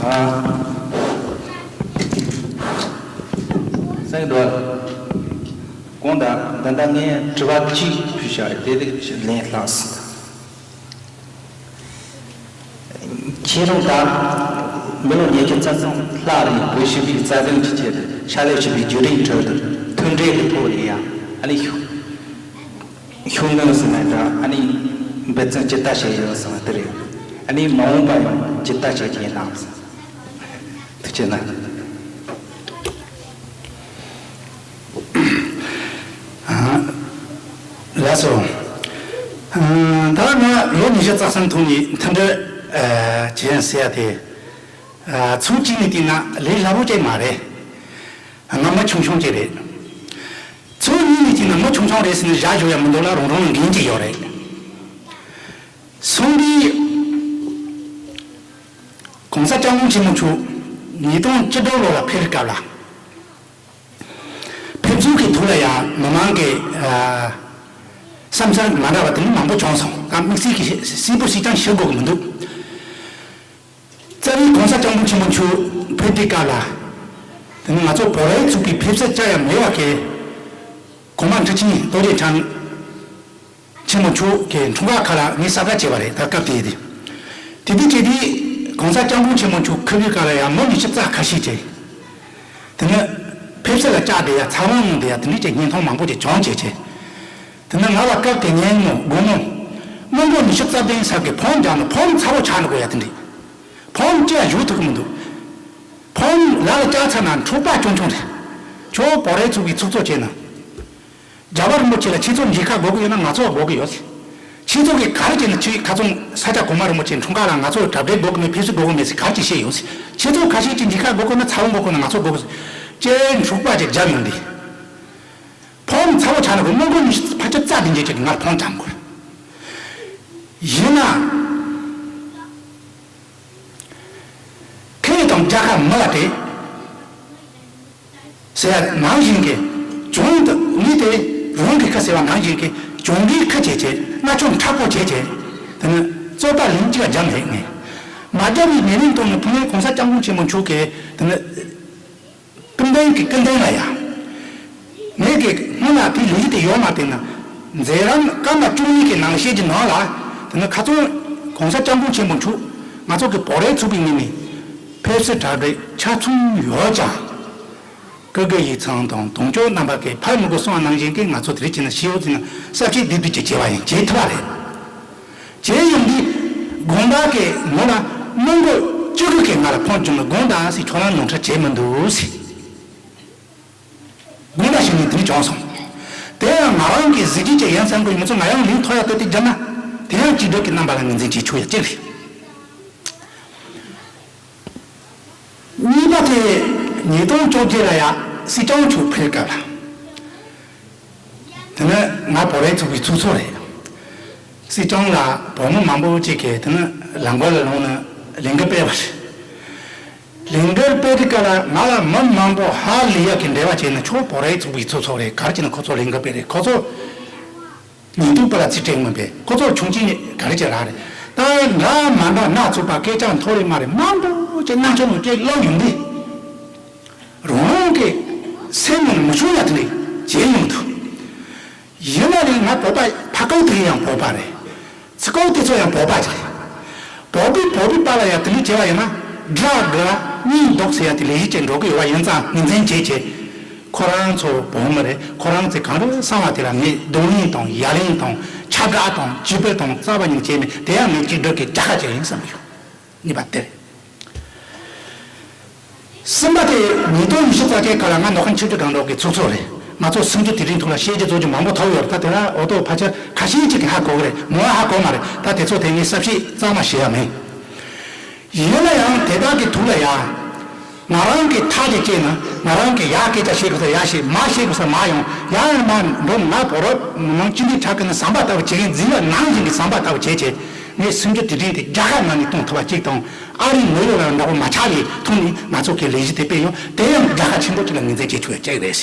ཨ། སེང་རྡོར། གོང་དང་འདི་འདྲ་ངས་དྲི་བ་གཅིག་ཕུལ་བྱ་རེད་དེ་དེ་ལན་ལྷག་སོང་། ཁྱེད་རང་ད་མི་ལོ་ཉི་ཤུ་རྩ་གསུམ་ལྷག་རིང་བོད་སྤྱི་པའི་རྩ་དོན་གྱི་ཆེད་དུ་ཕྱག་ལས་བྱེད་པའི་བརྒྱུད་རིམ་ཁྲོད་དུ་མཐུན་སྒྲིལ་གྱི་ཐོག་ནས་ཡང་ཨ་ནི་ཤུགས་སྣོན་ཟེར་ན་འདྲ་ཨ་ནི་འབད་བརྩོན་ཇི་ལྟ་བྱས་ཡོད་ཟེར་བ་དེ་རེད། ཨ་ནི་མ་འོངས་པ་ཡང་ཇི་ལྟ་བྱེད་ཀྱི་ཡིན་ནམ། ཐུགས་རྗེ་གནང་། ལགས་སོ། ད་ང་ལོ་ཉི་ཤུ་རྩ་གསུམ་ཐོག་ནས་མཐུན་སྒྲིལ་བྱེད་ཟེར་ཡ་དེ་ཚུལ་གཅིག་ནས་བལྟས་ན་ལས་སླ་པོ་ཅིག་མ་རེད། ང་མི་ཆུང་ཆུང་ཅིག་རེད། ཚུལ་གཉིས་ནས་བལྟས་ན་མི་ཆུང་ཆུང་རེད་ཟེར་ནས་བཞག་འཇོག་ཡ་མི་འདུག་ལ་རང་རང་ལ་འགན་ཅིག་ཡོད་རེད། སོང་དུས། ༸གོང་ས་༸སྐྱབས་མགོན་ཆེན་པོ་མཆོག་ཉིས་སྟོང་བཅུ་དྲུག་ལོ་ལ་ཕེབས་པའི་སྐབས་ལ། ཕེབས་བསུ་གི་ཐོག་ལ་ཡང་མི་མང་གི་ཨ་བསམ་འཆར་མ་འདྲ་བ་དེ་འདྲ་མང་པོ་བྱུང་སོང་། ད་དམིགས་བསལ་གྱི་གསལ་པོ་ཞིག་ཀྱང་ཞུ་དགོས་ཀྱི་མི་འདུག་རྩ་བའི་༸གོང་ས་༸སྐྱབས་མགོན་ཆེན་པོ་མཆོག་ཕེབས་པའི་སྐབས་ལ་ དེ་ནི་ང་ཚོ་བོད་རིགས་ཚོགས་པའི་ཕེབས་བསུ་བཅར་ཡ་མེད་པ་གི་གོང་མ་ཁྲི་ཆེན་རྡོ་རྗེ་འཆང་ཆེན་མོ་མཆོག་གི་འཁྲུངས་སྐར་ཁག་ལ་ངས་གསལ་བསྒྲགས་བྱས་པ་རེད། ད་སྐབས་དེ་དེ། དེ་དུས་བྱས་དུས་གོང་ས་སྐྱབས་མགོན་ཆེན་མོ་མཆོག་ཁུ་བའི་སྐབས་ལ་ཡང་མི་ཉི་ཤུ་རྩ་ཁ་ཤས་བྱས། དེ་ནི་ཕེབས་བསུ་ལ་བཅར་བསྡད་ཡ་ཚ་བོང་གནང་བསྡད་ཡ་དེ་འདྲའི་ཅིག་བརྙན་ཐུང་མང་པོ་ཅིག་བྱུང་བྱས་བྱས། དེ་ནི་ང་ལ་སྐབས་དེ་ཉིན་མོ་དགོང་མོ་མི་མགོ་ཉི་ཤུ་རྩ་བདུན་ས་གི་ཕོན་རྒྱག་ནས་ཕོན་ཚ་བོ་ཆགས་འགྲོ་གི་ཡ་དེ་འདྲ། ཕོན་ཅི་ཡང་བཞུགས་ཐུབ་ཀྱི་མི་འདུག་ཕོན་ལ་ལ་བཅར་ཚར་ན་འཁྲུག་པ་ཆུང་ཆུང་རེད། ཁྱོད་བོད་རིགས་ཚོགས་པའི་ཚོགས་གཙོ་བྱས་ན། རྒྱལ་བ་རིན་པོ་ཆེ་ལ་ཁྱེད་ཚོ་མཇལ་ཁ་དགོས་ཀྱི་ཡོད་ན་ང་ཚོ་དགོས་ཀྱི་ཡོད། ཁྱེད་ཚོ་གིས་ག་རེ་བྱས་ན་ཁྱེད་ཁ་ཚོན་ས་སྐྱ་གོང་མ་རིན་པོ་ཆེ་འཁྲུངས་སྐར་ལ་ང་ཚོ་གྲ་སྒྲིག་དགོས་ཀྱི་མེད། ཕེབས་བསུ་དགོས་ཀྱི་མེད་ཟེར་ག་རེ་བྱས་བཤད་ཡོད། ཁྱེད་ཚོ་ཁ་ཤས་ཀྱིས་མཇལ་ཁ་དགོས་ཀྱི་ན་ཚ་བོ་དགོས་ཀྱི་ན་ང་ཚོ་དགོས་ཀྱི་ཟེར། ཅེས་འཁྲུག་པ་ཅིག་བརྒྱབ་ཡོང་དུས། ཕོན་ཚ་བོ་ཆགས་ན་གོ་མི་མགོ་ཉི་ཤུ་ཕལ་ཆེར་རྩ་བདུན་བརྒྱད་ཅིག་གིས་ང་ལ་ཕོན་བཀྲམ་དགོས། ཡིན་ན། ཁེ་དང་རྒྱལ་ཁ་མི་ལ་སྤྲད། ཟེར་ཡ་ནང་བཞིན་གྱི་གྱོང་དུ་ངས་དེ་རང་གི་ཁ་ཟེར་བ་ནང་བཞིན་གྱི་གྱོང་གི་ཁ་བྱས་བྱས་སྣ་ཆུང་མཁྲེགས་པོ་བྱས་བྱས། དེ་ནི་རྩོད་པ་ལན་གཅིག་ལ་རྒྱབ་མེད་ངས། མ་རྒྱབ་པའི་ཉེ་རིང་དུ་ནི་ཕུ་ནས་གོང་ས་སྐྱབས་མགོན་ཆེན་པོ་མཆོག་གིས་དེ་ནི། ཀུན་ལྡན་གྱི་ཀུན་ལྡན་ལ་ཡ། ངས་ཀྱི་སྔོན་ལ་དེའི་ལས་གཞི་དེ་ཡོད་མ་བལྟས་ན། མཛད་རིམ་སྐར་མ་བཅུ་གཉིས་ཀྱི་ནང་བཤད་ཀྱི་ནང་ལ། དེ་ནི་ཁ་ཚོན་གོང་ས་སྐྱབས་མགོན་ཆེན་པོ་མཆོག་ང་ཚོ་གི་བོད་རིགས་ཚོགས་པའི་ངོས་ནས་ཕེབས་བསུ་གྲ་སྒྲིག་ཆ་ཚང་ཡོད་ཀྱང་། སྐུ་སྒེར་ཡིག་ཚང་དང་དོན་གཅོད་རྣམ་པ་གིས་ཕར་མི་དགོས་གསུངས་པ་ནང་བཞིན་གྱི་ང་ཚོ་དེ་རིགས་བྱས་ན་ཤེས་ཡོད་ཟིན་ན་གསལ་བཤད་བསྡུས་བསྡུས་ཀྱིས་བྱས་པ་ཡིན་བྱེད་ཐུབ་པ་རེད། བྱས་ཡོང་དུས་དགོན་པ་གི་ངོ་ལ་མི་མགོ་བཅུ་དགུ་གིས་ང་ལ་ཕོན་བྱུང་ན་དགོངས་དག་ཟེར་ཁྱོད་རང་ནོར་འཁྲུལ་བྱས་མི་འདུག་ཟེར། དགོངས་དག་ཞུས་ནས་དེ་འདྲ་བྱུང་སོང་། དེ་ཡང་ང་རང་གི་གཟི་བརྗིད་ཅིག་ཡིན་བསམ་གི་ཡོད། མི་ཚོ་ང་ཡང་ལན་ཐོབ་ཡག་ལྟོས་ཏེ་བརྒྱབ་ན་དེ་ཡང་གཅིག་སྒྲིལ་གྱི་རྣམ་པ་ལ་ངོས་འཛིན་བྱེད་ཆོག་ཡ་གཅིག་རེད། གཉིས་པ་དེ་ཉིས་སྟོང་བཅོ་བརྒྱད་ལ་ཡ་སྲིད་སྐྱོང་མཆོག་ཕེབས་སྐབས་ལ། དེ་ནི་ང་བོད་རིགས་ཚོགས་པའི་ཚོགས་གཙོ་རེད། སྲིད་སྐྱོང་ལ་བོད་མི་མང་པོ་ཅིག་གིས་དེ་ནི་ལམ་གོ་ལ་ལངས་ནས་ལས་འགུལ་སྤེལ་བ་རེད། ལས་འགུལ་སྤེལ་དུས་སྐབས་ལ་ང་ལ་མི་མང་པོ་ཧ་ལས་ཡག་གི་འབྲེལ་བ་བྱས་ནས་ཁྱོད་བོད་རིགས་ཚོགས་པའི་ཚོགས་གཙོ་རེད། ག་རེ་བྱས་ན་ཁོ་ཚོ་ལས་འགུལ་སྤེལ་རེད། ཁོ་ཚོ་ཉིན་དུ་པ་ལ་ཚིག་སྤྲད་མི་འབད། ཁོ་ཚོ་ཆུང་ཆེན་ག་རེ་བྱས་རག་རེད། ད་འདྲ་མ་འདྲ་སྣ་ཚོགས་པ་སྐད་ཆ་མཐོ་རེ་དམའ་རེ་མང་པོ་ཅིག་གནང་ཆོག་མོད་ཀྱི་ལབ་ཡོང་དུས། རང་རང་གི་སེམས་ནང་མི་བྱུང་ཡ་དེ་འདྲ་བྱས་ཡོང་འདུག་ཡིན་ན་རེད། ང་བོད་པ་ཕ་ཀའོ་དེ་ཡང་བོད་པ་རེད། ཚ་ཀའོ་དེ་ཚོ་ཡང་བོད་པ་རེད། བོད་པའི་བོད་པའི་བར་ལ་ཡང་དེ་འདྲ་བྱས་པ་ཡིན་ན་དགྲ་དགའ་གཉེན་སྡུག་ཟེར་ཡ་དེ་ལས་གཞི་ཅན་འགྲོ་གི་ཡོད་པ་ཡིན་ཙང་ངོས་འཛིན་བྱེད་བྱེད། ཁོ་རང་ཚོ་བོད་མི་རེད། ཁོ་རང་ཚོས་གང་རུང་གསང་བ་དེ་ལ་ངས་རྡུང་ལེན་དང་ཡ་ལན་དང་ཁྱབ་བསྒྲགས་དང་ཇུས་འབུལ་དང་རྩ་བ་ཉིད་ནས་བྱས་མེད། དེ་ཡང་ངས་གཅིག་སྒྲིལ་གྱི་རྒྱལ་ཁ་ཅིག་ཡིན་བསམ་གྱི་ཡོད། གཉིས་པ་དེ་རེད། གསུམ་པ་དེ་ཉིས་སྟོང་ཉི་ཤུ་རྩ་བརྒྱད་ཁ་ལ་ང་ནོར་ཁང་ཆིབས་བསྒྱུར་གང་འགྲོ་གི་ཚོགས་གཙོ་རེད། ང་ཚོ་སུམ་ཅུ་དེ་རིང་ཐོག་ལ་བཤད་རྒྱུ་རྫོགས་རྒྱུ་མང་པོ་ཐོབ་ཡོད་རེད། ད་དེ་ལ་འོ་ཏོ་ཕལ་ཆེར་ཁ་ཤས་ཅིག་གིས་ཧ་གོ་གི་རེད། མོ་ཧ་གོ་མ་རེད། ད་དེ་ཚོ་དེ་ངས་གསལ་བཤད་གཙང་མ་བྱེད་ཡ་མེད། ཡིན་ན་ཡང་དེ་དག་གི་ཐུགས་ལ་ཡ། ང་རང་གི་ཐག་ཅིག་བཅད་ན་ང་རང་གི་ཡ་སྐད་ཆ་བཤད་དགོས་ས་ཡ་བཤད། མ་བཤད་དགོས་ས་མ་ཡོང་། ཡ་ཡང་མ་འགྲོ། ང་བོད་རབ་ནང་སྤྱི་འཐུས་ཆགས་ཀྱི་ན་ཟམ་པ་ལྟ་བུ་བྱེད་མཁན་འཛིན་ཡ་ནང་བཞིན་གྱི་ཟམ་པ་ལྟ་བུ་བྱས་བྱས། ངས་སུམ་ཅུ་དེ་རིང་དེ་རྒྱལ་ཁ་ངང་ནས་གཏོང་ཐུབ་པ་གཅིག་དང་། ཨ་རིའི་ནིའུ་ཡོག་ལ་འདྲ་པོ་མ་ཆགས་པའི་ཐོག་ནས་ང་ཚོ་གི་ལས་གཞི་དེ་སྤེལ་ཡོང་། དེ་ཡང་རྒྱལ་ཁ་ཆེན་པོ་གཅིག་ལ་ངོས་འཛིན་བྱེད་ཆོག་ཡ་གཅིག་རེད།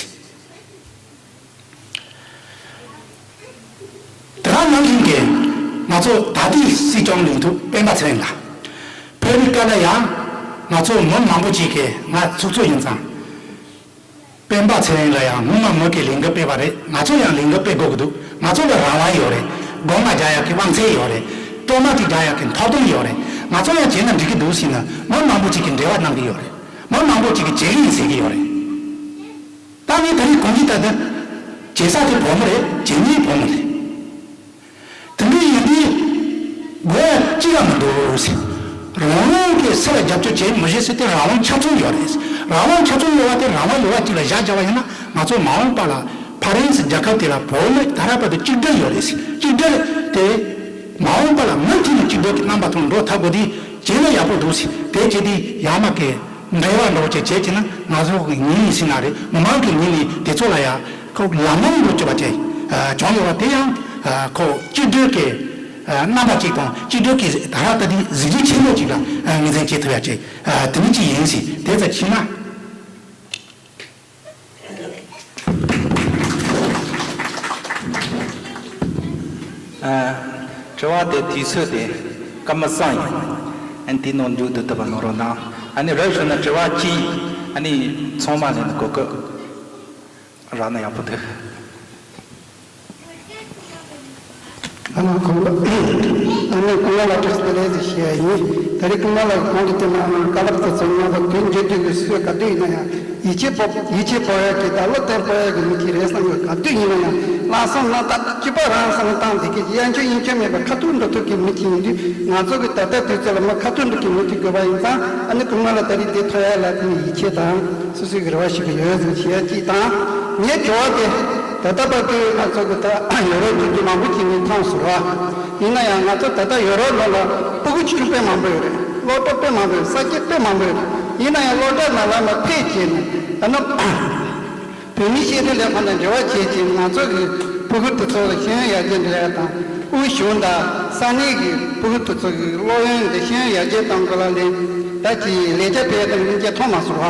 དེ་ག་ནང་བཞིན་གྱི་ང་ཚོ་ད་ལྟའི་སྲིད་སྐྱོང་ལས་ཐོག་སྤེན་པ་ཚེ་རིང་ལགས་ཕེབས་པའི་སྐབས་ལ་ཡང་ང་ཚོ་མི་མང་པོ་ཅིག་གིས་ང་ཚོགས་གཙོ་ཡིན་ཙང་། སྤེན་པ་ཚེ་རིང་ལ་ཡང་སྔོན་མ་མོས་ཀྱིས་ལས་འགུལ་སྤེལ་བ་རེད། ང་ཚོ་ཡང་ལས་འགུལ་སྤེལ་དགོས་ཀྱི་འདུག་ང་ཚོ་ལ་རང་དབང་ཡོད་རེད། སྒོ་ང་རྒྱག་ཡག་གི་དབང་ཚད་ཡོད་རེད། གཏོར་མ་དེ་རྒྱག་ཡག་གི་མཐོ་སྒང་ཡོད་རེད། ང་ཚོ་ཡང་བྱས་ན་འགྲིག་གི་འདུག་ཟེར་ན་མི་མང་པོ་ཅིག་གིས་འབྲེལ་བ་གནང་གི་ཡོད་རེད། མི་མང་པོ་ཅིག་གིས་བྱེད་ཀྱི་ཡིན་ཟེར་གྱི་ཡོད་རེད། ད་ངས་ད་རེས་གོང་ཞུས་ལྟར་དུ། བྱེད་ས་དེ་བོད་མི་རེད། བྱེད་མཁན་བོད་མི་རེད། དེ་འདྲ་ཡིན་དུས། དགོས་ཡ་གཅིག་ལ་མི་འདུག་ཟེར། རང་རང་གི་སེམས་ལ་རྒྱབ་སྐྱོར་བྱེད་མི་བྱེད་ཟེར་དེ་རང་དབང་ཆ་ཚང་ཡོད་རེད། རང་དབང་ཆ་ཚང་ཡོད་པ་དེ་རང་དབང་ཡོད་པ་གཅིག་ལ་བཞག་བཞག་པ་ཡིན་ན་ང་ཚོ་མ་འོངས་པ་ལ་ཕ་རན་སི་རྒྱལ་ཁབ་དེ་ལ་བོད་མི་ད་ར་བར་དུ་གཅིག་སྒྲིལ་ཡོད་རེད་ཟེར། གཅིག་སྒྲིལ་དེ་མ་འོངས་པ་ལ་མུ་མཐུད་ནས་གཅིག་སྒྲིལ་གྱི་རྣམ་པ་དང་འགྲོ་ཐུབ་དགོས་དུས་བྱས་ན་ཡག་པོ་འདུག་ཟེར། དེ་བྱས་དུས་ཡར་མར་གི་འབྲེལ་བ་འདྲ་བོ་ཅིག་བྱེད་ཀྱི་ན་ང་ཚོ་གི་ངོས་ནས་ཟེར་ན་རེད། མི་མང་གི་ངོས་ནས་དེ་ཚོ་ལ་ཡ་ཁོ་ལམ་ལྷོང་འགྲོ་བཅུག་པ་དེ་བྱུང་ཡོད་པ་དེ་ཡང་ཁོ་གཅིག་སྒྲིལ་གྱི་རྣམ་པ་གཅིག་དང་གཅིག་སྒྲིལ་གྱི་ད་ར་ད་དེ་གཟི་བརྗིད་ཆེན་པོ་གཅིག་ལ་ངོས་འཛིན་བྱེད་ཐུབ་ཡ་ཅིག་དེ་ནི་གཅིག་ཡིན་ཟེར། དེ་ཙམ་ཕྱིན་ན། ཨ། དྲི་བ་དེ་དུས་ཚོད་དེ་སྐར་མ་གསུམ་ཡིན། ཨ་ནི་དེའི་ནང་མཇུག་བསྡུ་ཐུབ་པ་གནང་རོགས་གནང་། ཨ་ནི་རབ་བྱུང་ན་དྲི་བ་གཅིག་ ཨ་ནི་ཚང་མ་ལ་ནི་གོ་སྐབས་རག་ན་ཡག་པོ་འདུག་ཨ་ནི་ཁོང་ལ་ཨ་ནི་ཁོང་ལ་བཀྲ་ཤིས་བདེ་ལེགས་ཞེས་ཞུ་ཡ་ཡིན། ད་རེས་ཁོང་ལ་གོང་དུ་བསྟན་པ་ཨ་ནི་བཀའ་སློབ་དེ་ཚོ་ཉན་པ་དོན་འགྲེལ་དུས་ཀྱི་སུས་ག་དུས་ཡིན་ན་ཡང་ཡིད་ཆེས་སྤོབས་ཡིད་ཆེས་སྤོབས་ཡ་གི་ད་བློ་གཏད་སྤོབས་ཡ་གི་མི་གཅིག་རེད་བསམ་གི། ག་དུས་ཡིན་ན་ཡང་ལག་སོང་ན་ད་སྐྱིད་པ་རང་སང་བཏང་བསྡད་ཀྱི་གཡས་འཁྱོག་གཡོན་འཁྱོག་མེད་པར་ཁ་ཐུག་འགྲོ་ཐུབ་ཀྱི་མི་གཅིག་ཡིན་དུས། ང་ཚོ་གི་ད་ལྟ་དུས་ཚོད་ལ་མ་ཁ་ཐུག་འགྲོ་གི་མི་གཅིག་དགོས་པ་ཡིན་ཙང་། ཨ་ནི་ཁོང་ལ་ད་རེས་འདི་ཐོབ་ཡ་ལ་དེ་ནི་ཡིད་ཆེས་དང་སོ་སོའི་གི་རེ་བ་ཞུ་གི་ཡོད་ཟེར་བཤད་ཡ་གཅིག་དང་། ངའི་དྲི་བ་དེ་ད་ལྟ་བར་དུ་ང་ཚོ་གི་ད་ཡོ་རོབ་སྤྱི་འཐུས་མང་པོ་ཅིག་ནས་མཐོང་སོང་ར། ཡིན་ན་ཡང་ང་ཚོ་ད་ལྟ་ཡོ་རོབ་ནང་ལ་སྤུ་གུ་ཆུང་ཆུང་དཔེ་མང་པོ་ཡོད་རེད། སློབ་གྲྭ་དཔེ་མང་པོ་ཡོད། ས་སྐྱེས་དཔེ་མང་པོ་ཡོད་རེད། ཡིན་ན་ཡང་སློབ་གྲྭ་ནང་ལ་མ་ཕེབས་བྱས་ནས་ཨ་ནི་བོད་མིའི་ཤེས་ལྡན་ལས་ཁུངས་དང་འབྲེལ་བ་བྱས་བྱས་ནས་ང་ཚོ་གི་སྤུ་གུ་དེ་ཚོ་ལ་ཤེས་ཡོན་ཡར་རྒྱས་འགྲོ་ཡ་དང་། དབུས་གཞུང་དང་ས་གནས་ཀྱི་སྤུ་གུ་དེ་ཚོ་གི་སློབ་ཡོན་དང་ཤེས་ཡོན་ཡར་རྒྱས་གཏོང་དགོས་ལ་ལས་ད་ཀྱི་ལས་བྱ་སྤེལ་དང་སྙིང་རྗེ་མཐོང་མ་སོང་བ།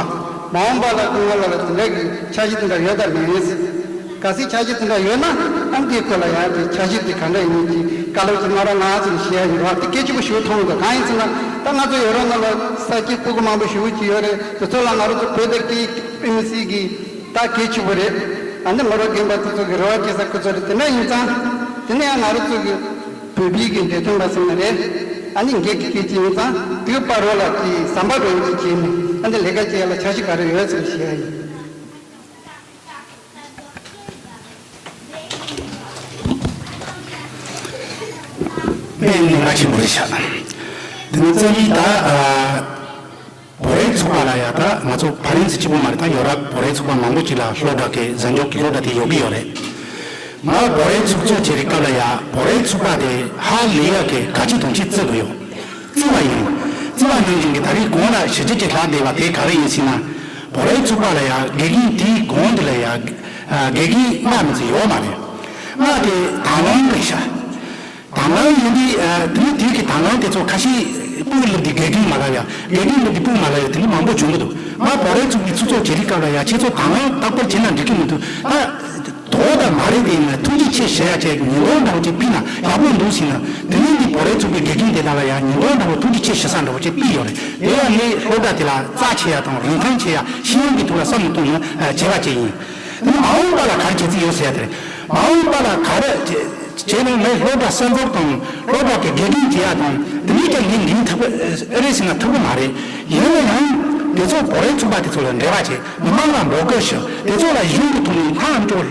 མ་འོངས་པ་ལ་སྐུ་ངོ་ལ་ལ་དེ་འདྲ་གི་འཆར་གཞི་དེ་འདྲ་ཡོད་དམ་མེད། གལ་སྲིད་འཆར་གཞི་དེ་འདྲ་ཡོད་ན་ཨ་འདིའི་སྐོར་ལ་ཡང་དེ་འཆར་གཞི་དེ་ག་འདྲ་ཡིན་གྱི་བཀའ་སློབ་ཅིག་གནང་རོགས་གནང་ཟེར་ཞུ་ཡ་ཡིན་རོགས། དེ་སྐད་ཆ་པོ་ཞུ་མཐོང་འདུག་གང་ཡིན་ཟེར་ན་ད་ང་ཚོ་ཡོ་རོབ་ནང་ལ་ས་སྐྱེས་སྤུ་གུ་མང་པོ་ཞེ་པོ་ཅིག་ཡོད་རེད། དེ་ཚོ་ལ་ང་རང་ཚོ་བོད་དང་སྐད་དཔེ་མི་སྲིད་ཀྱི་ད་གལ་ཆེ་པོ་རེད། ཨ་ནི་མི་རབས་རྒན་པ་དེ་ཚོ་གི་རེ་བ་བྱེད་ས་ཁོ་ཚོ་རེད། དེ་འདྲ་ཡིན་ཙང་དེ་ནས་ཡང་ང་རང་ཚོ་གི་བོད་པའི་གི་འབྲེལ་མཐུན་པ་ཟེར་ན་རེད། ཨ་ནི་འགན་གི་སྐད་ཅིག་ཡིན་ཙང་དེའི་བར་རོ་ལ་གི་ཟམ་པ་རོ་ཡིན་གྱི་བྱས་ནས་ཨ་ནི་ལས་ཀ་བྱེད་ཡ་ལ་འཆར་གཞི་ག་རེ་ཡོད་ཟེར་བཤད་ཡ་ཡིན། དཔེ་གནད་འགག་ཆེན་པོ་རེད་ཤག་དེ་ནི་རྩ་བའི་ད་ཨ། བོད་རིགས་ཚོགས་པ་ལ་ཡ་ད་ང་ཚོ་ཕ་རན་སི་གཅིག་པོ་མ་རེད། ད་ཡོ་རོབ་བོད་རིགས་ཚོགས་པ་མང་པོ་ཅིག་ལ་སློབ་གྲྭ་གི་གཟའ་མཇུག་གི་སློབ་གྲྭ་དེ་ཡོད་ཀྱི་ཡོད་རེད། ང་བོད་རིགས་ཚོགས་གཙོ་བྱེད་པའི་སྐབས་ལ་ཡ་བོད་རིགས་ཚོགས་པ་དེ་ཧ་ལས་ཡ་གི་ག་ཅི་དང་ཅི་བརྩི་དགོས་ཡོད། བརྩི་བ་ཡིན། བརྩི་བ་ནང་བཞིན་གྱི་ད་རེས་གོང་ལ་ཞི་བདེ་ཅིག་ལྷག་བསྡད་པ་དེ་ག་རེ་ཡིན་ཟེར་ན། བོད་རིགས་ཚོགས་པ་ལ་ཡ་དགེ་རྒན་དེའི་གོང་དེ་ལ་ཡ་དགེ་རྒན་ལྔ་མི་ཚེ་ཡོད་མ་རེད། ལྔ་དེ་དང་བླངས་རེད་ཤག་དང་བླངས་ཡིན་དུས་ཨ། དེ་ནི་དེའི་གི་དང་བླངས་དེ་ཚོ་ཁ་ཤས་སྤུ་གུ་སླེབས་དུས་དགེ་རྒན་མ་ལབ་ཡ། དགེ་རྒན་སླེབས་དུས་སྤུ་གུ་མ་ལབ་ཡ། དེ་འདྲ་མང་པོ་བྱུང་གི་འདུག་ང་བོད་རིགས་ཚོགས་པའི་ཚོགས་གཙོ་བྱེད་དུས་སྐབས་ལ་ཡ་ཁྱེད་ཚོ་དང་བླངས་རྟག་པར་བྱེད་ན་འགྲིག་གི་མི་འདུག་ད་དོ་དང་མ་རེད་དེ་ཡིན་ན་ཐུགས་རྗེ་ཆེ་ཞུ་ཡ་བྱས་ཉིན་གུང་འདྲ་བོ་ཅིག་ཕུལ་ན་ཡག་པོ་འདུག་ཟེར་ན། དེ་ནི་འདི་བོད་རིགས་ཚོགས་པའི་དགེ་རྒན་དེ་དག་ལ་ཡ་ཉིན་གུང་འདྲ་བོ་ཐུགས་རྗེ་ཆེ་ཞུ་ས་འདྲ་བོ་ཅིག་ཕུལ་ཡོད་རེད། དེ་ཡང་ངས་སློབ་གྲྭ་དེ་ལ་རྩ་ཆེ་ཡ་དང་རིན་ཐང་ཆེ་ཡ་ཤེས་ཡོན་གྱི་ཐོག་ལ་བསམ་བློ་གཏོང་ཡ་བྱས་པ་ཅིག་ཡིན། དེ་ནི་མ་འོངས་པ་ལ་ག་རེ་བྱེད་རྩིས་ཡོད་ཟེར་ཡ་དེ་རེད། མ་འོངས་པ་ལ་ག་རེ་བྱེད་ནས་ངས་སློབ་གྲྭ་གསར་འཛུགས་དང་སློབ་གྲྭ་གི་དགེ་རྒན་བྱེད་ཡ་དང་དེ་མིན་ཀྱང་ངས་འགན་ཐུབ་ཨེ་རེད་ཟེར་ན་ཐུབ་ཀྱི་མ་རེད། ཡིན་ན་ཡང་དེ་ཚོ་བོད་རིགས་ཚོགས་པ་དེ་ཚོ་ལ་འབྲེལ་བ་བྱེད། མི་མང་ལ་འབོད་སྐུལ་ཞུ། དེ་ཚོ་ལ་གཞུང་གི་ཐོག་ནས་ལྷ་ཨམ་ཅོག་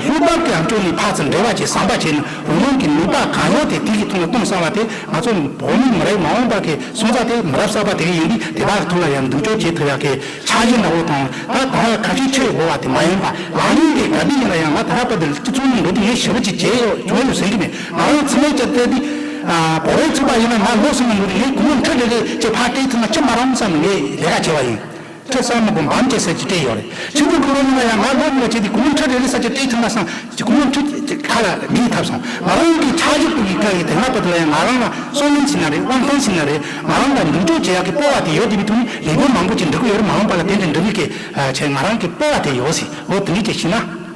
ལྷུག་པར་གྱི་ཨམ་ཅོག་ནས་ཕར་ཚུར་འབྲེལ་བ་བྱེད། ཟམ་པ་བྱེད་ན་རང་རང་གི་ནུས་པ་གང་ཡོད་དེ་དེ་གི་ཐོག་ནས་གཏོང་བསམ་པ་དེ་ང་ཚོ་བོད་མི་མི་རིགས་མ་འོངས་པ་གི་སོན་རྩ་དེ་མི་རབས་གསར་པ་དེ་གི་ཡིན་དུས་དེ་དག་གི་ཐོག་ལ་ཡང་མདུན་སྐྱོད་བྱེད་ཐུབ་ཡག་གི་འཆར་གཞི་འདྲ་བོ་དང་། ད་ད་ཁ་ཤས་ཆེ་དགོས་པ་དེ་མ་ཡིན་པ། ལམ་རིམ་དེ་ག་དུས་ཡིན་ན་ཡང་ང་ད་ལྟ་བར་དུ་སྤྱི་ཚོགས་ནང་འགྲོ་དུས་ངས་ཞེ་པོ་ཅིག་བྱས་ཡོད་བྱུང་ཡོད་ཟེར་གྱི་མེད། ང་རང་ཚང་མས་བྱས་ཏེ་འདི་བོད་རིགས་ཚོགས་པ་ཡིན་ན་ང་ལོ་གསུམ་ལ་འགྲོ་དུས་ངས་སྒོར་མོ་ཁྲི་རེ་རེ་ཅིག་ཕར་སྤྲད་ཐུབ་ན་ཅི་མ་རུང་བསམ་ངས་ལས་ཀ་བྱས་པ་ཡིན། ཁྲི་གསུམ་མ་དགོས་འབུམ་གཅིག་ཙམ་ཅིག་སྤྲད་ཡོད་རེད། ཕྱི་དྲིལ་ཁོ་རང་ཡིན་ན་ཡང་ང་ལོ་གཉིས་ལ་བྱས་ཏེ་སྒོར་མོ་ཁྲི་རེ་རེ་ཙམ་ཅིག་སྤྲད་ཐུབ་ན་བསམ་ཅིག་སྒོར་མོ་ཁྲི་ཅིག་ཁ་ལ་འགྲིག་ཐབས་སོང་། ང་རང་གི་ཆ་རྒྱུས་པོ་གི་ཁ་ཡི་དེ་སྔ་བར་དུ་ལ་ཡང་ང་རང་ལ་བསམ་བློ་ཟིན་ན་རེད། དབང་ཐང་ཟིན་ན་རེད། ང་རང་ལ་མདུན་སྐྱོད་བྱེད་ཡག་གི་སྤོབས་པ་དེ་ཡོད་དེ་བའི་ཐོག་ནས་ལས་འགུལ་མང་པོ་ཅིག་འགྲོ་གི་ཡོད་རེད། མ་འོངས་པ་ལ་དེ་འདྲ་འགྲོ་གི་གི་ཨ་བྱས་ང་རང་གི་སྤོབས་པ་དེ་ཡོད་ཟིན། འོ་དེ་འདྲ་ཅིག་ཤེས་ན།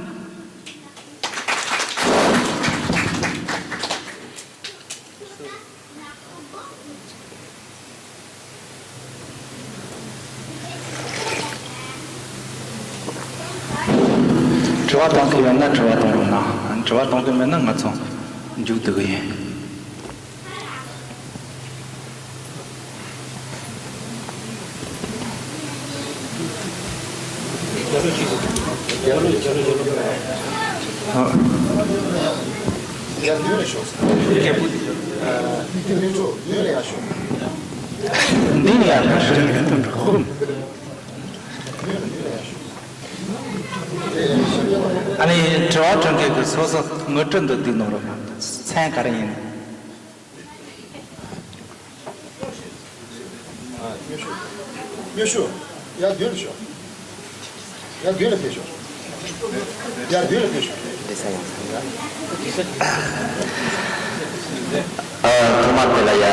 དྲི་བ་གཏོང་མཁན་ཡོད་ན་དྲི་བ་གཏོང་རོགས་གནང་། དྲི་བ་གཏོང་མཁན་མེད་ན་ང་ཚོ་མཇུག་བསྡུ་གི་ཡིན། འདི་ཡང་ཨ་ནི་དྲི་བ་དྲི་མཁན་གྱི་སོ་སོ་ངོ་སྤྲོད་འདི་བསྡུས་གནང་རོགས། མཚན་ག་རེ་ཡིན། ཨ། སྨྱོ་ཤུགས། སྨྱོ་ཤུགས། ཡར་མདུན་ལ་ཤོག་ཡར་མདུན་ལ་ཕེབས་ཤོག་ཡར་མདུན་ལ་ཕེབས་ཤོག་ཨ། ཐོག་མར་དེ་ལ་ཡ།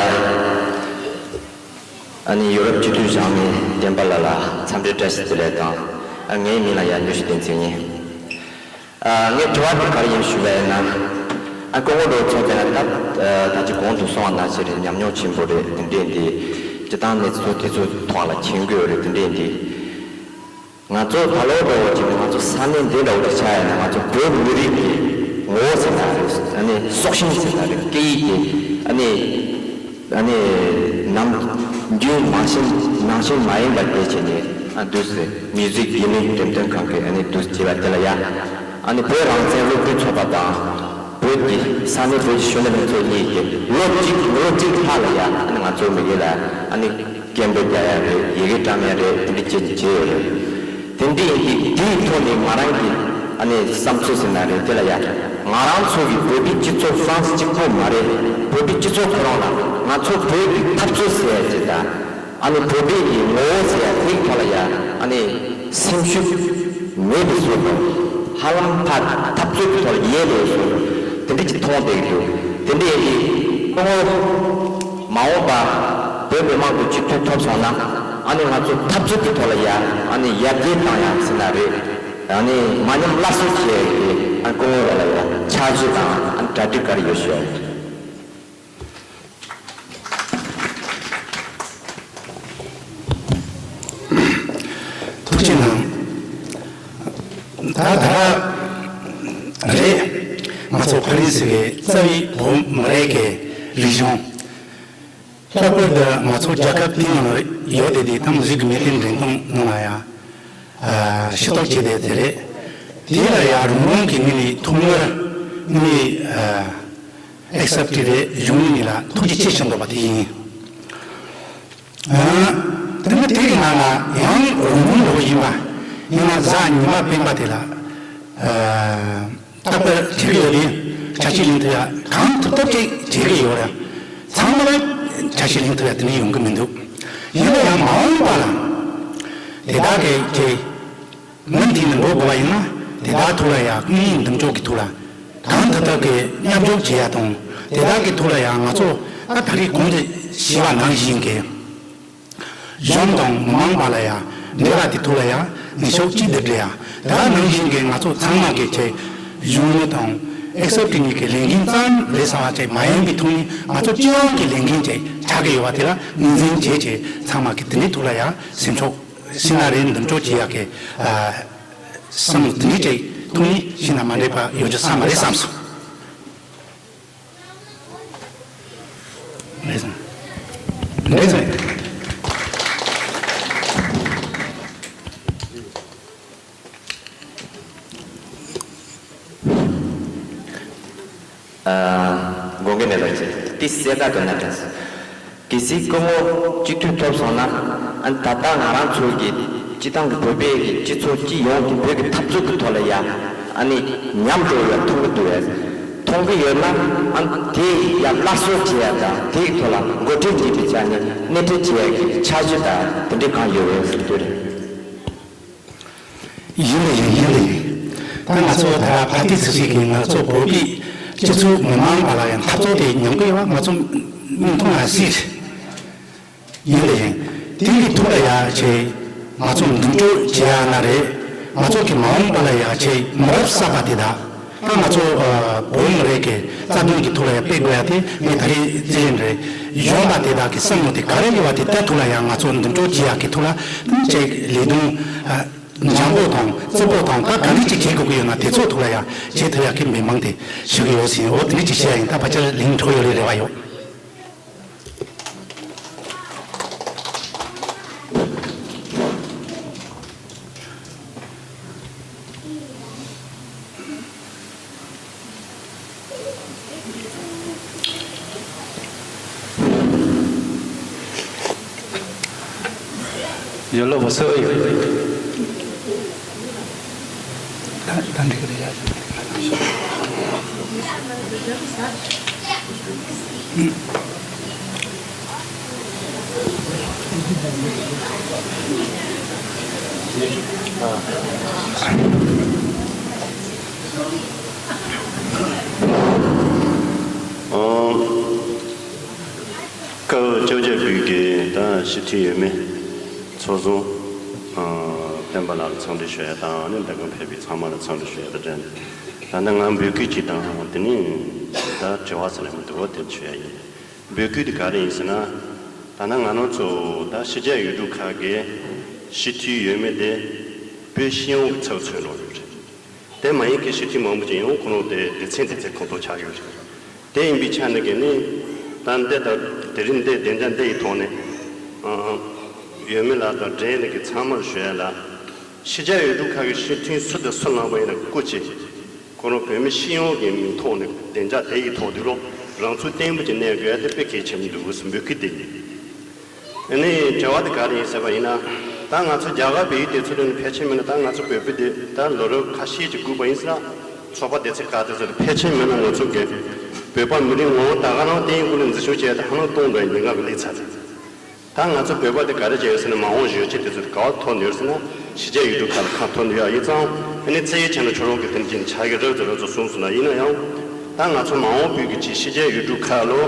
ཨ་ནི་ཡོ་རོབ་སྤྱི་འཐུས་བཞེངས་མི་བསྟན་པ་ལགས་ལ་འཚམས་འདྲི་བཀྲ་ཤིས་བདེ་ལེགས་དང་། ཨ། ངའི་མིང་ལ་ཡ་སྨྱོ་ཤུགས་བསྟན་འཛིན་ཡིན། ཨ། ངའི་དྲི་བ་དེ་ག་རེ་ཡིན་ཞུས་པ་ཡིན་ན། ཨ། སྐུ་ངོ་འགྲོ་ཚོགས་པས་ན་ད་ད་ཅི་གོང་དུ་གསུངས་པ་ནང་བཞིན་རེད། ཉམས་མྱོང་ཆེན་པོ་རེད། དེ་འདྲས་འདི་སྤྱི་བཏང་གནས་ཚུལ་དེ་ཚོ་ཐོག་ལ་མཁྱེན་གྱི་ཡོད་རེད། དེ་འདྲས་འདི་ ང་ཚོ་ད་ལོ་འདྲ་བོ་ཅིག་ང་ཚོ་ས་གནས་འདི་འདྲ་བོ་ཅིག་ཆགས་ཡོད་ན། ང་ཚོ་བོད་མི་རིགས་ཀྱི་ངོ་བོ་ཟེར་ན་རེད། ཨ་ནི་སྲོག་ཤིང་ཟེར་ན་རེད། སྐད་ཡིག་གི་ཨ་ནི་ཨ་ནི་ནམ་རྒྱུན་མ་བཞིན་ནང་བཞིན་མ་ཡིན་པ་དེ་བྱས་ནས། ཨ་འདུག་སེ་མིའུ་ཛིག་ཡིན་ནའི་འགྲེམས་སྟོན་ཁང་གི་ཨ་ནི་འདུག་སེ་བྱས་པ་དེ་ལ་ཡ། ཨ་ནི་བོད་རང་བཙན་སློབ་ཕྲུག་ཚོགས་པ་དང་། བོད་ཀྱི་ས་གནས་བོད་ཀྱི་གཞོན་ནུ་ལྷན་ཚོགས་གཉིས་ཀྱིས་ལོ་གཅིག་ལོ་གཅིག་ལྷག་ལ་ཡ། ཨ་ནི་ང་ཚོའི་མི་སྒེར་ལ་ཨ་ནི་སྐད་འབོད་རྒྱག་ཡ་རེད། ཡི་གེ་བཀྲམ་ཡ་རེད། དེ་འདྲ་བྱས་ནས་བྱས་ཡོད་རེད། དེ་འདྲ་ཡིན་དུས་དེའི་ཐོག་ནས་ང་རང་གི་ཨ་ནི་བསམ་ཚུལ་ཟེར་ན་རེད། དེ་ལ་ཡ། ང་རང་ཚོ་གི་བོད་པའི་སྤྱི་ཚོགས་ཧྥ་རན་སི་གཅིག་པོ་མ་རེད། བོད་པའི་སྤྱི་ཚོགས་ཁོ་རང་ལ་ང་ཚོ་བོད་ཀྱི་འཐབ་རྩོད་ཟེར་ཡ་ཅིག་དང་། ཨ་ནི་བོད་པའི་གི་ངོ་བོ་ཟེར་ཡ་དེའི་ཐོག་ལ་ཡ། ཨ་ནི་སེམས་ཤུགས་མེད་པའི་བཟོ་དང་། ཧ་ལམ་ཕར་འཐབ་རྩོད་ཀྱི་ཐོག་ལ་ཡལ་བའི་བཟོ། དེ་འདྲ་ཅིག་མཐོང་བསྡད་ཀྱི་འདུག་དེ་འདྲ་ཡིན་དུས་སྐུ་ངོ་མ་འོངས་པ་བོད་མི་མང་དུ་སྤྱི་འཐུས་ཐོབ་སོང་ན། ཨ་ནི་ང་ཚོ་འཐབ་རྩོད་ཀྱི་ཐོག་ལ་ཡ། ཨ་ནི་ཡར་རྒྱས་བཏང་ཡ་ཟེར་ན་རེད། ཨ་ནི་མ་ཉམས་སླར་གསོ་བྱེད་ཡ་གི་ཨ་སྐུ་ངོ་རང་ལ་ཡ་ཕྱག་བཞེས་དང་ཨ་ནི་གྲ་སྒྲིག་ག་རེ་ཡོད་ཤོད། ཐུགས་རྗེ་གནང་། ད་ད་རེད། ང་ཚོ་ཕ་རན་སི་གི་རྩ་བའི་བོད་མི་རིགས་ཀྱི་རིག་གཞུང་། ལྷག་པར་དུ་ང་ཚོ་རྒྱལ་ཁབ་དེའི་ནང་ལ་ཡོད་བསྡད་དེ། ད་མུ་ཟིག་གི་མེ་ཏན་འགྲེམས་སྟོན་ནང་ལ་ཡང་ཨ་ཤེས་རྟོགས་བྱས་བསྡད་དེ་རེད། དེ་ལ་ཡང་རང་རང་གི་ངོས་ནས་ཐོག་མར་ངས་ཨ་ཨེག་སེབ་ཊི་རེད། གཞུང་གཉིས་ལ་ཐུགས་རྗེ་ཆེ་ཞུ་འདོད་པ་དེ་ཡིན། ཨ་དེ་ནི་དེ་གི་ནང་ལ་ཡང་རང་རང་འགྲོ་གི་ཡིན་པ། ཡིན་ན་གཟའ་ཉི་མ་སྤེན་པ་དེ་ལ་ཨ་རྟག་པར་བྱེད་ཀྱི་ཡོད་རེད། ཆ་ཤས་ལེན་ཐུབ་ཡ་གང་ཐུབ་ཐུབ་ཅིག་བྱེད་ཀྱི་ཡོད་རེད། ཚང་མ་ལ་ཆ་ཤས་ལེན་ཐུབ་ཡ་དེ་འདྲ་ཡོང་གི་མི་འདུག་ཡིན་ན་ཡང་མ་འོངས་པ་ལ་དེ་དག་གི་ཅིག་མུ་མཐུད་ནས་འགྲོ་དགོས་པ་ཡིན་ན། དེ་དག་ཐོག་ལ་ཡང་དངོས་ཡོད་འདེམས་སྐྱོར་གྱི་ཐོག་ལ་གང་ཐུབ་ཐུབ་ཀྱིས་མཉམ་ཞུགས་བྱེད་ཡ་དང་། དེ་དག་གི་ཐོག་ལ་ཡང་ང་ཚོ་ད་ད་རེས་གོང་དུ་ཞུས་པ་ནང་བཞིན་གྱི་གཞུང་དང་མི་མང་བར་ལ་ཡང་འབྲེལ་བ་དེ་ཐོག་ལ་ཡང་ནུས་ཤུགས་གཅིག་ཏུ་སྒྲིལ་ཡ། དེ་ནང་བཞིན་གྱི་ང་ཚོ་ཚང་མ་གི་ཆེད་གཞུང་དང་ཨེག་སེབ་ཊི་གཉིས་ཀྱི་ལས་འགན་ཙམ་རེད་བསམ་པ་ཅིག་མ་ཡིན་པའི་ཐོག་ནས། ང་ཚོ་སྤྱི་ཡོངས་ཀྱི་ལས་འགན་ཅིག་ཆགས་ཀྱི་ཡོད་པ་དེ་ལ་ངོས་འཛིན་བྱས་བྱས། ཚང་མ་གི་དེ་འདྲའི་ཐོག་ལ་ཡང་སེམས་ཤུགས་ཤིག་ན་རེ་འདེམས་སྐྱོར་བྱེད་ཡག་གི་ཨ་བསམ་བློ་དེ་འདྲའི་ཅིག་ཐོག་ནས་ཤིག་ན་མ་འདྲེས་པ་ཡོད་རྒྱུ་ས་མ་རེད་བསམ་སོང་། རེད་སོང་། རེད་སོང་། ཨ་དགོངས་འགལ་མེད་པ་བྱས་ཏེ་གསལ་ཁ་དུ་ན་དྲན་སོང་། གལ་སྲིད་སྐུ་ངོ་སྤྱི་འཐུས་ཐོབ་སོང་ན། ཨ་ད་ལྟ་ང་རང་ཚོ་གི་སྤྱི་བཏང་གི་བོད་པའི་གི་སྤྱི་ཚོགས་སྤྱི་ཡོངས་ཀྱི་བོད་ཀྱི་འཐབ་རྩོད་ཀྱི་ཐོག་ལ་ཡ། ཨ་ནི་ཉམས་འགྲོ་བའི་མཐོང་གི་འདུག་པས། མཐོང་གི་ཡོད་ན། ཨ་དེ་ཡ་སླར་གསོ་བྱེད་ཡ་དང་། དེའི་ཐོག་ལ་འགོ་ཁྲིད་བྱེད་པའི་ཆ་ནས་སྣེ་ཁྲིད་བྱེད་ཡ་གི་འཆར་གཞི་དང་དེ་འདྲ་གང་ཡོད་པས་ཟེར་དུས་རེད། ཡིན་ལ་ཡིན། ཡིན་ལ་ཡིན། ད་ང་ཚོ་ད་ཕ་ཏི་ཚི་སི་གི་ང་ཚོ་བོད་པའི་སྤྱི་ཚོགས་མི་མང་བར་ལ་ཡང་འཐབ་རྩོད་དེ་ཉམས་ཀྱི་ཡོད་པ་ང་ཚོ་མིག་མཐོང་ཡ་སྲིད། ཡིན་ལ་ཡིན། དེ་གི་ཐོག་ལ་ཡ་ཆེ་ང་ཚོ་འདུམ་གྲོགས་བྱེད་ཡ་ན་རེད། ང་ཚོ་གི་མ་འོངས་པ་ལ་ཡ་ཆེ་མི་རབས་གསར་པ་དེ་དག་ད་ང་ཚོ་ཨ་བོད་མི་རིགས་ཀྱི་རྩ་དོན་གྱི་ཐོག་ལ་ཡ་སྤེལ་དགོས་ཡ་དེ་ངས་ད་རེས་རྩིས་ལེན་རེད། གཞོན་པ་དེ་དག་གི་བསམ་བློ་དེ་ག་རེ་ཡོད་པ་དེ་ལྟར་ཐོག་ལ་ཡ་ང་ཚོ་འདུམ་གྲོགས་བྱེད་ཡ་གི་ཐོག་ལ་ཅིག་ལས་དོན་ཨ་འཇམ་པོ་དང་རྩུབ་པོ་དང་ད་ག་འདྲ་ཅིག་བྱེད་དགོས་ཀྱི་ཡོད་ན་དེ་ཚོ་ཐོག་ལ་ཡ་བྱེད་ཐུབ་ཡ་གི་འབད་བརྩོན་དེ་ཞུ་གི་ཡོད་ཟིན། འོ་དེ་འདྲ་ཅིག་བྱེད་ཡ་ཡིན། ད་ཕལ་ཆེར་ལན་འཕྲོ་ཡོད་རེད། རེ་བ་ཡོད། ཡོད་ལོ་བོ་སོ་ཡོད། ད་ད་འགྲིག་གི་རེད་ཡ། ཨང་། སྐབས་བཅོ་བརྒྱད་པའི་གི་ད་སྤྱི་འཐུས་འོས་མི་ཚོགས་གཙོ་ཨ་སྤེན་པ་ལགས་ལ་འཚམས་འདྲི་ཞུ་ཡ་དང་། ཨ་ནི་འདི་ག་ཕེབས་པའི་ཚང་མ་ལ་འཚམས་འདྲི་ཞུ་ཡ་དང་འབྲེལ་ནས། ད་ནི་ང་འབོད་སྐུལ་ཅིག་དང་། དེ་ནས་ད་དྲི་བ་ཟེར་ན་མི་འདུག་གོ། དེ་ཞུ་ཡ་ཡིན། འབོད་སྐུལ་དེ་ག་རེ་ཡིན་ཟེར་ན། ད་ནི་ང་རང་ཚོ་ད་ཕྱི་རྒྱལ་ཡུལ་གྲུ་ཁག་གི་སྤྱི་འཐུས་འོས་མི་དེ་ བོད་སྤྱི་ཡོངས་ཀྱི་ཚབ་མཚོན་རོགས་ཡོད་རེད། དེ་མ་ཡིན་མཁན་སྤྱི་འཐུས་མང་པོ་ཅིག་ཡང་ཁོ་རང་དེ་སྡེ་ཚན་སྡེ་ཚན་ཁོངས་གཏོགས་ཆགས་ཡོད་རེད། དེ་ཡིན་པའི་ཆ་ནས་གལ་ནི། ད་འདི་ལྟར་དེ་རིང་འདི་བདེ་འཇགས་འདི་ཡི་ཐོག་ནས། ཨང་། ཡོད་མེད་ལ་དང་འབྲེལ་ནས་ཀྱི་ཚང་མར་ཞུ་ཡ་ལ། ཕྱི་རྒྱལ་ཡུལ་གྲུ་ཁག་གི་སྤྱི་འཐུས་སུ་དང་སུ་ལངས་པ་ཡིན་ན་སྐུ་མཁྱེན། ཁོ་རང་བོད་མི་སྤྱི་ཡོངས་ཀྱི་མིང་ཐོག་ནས་བདེ་འཇགས་དེ་ཡི་ཐོག་དུ་ལོ་རང་ཚུགས་བརྟན་པོ་ཅིག་གནས་དགོས་ཡ་དེ་དཔེ་གལ་ཆེན་པོ་འདུག་ཟེར་འབོད་སྐུལ་དེ་ཡིན། ཨ་ནི་དྲི་བ་དེ་ག་རེ་ཡིན་ཟེར་བ་ཡིན་ན། ད་ང་ཚོ་རྒྱ་གར་བལ་ཡུལ་དེ་ཚོ་ལ་ནི་ཕལ་ཆེར་མིན་ན་ད་ང་ཚོ་བོད་པ་དེ་ད་ལོ་རབས་ཁ་ཤས་ཅིག་སྒུག་པ་ཡིན་ཟེར་ན། ཚོགས་པ་སྡེ་ཚན་ཁག་དེ་ཚོ་ལ་ཕལ་ཆེར་མིན་ན་ང་ཚོ་གི་བོད་པ་མི་རིགས་ངོ་བོ་ད་ག་རང་བརྟན་སྐུ་ལ་འཛིན་སྐྱོང་བྱས་ཏེ་ཧ་ལམ་སྟོང་འགྲོ་ཡི་ཉེན་ཁ་གི་སླེབས་ཚར་ཚར། ད་ང་ཚོ་བོད་པ་དེ་ག་རེ་བྱས་ཡོད་ཟེར་ན། མ་འོངས་གཞོན་སྐྱེས་དེ་ཚོ་ག་བ་ཐོན་ཡོད་ཟེར་ན། ཕྱི་རྒྱལ་ཡུལ་གྲུ་ཁག་ལ་ཁ་ཐོན་ཡོད་ཡིན་ཙང་། ཨ་ནི་ཚེ་ཡི་ཆེད་ནས་ཁྱོད་རང་གི་དོན་རྐྱེན་ཆ་གི་རབ་ཙམ་རབ་ཙམ་གསུངས་སོང་ན། ཡིན་ན་ཡང་། ད་ང་ཚོ་མ་འོངས་བོད་ཀྱི་ཅིག་ཕྱི་རྒྱལ་ཡུལ་གྲུ་ཁག་ལོ།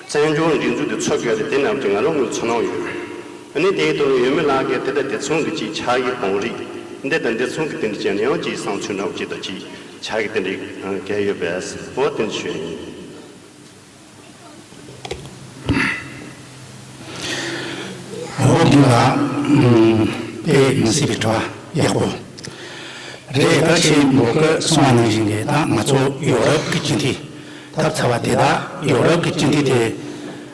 བཙན་བྱོལ་སྒྲིག་འཛུགས་དེ་འཚོལ་དགོས་ཏེ་དེ་རྣམས་ཀྱི་ང་རང་ངོས་ཚོར་སྣང་ཡོད། ཨ་ནི་དེའི་ཐོག་ནས་ཡོད་མེད་ལ་གལ་ཏེ་ད་དེ་མཚུངས་ཀྱི་ཅིག་ཕྱག་གི་བང་རིམ་འདི་དང་འདི་མཚུངས་ཀྱི་དེ་འདྲ་བྱས་ན་ཡང་ཅིག་བསམ་ཚུལ་འདྲ་བོ་ཅིག་དང་ཅིག་ཕྱག་གི་དེ་འདྲ་གལ་ཡོད་པས་འོ་དེ་འདྲ་ཞུ་ཡ་ཡིན། འོ་འདི་ལ་དཔེ་མི་སྲིད་པའི་དྲི་བ་ཡག་པོ་རེད། ད་ཁྱེད་འབོད་སྐུལ་གསུང་བ་ནང་བཞིན་གྱི་ད་ང་ཚོ་ཡོ་རོབ་ཀྱི་སྤྱི་འཐུས། ཐབས་ཚ་བ་དེ་དག་ཡོ་རོབ་ཀྱི་སྤྱི་འཐུས་དེ།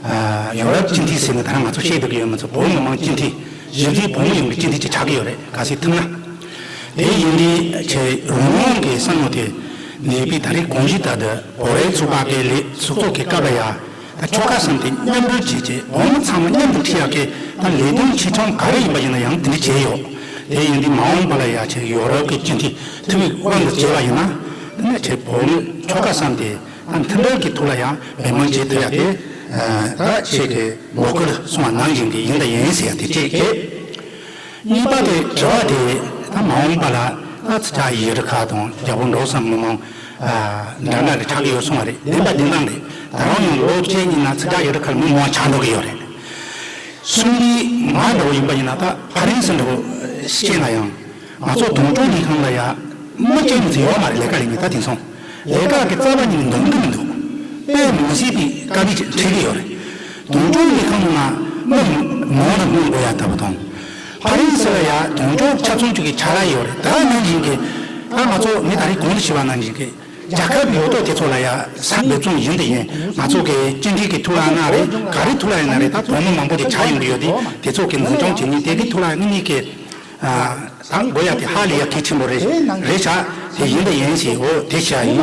ཨ། ཡོ་རོབ་སྤྱི་འཐུས་ཟེར་ནས་ད་རང་ང་ཚོ་བཤད་སྡོད་ཀྱི་ཡོད་མ་ཚད། བོད་མི་མང་སྤྱི་འཐུས་གཞི་རྩའི་བོད་མི་ཡོངས་ཀྱི་སྤྱི་འཐུས་ཅིག་ཆགས་ཀྱི་ཡོད་རེད། གལ་སྲིད་ཐུབ་ན། དེ་ཡིན་དུས་ཁྱེད་རང་གི་བསམ་བློ་དེ་ནུས་པའི་ད་རེས་གོང་ཞུས་ལྟར་དུ་བོད་རིགས་ཚོགས་པ་གི་ལས་ཚོགས་གཙོ་གི་སྐབས་ལ་ཡ། ད་ཆོལ་ཁ་གསུམ་དེ་མཉམ་འབྲེལ་བྱས་བྱས་བོད་མི་ཚང་མ་མཉམ་དུ་ཁྲིད་ཡག་གི་ད་ལས་དོན་ཆེ་ཆུང་ག་རེ་ཡིན་པ་ཡིན་ན་ཡང་དེ་འདྲ་བྱས་ཡོད། དེ་ཡིན་དུས་མ་འོངས་པ་ལ་ཡ་ཁྱེད་ཡོ་རོབ་ཀྱི་སྤྱི་འཐུས་ཐུབ་པའི་དབང་དུ་བྱས་པ་ཡིན་ན། དེ་ནས་ཁྱེད་བོད་མི་ཆོལ་ཁ་གསུམ་དེ། ད་མཐུན་སྒྲིལ་གྱི་ཐོག་ལ་ཡང་འབད་བརྩོན་བྱེད་ཐུབ་ཡ་དེ། ད་ཁྱེད་ཀྱིས་འབོད་སྐུལ་གསུང་བ་ནང་བཞིན་གྱི་ཡིན་དང་ཡིན་ཟེར་ཡ་དེ་གཅིག་གིས། གཉིས་པ་དེ་དྲི་བ་དེ་ད་མ་འོངས་པ་ལ་ད་ཚིག་ཇ་ཡི་རི་ཁ་དང་རྒྱ་བོད་འགྲོ་བསམ་མི་མང་འདྲ་འདྲ་རེ་ཆགས་ཀྱི་ཡོད་གསུང་བ་རེད། བདེན་པ་བདེན་དང་རེད། ད་རང་ཡང་ལོ་བཅུ་གཉིས་ནང་ཚིག་ཇ་ཡི་རི་ཁ་ལ་མི་མང་ཆགས་འགྲོ་གི་ཡོད་རེད། གསུམ་པའི་མ་འདྲ་བོ་ཡིན་པ་ཡིན་ན་ད་ཕ་རན་སི་འདྲ་བོ་ཤེས་ན་ཡང་། ང་ཚོ་དོན་གཅོད་ལས་ཁང་ལ་ཡ་མི་སྐྱེ་མི་ཚེ་ཡོད་མ་རེད། ལས་ཀ་ལས་ངེས་ད་དེང་སང་ལས་ཀ་གི་རྩ་བ་ཉིད་ནས་འདང་གི་མི་འདུག་དཔེ་མི་སྲིད་པའི་དཀའ་ལས་ཅིག་འཕྲད་ཀྱི་ཡོད་རེད། དོན་གཅོད་ལས་ཁང་ནང་མི་མང་དུ་སྣོན་དགོས་ཡ་ལྟ་བུ་དང་། ཕ་རན་སི་ལ་ཡ་དོན་གཅོད་ཆ་ཚང་ཅིག་གི་ཆ་ར་ཡོད་རེད། ད་ནང་བཞིན་གྱི་ད་ང་ཚོ་ངས་ད་རེས་གོང་དུ་ཞུས་པ་ནང་བཞིན་གྱི་རྒྱལ་ཁབ་ཡོད་དོ་དེ་ཚོ་ལ་ཡ་ས་འབད་བརྩོན་ཡིན་དེ་ཡིན། ང་ཚོ་གི་སྤྱི་འཐུས་ཀྱི་ཐུགས་ལ་གནང་རེད། ག་རེ་ཐུགས་ལ་ཡིན་ན་རེད། ད་དོན་མི་མང་པོ་དེ་ཆ་ཡོང་གི་ཡོད་དེ་དེ་ཚོ་གི་འཛིན་སྐྱོང་བྱེད་མཁན་དེ་གི་ཐུགས་ལ་ངེད་གཉིས་ཀྱི། ཨ། ད་དགོས་ཡ་དེ་ཧ་ལས་ཡ་གལ་ཆེན་པོ་རེད། རེད་ཤག་དེ་ཡིན་དང་ཡིན་ཞེས་འོ་དེ་བྱ་ཡིན།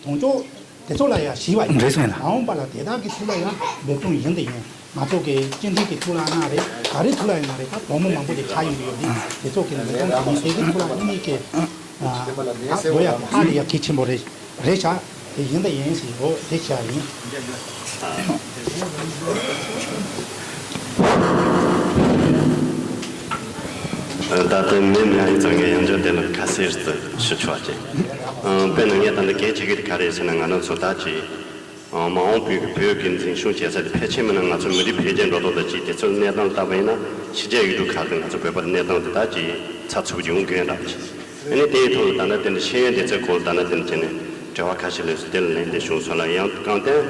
དོན་གཅོད་དེ་ཚོ་ལ་ཡ་ཞི་བ་ཡིན། རེད་སོང་ཡ་ལ། མ་འོངས་པ་ལ་དེ་དག་གི་ཐུགས་ལ་ཡ་འབད་བརྩོན་ཡིན་དང་ཡིན། ང་ཚོ་གི་སྤྱི་འཐུས་ཀྱི་ཐུགས་ལ་གནང་རེད། ག་རེ་ཐུགས་ལ་ཡིན་ན་རེད། ད་དོན་མི་མང་པོ་དེ་ཆ་ཡོང་གི་ཡོད་དེ་དེ་ཚོ་གི་འཛིན་སྐྱོང་བྱེད་མཁན་དེ་གི་ཐུགས་ལ་ངེད་གཉིས་ཀྱི། ཨ། ད་དགོས་ཡ་དེ་ཧ་ལས་ཡ་གལ་ཆེན་པོ་རེད། རེད་ཤག་དེ་ཡིན་དང་ཡིན་ཞེས་འོ་དེ་བྱ་ཡིན། ད་ལྟ་མི་མང་ཡིན་ཙང་ངས་ཡང་བསྐྱར་དེ་ལ་ཁ་གསལ་དུ་ཞུ་ཆོག་ཅིང་། དཔེར་ན་ངས་ད་ལྟ་གལ་ཆེ་གི་དེ་ག་རེ་ཟེར་ན། ང་རང་ཚོ་ད་ཅིག་མ་འོངས་བོད་ཀྱི་བོད་ཀྱི་འཛིན་སྐྱོང་བྱེད་ས་དེ་ཕལ་ཆེར་མིན་ན་ང་ཚོ་མི་རིགས་འཕེལ་རྒྱས་འགྲོ་སྟངས་དང་ཅིག་དེ་ཚོའི་གནས་སྟངས་ལྟ་བ་ཡིན་ན། ཕྱི་རྒྱལ་ཡུལ་གྲུ་ཁག་ཏུ་ང་ཚོ་བོད་པ་གནས་སྟངས་དེ་ད་ཅིག་ཚགས་ཚུད་པོ་ཡོང་གི་ཡོད་འདྲ་ཅིག་ཨ་ནི་དེའི་ཐོག་ལ་ད་ནི་དེ་འདྲ་ཤེས་ཡོན་སྡེ་ཚན་སྐོར་ལ་ད་ནི་དེ་འདྲ་བྱས་ནས་དྲི་བ་ཁ་ཤས་སླེབས་སོང་། དེ་ལ་ལན་འདེབས་བྱུང་སོང་ལ། ཡང་གང་ལྟར་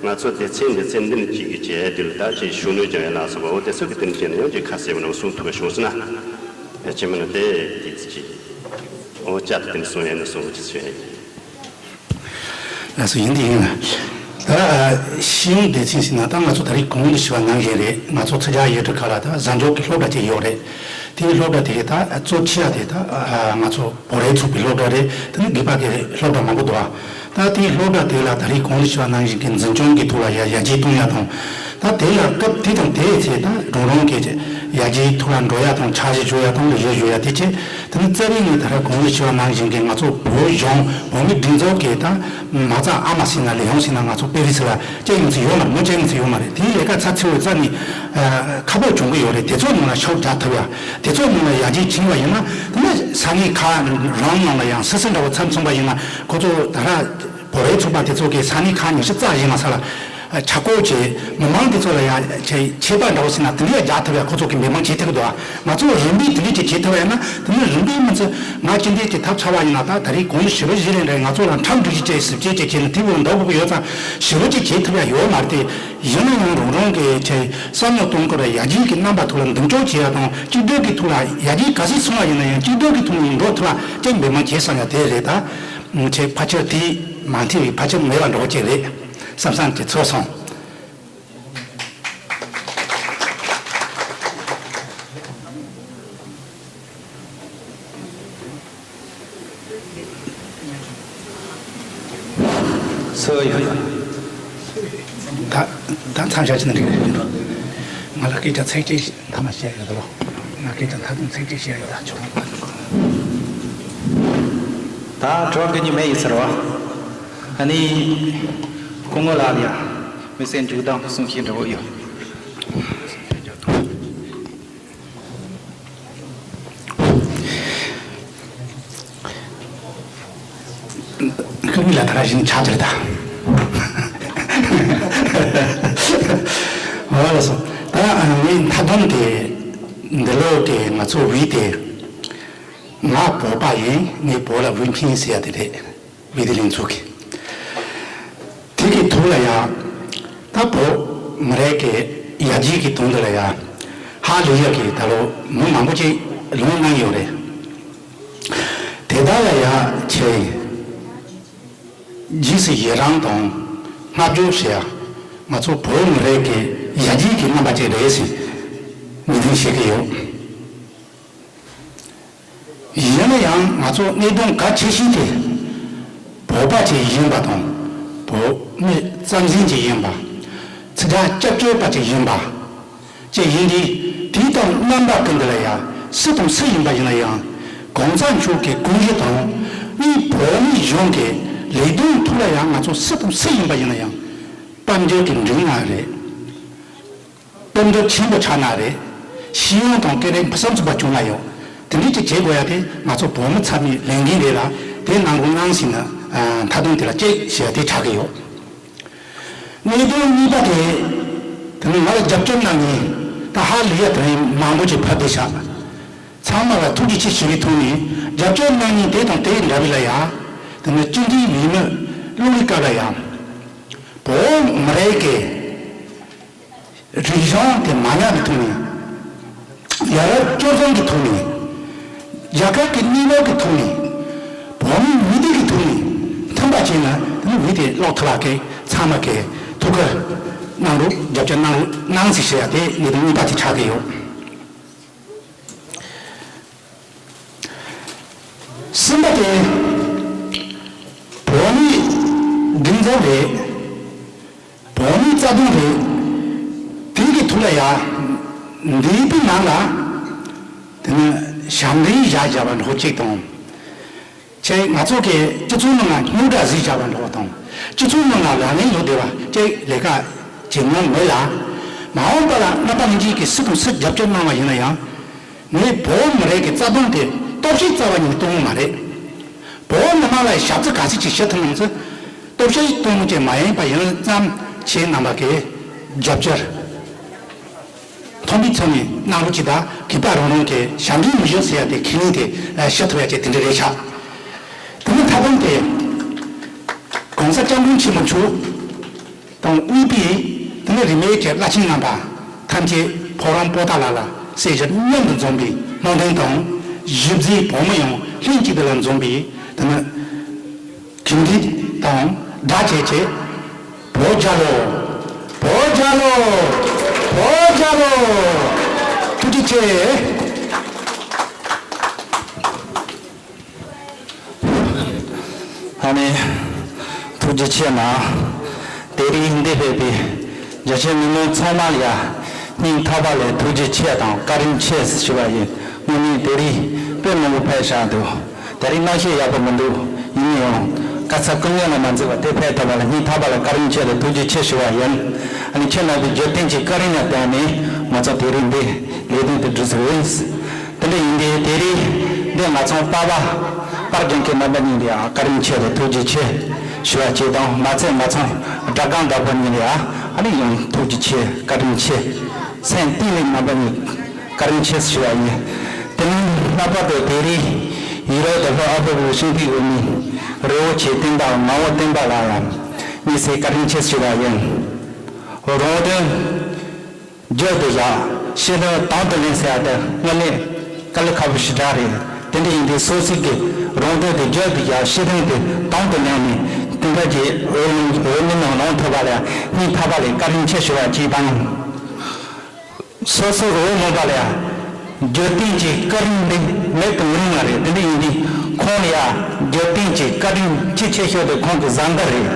ང་ཚོ་སྡེ་ཚན་སྡེ་ཚན་འདི་ནས་གཅིག་གིས་བྱས་དེ་ལ་ད་ཅིག་ཤུགས་སྣོན་རྒྱག་ཡ་ལ་སོགས་པ་འོ་དེ་ཚོ་གི་དེ་འདྲ་བྱས་ནས་ཡང་ཅིག་ཁ་གསལ་པོ་ནང་གསུང་ཐུབ་པ་བྱུང་སོང་ན། ཕལ་ཆེར་མིན་ན་དེ་དེ་ཅིག་འོ་བསྐྱར་དུ་དེ་འདྲ་གསུང་ཡ་ནི་གསུང་གི་ཅིག་བྱས། ལགས་སོ། ཡིན་དེ་ཡིན་ལ། ད་ཤེས་ཡོན་སྡེ་ཚན་ཟེར་ན་ད་ང་ཚོ་ད་རེས་གོང་དུ་ཞུས་པ་ནང་བཞིན་རེད། ང་ཚོ་ཚིག་ཇ་ཡི་རི་ཁ་ལ་ད་གཟའ་མཇུག་གི་སློབ་གྲྭ་ཅིག་ཡོད་རེད། དེའི་སློབ་གྲྭ་དེ་ད་གཙོ་ཆེ་བ་དེ་ད་ང་ཚོ་བོད་རིགས་ཚོགས་པའི་སློབ་གྲྭ་རེད། དེ་ནི་དགོས་པ་གི་སློབ་གྲྭ་མང་པོ་འདུག་ཨ། ད་དེའི་སློབ་གྲྭ་དེ་ལ་ད་རེས་གོང་དུ་ཞུས་པ་ནང་བཞིན་གྱི་འཛིན་སྐྱོང་གི་ཐོག་ལ་ཡ་ཡར་རྒྱས་གཏོང་ཡ་དང་། ད་དེ་ལ་སྐབས་དེ་དང་དེའི་ཚེ་ད་རང་རང་གི་ཡར་རྒྱས་ཐོག་ལ་འགྲོ་ཡ་དང་། འཆར་གཞི་བཟོ་ཡ་དང་། ལས་གཞི་བཟོ་ཡ་དེ་བྱས། དེ་ནི་རྩ་བའི་ངོས་ད་ར་གོང་ལ་ཞུས་པ་ནང་བཞིན་གྱི་ང་ཚོ་བོད་གཞུང་བོད་མིའི་སྒྲིག་འཛུགས་ཀྱི་ད་མ་རྩ་ཨ་མ་ཟེར་ན་ལས་ཁུངས་ཟེར་ན་ང་ཚོ་པེ་རི་སི་ལ་བཅའ་ཡོང་ས་ཡོད་མ་རེད། མ་བཅའ་ཡོང་ས་ཡོད་མ་རེད། དེའི་ལས་ཀ་ཚགས་ཚུད་པའི་རྩ་ནས་ཁག་པོ་བྱུང་གི་ཡོད་རེད། དེ་ཚོ་ནང་ལ་ཕྱོགས་རྒྱག་ཐུབ་ཡ། དེ་ཚོ་ནང་ལ་ཡར་རྒྱས་ཕྱིན་པ་ཡིན་ན། དེ་ནས་ས་གནས་ཁག་རང་ནང་ལ་ཡང་སི་སི་འདྲ་བོ་ཚབ་མཚོན་པ་ཡིན་ན། ཁོ་ཚོ་ད་ར་བོད་རིགས་ཚོགས་པ་དེ་ཚོ་གི་ས་གནས་ཁག་ཉི་ཤུ་རྩ་བཞི་ལ་ས་ལ། ཆ་བགོས་བྱས་མི་མང་དེ་ཚོ་ལ་ཡང་ཆེ་ཆད་པ་འདྲ་བོ་ཟེར་ན་དེ་འདྲ་ཡང་རྒྱག་ཐུབ་ཡ་ཁོ་ཚོ་གི་འབད་བརྩོན་བྱེད་ཐུབ་ཀྱི་འདུག་ང་ཚོ་རིམ་པས་དེ་འདྲ་ཅིག་བྱེད་ཐུབ་ཡ་ན་དེ་ནི་རིམ་པས་མི་ཚོ་ང་ཅི་འདྲ་ཅིག་ཐབས་ཚང་བ་ཡིན་ན་ད་ད་རེས་གོང་ཞི་བ་བཞི་ལས་འདྲ་ང་ཚོ་ལ་ཁྲམ་སྒྲིག་གཞི་བཅས་ཟིབ་བཅས་བཅས་བྱས་ནས་དེ་བོ་འདོགས་དགོས་ཀྱི་ཡོད་ཙང་ཞི་བ་ཅིག་བྱེད་ཐུབ་ཡ་ཡོད་མ་རེད་དེ། ཡིན་ན་ཡང་རང་རང་གི་ཆེ་བསམ་བློ་གཏོང་སྐོར་ཡར་རྒྱས་ཀྱི་རྣམ་པ་ཐོག་ལ་མདུན་སྐྱོད་བྱེད་ཡ་དང་གཅིག་སྒྲིལ་གྱི་ཐོག་ལ་ཡར་རྒྱས་ག་ཚོད་སོང་བ་ཡིན་ན་ཡང་གཅིག་སྒྲིལ་གྱི་ཐོག་ནས་འགྲོ་ཐུབ་ལ་ཅིག་འབད་བརྩོན་བྱེད་བསམ་ཡ་དེ་རེད་ད། ཆེ་ཕལ་ཆེར་དེ་མ་མཐུན་བའི་ཕལ་ཆེར་མེད་པ་འདྲ་བོ་ཅིག་རེད་བསམ་བསམ་གྱི་ཚོར་སོང་། སོ་ཡོད། ད་ད་མཚམས་བཞག་ཕྱིན་ན་འགྲིག་གི་རེད། ང་ལ་སྐད་ཆ་ཚིག་གཅིག་མཐའ་མ་བཤད་ཡོད་ད་ལོ། ང་སྐད་ཆ་མཐའ་དོན་ཚིག་གཅིག་བཤད་ཡོད་ད་ཆོག་ད་གྲོགས་ཀྱི་ཉི་མ་ཡིན་ཟེར་བ། ཨ་ནི་སྐུ་ངོ་ལགས་ལ་མི་སེར་འཇུག་སྟངས་གསུང་བཤད་འདྲ་བོ་ཡོད། ཁོ་གཉིས་ལ་ད་ག་བཞིན་ཆགས་ཀྱི་རེད་ད། འོ་ལགས་སོ། ད་ངའི་མཐའ་སྡོམ་དེ་འདི་ལོ་དེ་ང་ཚོ་བོད་དེ་ང་བོད་པ་ཡིན་ངའི་བོད་ལ་བོད་ཕན་ཟེར་ཡ་དེ་རེད། བོད་དེ་ལེན་ཚུགས་ཀྱི། དེ་གི་ཐོག་ལ་ཡང་ད་བོད་མི་རིགས་ཀྱི་ཡར་རྒྱས་ཀྱི་དོན་དུ་ལ་ཡང་ཧ་ལས་ཡག་གི་ད་ལོ་མི་མང་པོ་ཅིག་ལངས་གནང་ཡོད་རེད། དེ་དག་ལ་ཡང་ཆེས་རྗེས་སུ་ཡི་རང་དང་བསྔགས་བརྗོད་བྱེད་ཡ་ང་ཚོ་བོད་མི་རིགས་ཀྱི་ཡར་རྒྱས་ཀྱི་རྣམ་པ་ཅིག་རེད་ཟེར་ངོས་འཛིན་བྱེད་ཀྱི་ཡོད། ཡིན་ན་ཡང་ང་ཚོ་གནད་དོན་གལ་ཆེ་ཤོས་དེ་བོད་པ་ཅིག་ཡིན་པ་དང་བོད་མི་རྩ་འཛིན་ཅིག་ཡིན་པ། ཚིག་ཐག་སྐྱབས་བཅོལ་བ་ཅིག་ཡིན་པ་ཅིག་ཡིན་དུས་དེའི་སྟེང་རྣམ་པ་ཀུན་ཏུ་ལ་ཡང་སུ་དང་སུ་ཡིན་པ་ཡིན་ན་ཡང་གོང་ས་མཆོག་གི་དགོངས་གཞི་དང་ངའི་བོད་མི་གཞུང་གི་ལས་དོན་ཐོག་ལ་ཡང་ང་ཚོ་སུ་དང་སུ་ཡིན་པ་ཡིན་ན་ཡང་དཔལ་འབྱོར་གྱི་འབྲིང་ང་རེད། དཔལ་འབྱོར་ཆེན་པོ་ཆགས་ན་རེད། ཤེས་ཡོན་དང་སྐད་རིགས་ཕུན་སུམ་ཚོགས་པ་བྱུང་ན་ཡང་དེ་འདྲའི་ཅིག་བྱེད་དགོས་ཡ་དེ་ང་ཚོ་བོད་མི་ཚང་མའི་ལས་འགན་རེད་ལ་དེ་གནང་རོགས་གནང་ཟེར་ནས་མཐའ་དོན་དེ་ལ་གཅིག་ཞུ་ཡ་དེ་ཆགས་ཀྱི་ཡོད། གནད་དོན་གཉིས་པ་དེ་དེ་ནི་ང་ལ་རྒྱབ་སྐྱོར་གནང་མཁན་ད་ཧ་ལས་ཡ་དེ་རིང་མང་པོ་ཅིག་ཕེབས་བསྡད་ཤག་ཚང་མ་ལ་ཐུགས་རྗེ་ཆེ་ཞུ་བའི་ཐོག་ནས་རྒྱབ་སྐྱོར་གནང་མཁན་དེ་དང་དེ་འདྲ་བའི་ལ་ཡ་དེ་ནི་བཅིངས་འགྲོལ་ཡོད་མེད་བློ་ཡི་སྐབས་ལ་ཡ་བོད་མི་རིགས་ཀྱི་རིག་གཞུང་དེ་མ་ཉམས་པའི་ཐོག་ནས་ཡ་རབས་སྤྱོད་བཟང་གི་ཐོག་ནས་རྒྱལ་ཁབ་ཀྱི་གནས་བབ་ཀྱི་ཐོག་ནས་བོད་མིའི་འོས་བསྡུ་གི་ཐོག་ནས་མཐུན་པ་བྱས་ན་དེ་ནི་འོས་བསྡུ་ལོག་ཐུབ་ལ་ཀའི་ཚང་མ་ཀའི་ཐུགས་ཁུར་གནང་རོགས་རྒྱབ་སྐྱོར་གནང་རོགས་གནང་ཟེར་ཞུ་ཡ་དེ་ངེས་དོན་གཉིས་པ་དེ་ཆགས་ཀྱི་ཡོད། གསུམ་པ་དེ་བོད་མིའི་སྒྲིག་འཛུགས་རེད། བོད་མིའི་རྩ་དོན་རེད། དེ་གི་ཐོག་ལ་ཡ་འདས་པའི་ནང་ལ་དེ་ནི་ཞབས་འདྲེན་བཞག་བཞག་པ་འགྲོ་གཅིག་དང་། ཅེས་ང་ཚོ་གི་སྤྱི་ཚོགས་ནང་ལ་རྙོག་དྲ་བཟོས་བཞག་པ་འགྲོ་བ་དང་སྤྱི་ཚོགས་ནང་ལ་ལག་ལེན་ལོག་བསྡད་པ་ཅེས་ལས་ཀ་བྱེད་མྱོང་མེད་ལ། མ་འོངས་པ་ལ་རྣམ་པ་གཉིས་ཀྱིས་སུ་དང་སུ་རྒྱབ་སྐྱོར་གནང་བ་ཡིན་ན་ཡང་། ངས་བོད་མི་རིགས་ཀྱི་རྩ་དོན་དེ་སྟོབས་ཤུགས་རྩ་བ་ཉིད་གཏོང་གི་མ་རེད། བོད་མི་མང་ལ་ཞབས་ཕྱི་ག་ཚོད་ཅིག་ཞུ་ཐུབ་མིན་ཚོ་སྟོབས་ཤུགས་གཏོང་གི་མ་ཡིན་པ་ཡིན་ཙམ་ཁྱེད་རྣམ་པ་གི་རྒྱབ་སྐྱོར་མཐོན་པོའི་ཚད་ནས་གནང་རོགས་གྱིས་དང་གུས་པ་རང་རང་གི་ཞབས་འདྲེན་མི་ཞུ་ཟེར་ཡ་དེ་ཁས་ལེན་དེ་ཞུ་ཐུབ་ཡ་ཅིག་དེ་འདྲ་རེད་ཤག་དེ་ནི་མཐའ་དོན་དེ་༸གོང་ས་༸སྐྱབས་མགོན་ཆེན་པོ་མཆོག་དང་དབུས་པའི་དེ་ནི་རིས་མེད་ཀྱི་བླ་ཆེན་རྣམ་པ་ཐམས་ཅད་ཕོ་བྲང་པོ་ཏཱ་ལ་ལ་སྲས་བཞི་མཉམ་དུ་འཛོམས་པའི་སྨོན་འདུན་དང་གཞིས་རྩེའི་བོད་མི་ཡོངས་ལྷན་ཅིག་ཏུ་ལ་འཛོམས་པའི་དེ་ནི་གུས་འདུད་དང་སྦྲགས་བྱས་བྱས་བོད་རྒྱལ་ལོ། བོད་རྒྱལ་ལོ། བོད་རྒྱལ་ལོ། ཐུགས་རྗེ་ཆེ། ཨ་ནི། ཐུགས་རྗེ་ཆེ་གནང་། དེ་རིང་འདིར་ཕེབས་པའི་རྒྱ་ཆེའི་མི་མང་ཚང་མ་ལ་ཡང་སྙིང་ཐག་པ་ནས་ཐུགས་རྗེ་ཆེ་དང་བཀའ་དྲིན་ཆེ་ཞུ་བ་ཡིན། དངོས་གནས་དེ་རིང་དཔེ་མང་པོ་ཕེབས་བཞག་འདུག་དེ་རིང་གནམ་གཤིས་ཡག་པོ་མི་འདུག་ཡིན་ཡང་དཀའ་ཚེགས་སྐུ་ངལ་ལ་མ་འཛེམས་པར་དེར་ཕེབས་ཐུབ་པ་ལ་སྙིང་ཐག་པ་ནས་བཀའ་དྲིན་ཆེ་དང་ཐུགས་རྗེ་ཆེ་ཞུ་བ་ཡིན། ཨ་ནི་ཁྱེད་རྣམ་པའི་རྒྱབ་རྟེན་གྱི་བཀའ་དྲིན་ལ་བརྟེན་ནས་ང་ཚོ་དེ་རིང་འདི་ལས་དོན་དེ་སྒྲུབ་ཟིན་ཡིན། དེ་འདྲ་ཡིན་དུས་དེ་རིང་འདི་ང་ཚོ་པ་ཕ་པར་རྒྱག་མཁན་རྣམ་པ་གཉིས་ལ་ཡང་བཀའ་དྲིན་ཆེ་དང་ཐུགས་རྗེ་ཆེ་ ཞུ་བ་བྱེད་དང་མ་ཚད་མ་ཚང་སྒྲ་སྒམ་བདག་པོ་ཉིད་ལ་ཡང་ཨ་ནི་ཡང་ཐུགས་རྗེ་ཆེ། བཀའ་དྲིན་ཆེ། སེམས་གཏིང་ནས་རྣམ་པ་གཉིས་བཀའ་དྲིན་ཆེ་ཞུ་བ་ཡིན། དེ་ནས་ལྷག་པར་དུ་དེ་རིང་ཡུ་རོབ་དང་ལྷོ་ཨ་ཧྥེ་རི་ཁའི་ཤིང་ཕིག་འོག་མའི་རི་བོ་ཆེ་བསྟན་པ་ངག་དབང་བསྟན་པ་ལགས་ལ་དམིགས་བསལ་བཀའ་དྲིན་ཆེ་ཞུ་བ་ཡིན། རོང་སྟོན་བརྗོད་དུ་བཞག་ཤེས་དོན་དང་དུ་ལེན་ཟེར་ཡ་དེ་དངོས་གནས་དཀའ་ལས་ཁག་པོ་ཞེ་དྲག་རེད། དེ་འདྲ་ཡིན་དུས་སོ་སོ་གི་རང་དོན་དེ་བརྗོད་དུ་བཞག་ཤེས་དོན་དེ་དང་དུ་ལེན་ནས་དེ་འདྲ་གྱི་འོས་འོས་མི་རྣམས་ལངས་ཐུབ་པ་ལ་སྙིང་ཐག་པ་ལས་བཀའ་དྲིན་ཆེ་ཞུ་བ་གཅིག་དང་། སོ་སོ་འོས་མང་པ་ལ་རྒྱུ་རྐྱེན་གྱི་བཀའ་དྲིན་དེ་མེད་དུ་མི་རུང་བ་རེད། དེ་འདྲ་ཡིན་དུས་ཁོང་ལ་ཡ་རྒྱུ་རྐྱེན་གྱི་བཀའ་དྲིན་ཆེས་ཆེ་ཤོས་དེ་ཁོང་གི་བཟའ་ཟླ་རེད།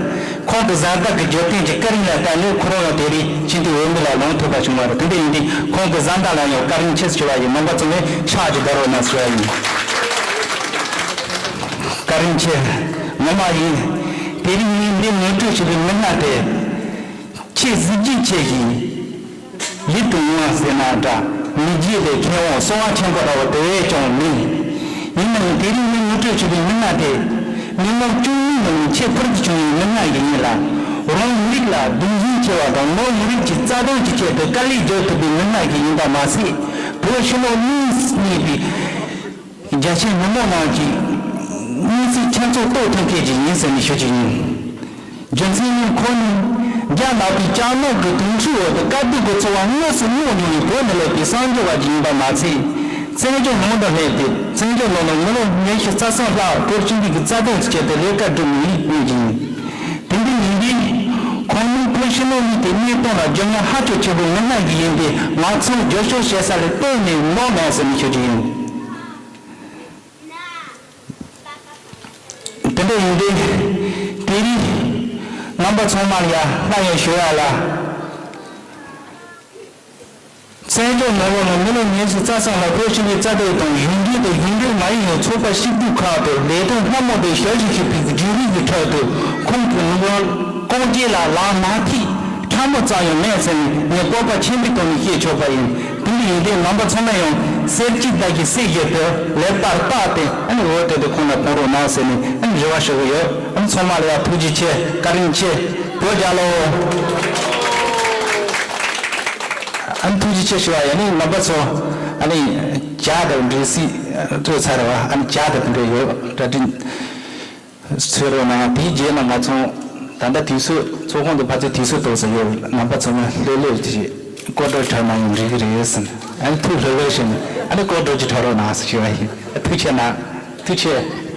ཁོང་གི་བཟའ་ཟླ་གི་རྒྱུ་རྐྱེན་གྱི་བཀའ་དྲིན་ལ་བརྟེན་ནས་ཁོ་རང་ཡང་དེ་རིང་སྤྱི་འཐུས་འོས་མི་ལ་ལངས་ཐུབ་པ་བྱུང་བ་རེད། དེ་འདྲ་ཡིན་དུས་ཁོང་གི་བཟའ་ཟླ་ལ་ཡང་བཀའ་དྲིན་ཆེ་ཞུ་བ་ཡིན། རྣམ་པ་ཚང་མས་ཕྱག་ཅིག་བརྡབ་རོགས་གནང་ཞུ་བ་ཡིན། བཀའ་དྲིན་ཆེ། ངོ་མ་ཡིན། དེ་རིང་ངས་འདི་ངོ་སྤྲོད་བྱེད་པའི་མི་སྣ་དེ། ཁྱེད་གཟི་བརྗིད་ཆེ་ཞིང་། ལེགས་དུ་ཡོང་བ་ཟེར་ན་འདྲ། མི་རྗེ་ལས་མཁས་དབང་གསང་བ་ཆེན་པོ་འདྲ་བོ་དེ་བས་ཀྱང་མིན། ཡིན་ནའང་དེ་རིང་ངས་ངོ་སྤྲོད་བྱེད་པའི་མི་སྣ་དེ། མི་ལོ་བཅུ་གཉིས་ནང་ནས་ཆེས་ཕུལ་དུ་བྱུང་བའི་མི་སྣ་ཞིག་ཡིན་ལ། རང་མི་རིགས་ལ་གདུང་སེམས་ཆེ་བ་དང་མི་མི་རིགས་ཀྱི་རྩ་དོན་གྱི་ཆེད་དུ་དཀའ་ལས་རྒྱག་ཐུབ་པའི་མི་སྣ་ཞིག་ཡིན་པ་མ་ཟད། བོད་ཕྱི་ནང་གཉིས་གཉིས་པའི། རྒྱ་ཆེའི་མི་མང་རྣམས་ཀྱི་མངོན་གསལ་ཁྱབ་ཚུལ་རྟོགས་ཐུབ་མཁན་ཅིག་ཡིན་ཟེར་ནས་ཞུ་རྒྱུ་ཡིན། རྒྱུ་མཚན་ནི་ཁོང་ནི་རྒྱ་ནག་པའི་ལྕགས་ནག་གི་དུང་ཕྱུར་འོག་ཏུ་དཀའ་སྡུག་གི་འཚོ་བ་དངོས་སུ་མྱོང་མྱོང་བའི་བོད་ནས་སླེབས་པའི་གསར་འབྱོར་བ་ཅིག་ཡིན་པ་མ་ཚད། བཙན་བྱོལ་ནང་དུ་སླེབས་ཏེ་བཙན་བྱོལ་ནང་ལ་མི་ལོ་ཉི་ཤུ་རྩ་གསུམ་ལྷག་བོད་སྤྱི་འཐུས་ཀྱི་རྩ་དོན་གྱི་ཆེད་དུ་ལས་ཀ་སྒྲུབ་མྱོང་མྱོང་ཅིག་ཡིན། དེ་འདྲ་ཡིན་དུས་ཁོང་ནི་བོད་ཕྱི་ནང་གཉིས་ཀྱི་གནས་སྟངས་ལ་རྒྱུས་མངའ་ཧ་ཅང་ཆེན་པོའི་མི་སྣ་ཞིག་ཡིན་པས་ང་ཚོས་རྒྱབ་སྐྱོར་བྱེད་ས་ལ་གཏན་ནས་འདང་གནང་ཟེར་ནས་ཞུ་རྒྱུ་ཡིན། དེ་འདྲ་ཡིན་དུས་དེ་རིང་རྣམ་པ་ཚང་མ་ལ་ཡ་སླར་ཡང་ཞུ་ཡ་ལ། བཙན་བྱོལ་ནང་ལོགས་ལ་མི་ལོ་ཉི་ཤུ་རྩ་གསུམ་ལ་བོད་སྤྱི་པའི་རྩ་དོན་དང་གཞུང་འབྲེལ་དང་གཞུང་འབྲེལ་མ་ཡིན་པའི་ཚོགས་པ་སྐྱིད་སྡུག་ཁག་ཏུ་ལས་དོན་སྣ་མང་དུ་ཞབས་ཞུ་བྱེད་པའི་བརྒྱུད་རིམ་གྱི་ཁྲོད་དུ་ཁོང་གི་ངོ་བོ་རྐང་རྗེས་ལ་ལག་མ་ཐེག་ཕྲ་མོ་ཙམ་ཡང་མེད་ཟེར་ནས་ངས་སྤོབས་པ་ཆེན་པོའི་ཐོག་ནས་བཤད་ཆོག་པ་ཡིན། དེ་འདྲ་ཡིན་དུས་རྣམ་པ་ཚང་མས་ཡང་གསེར་གྱི་བདག་གི་གསེར་བཞིན་དུ་ལེགས་པར་བརྟགས་ཏེ་ཨ་ནི་འོས་དེ་དུ་ཁོང་ལ་ཕོག་རོགས་གནང་ཟེར་ནས་ཨ་ནི་རེ་བ་ཞུ་གི་ཡོད། ཨ་ནི་ཚང་མ་ལ་ཡང་ཐུགས་རྗེ་ཆེ། བཀའ་དྲིན་ཆེ། བོད་རྒྱལ་ལོ། ཨ་ནི་ཐུགས་རྗེ་ཆེ་ཞུ་བ་ཡིན། ཨ་ནི་རྣམ་པ་ཚོ་ཨ་ནི་ཇ་དང་འབྲས་སིལ་སྤྲོད་ཚར་བ། ཨ་ནི་ཇ་དང་དེ་འདྲ་ཡོད། བཀའ་དྲིན། ཚོད་རོགས་གནང་། དེའི་རྗེས་ལ་ང་ཚོ་ད་ལྟ་དུས་ཚོད་ཚོགས་ཁང་དུ་ཕར་ཚུར་དུས་ཚོད་ཏོག་ཙམ་ཡོད། རྣམ་པ་ཚང་མ་ལྷོད་ལྷོད་ཀྱིས་སྐོར་བྲོ་འཁྲབ་ན་ཡང་འགྲིག་གི་རེད་ཟེར་ནས། ཨ་ནི་ཐུགས་ལྷོད་ལྷོད་བྱས་ནས་ཨ་ནི་སྐོར་བྲོ་ཅིག་འཁྲབ་རོགས་གནང་ཟེར་ཞུ་བ་ཡིན། ཐུགས་རྗེ་གནང་། ཐུགས་རྗེ་ཆེ།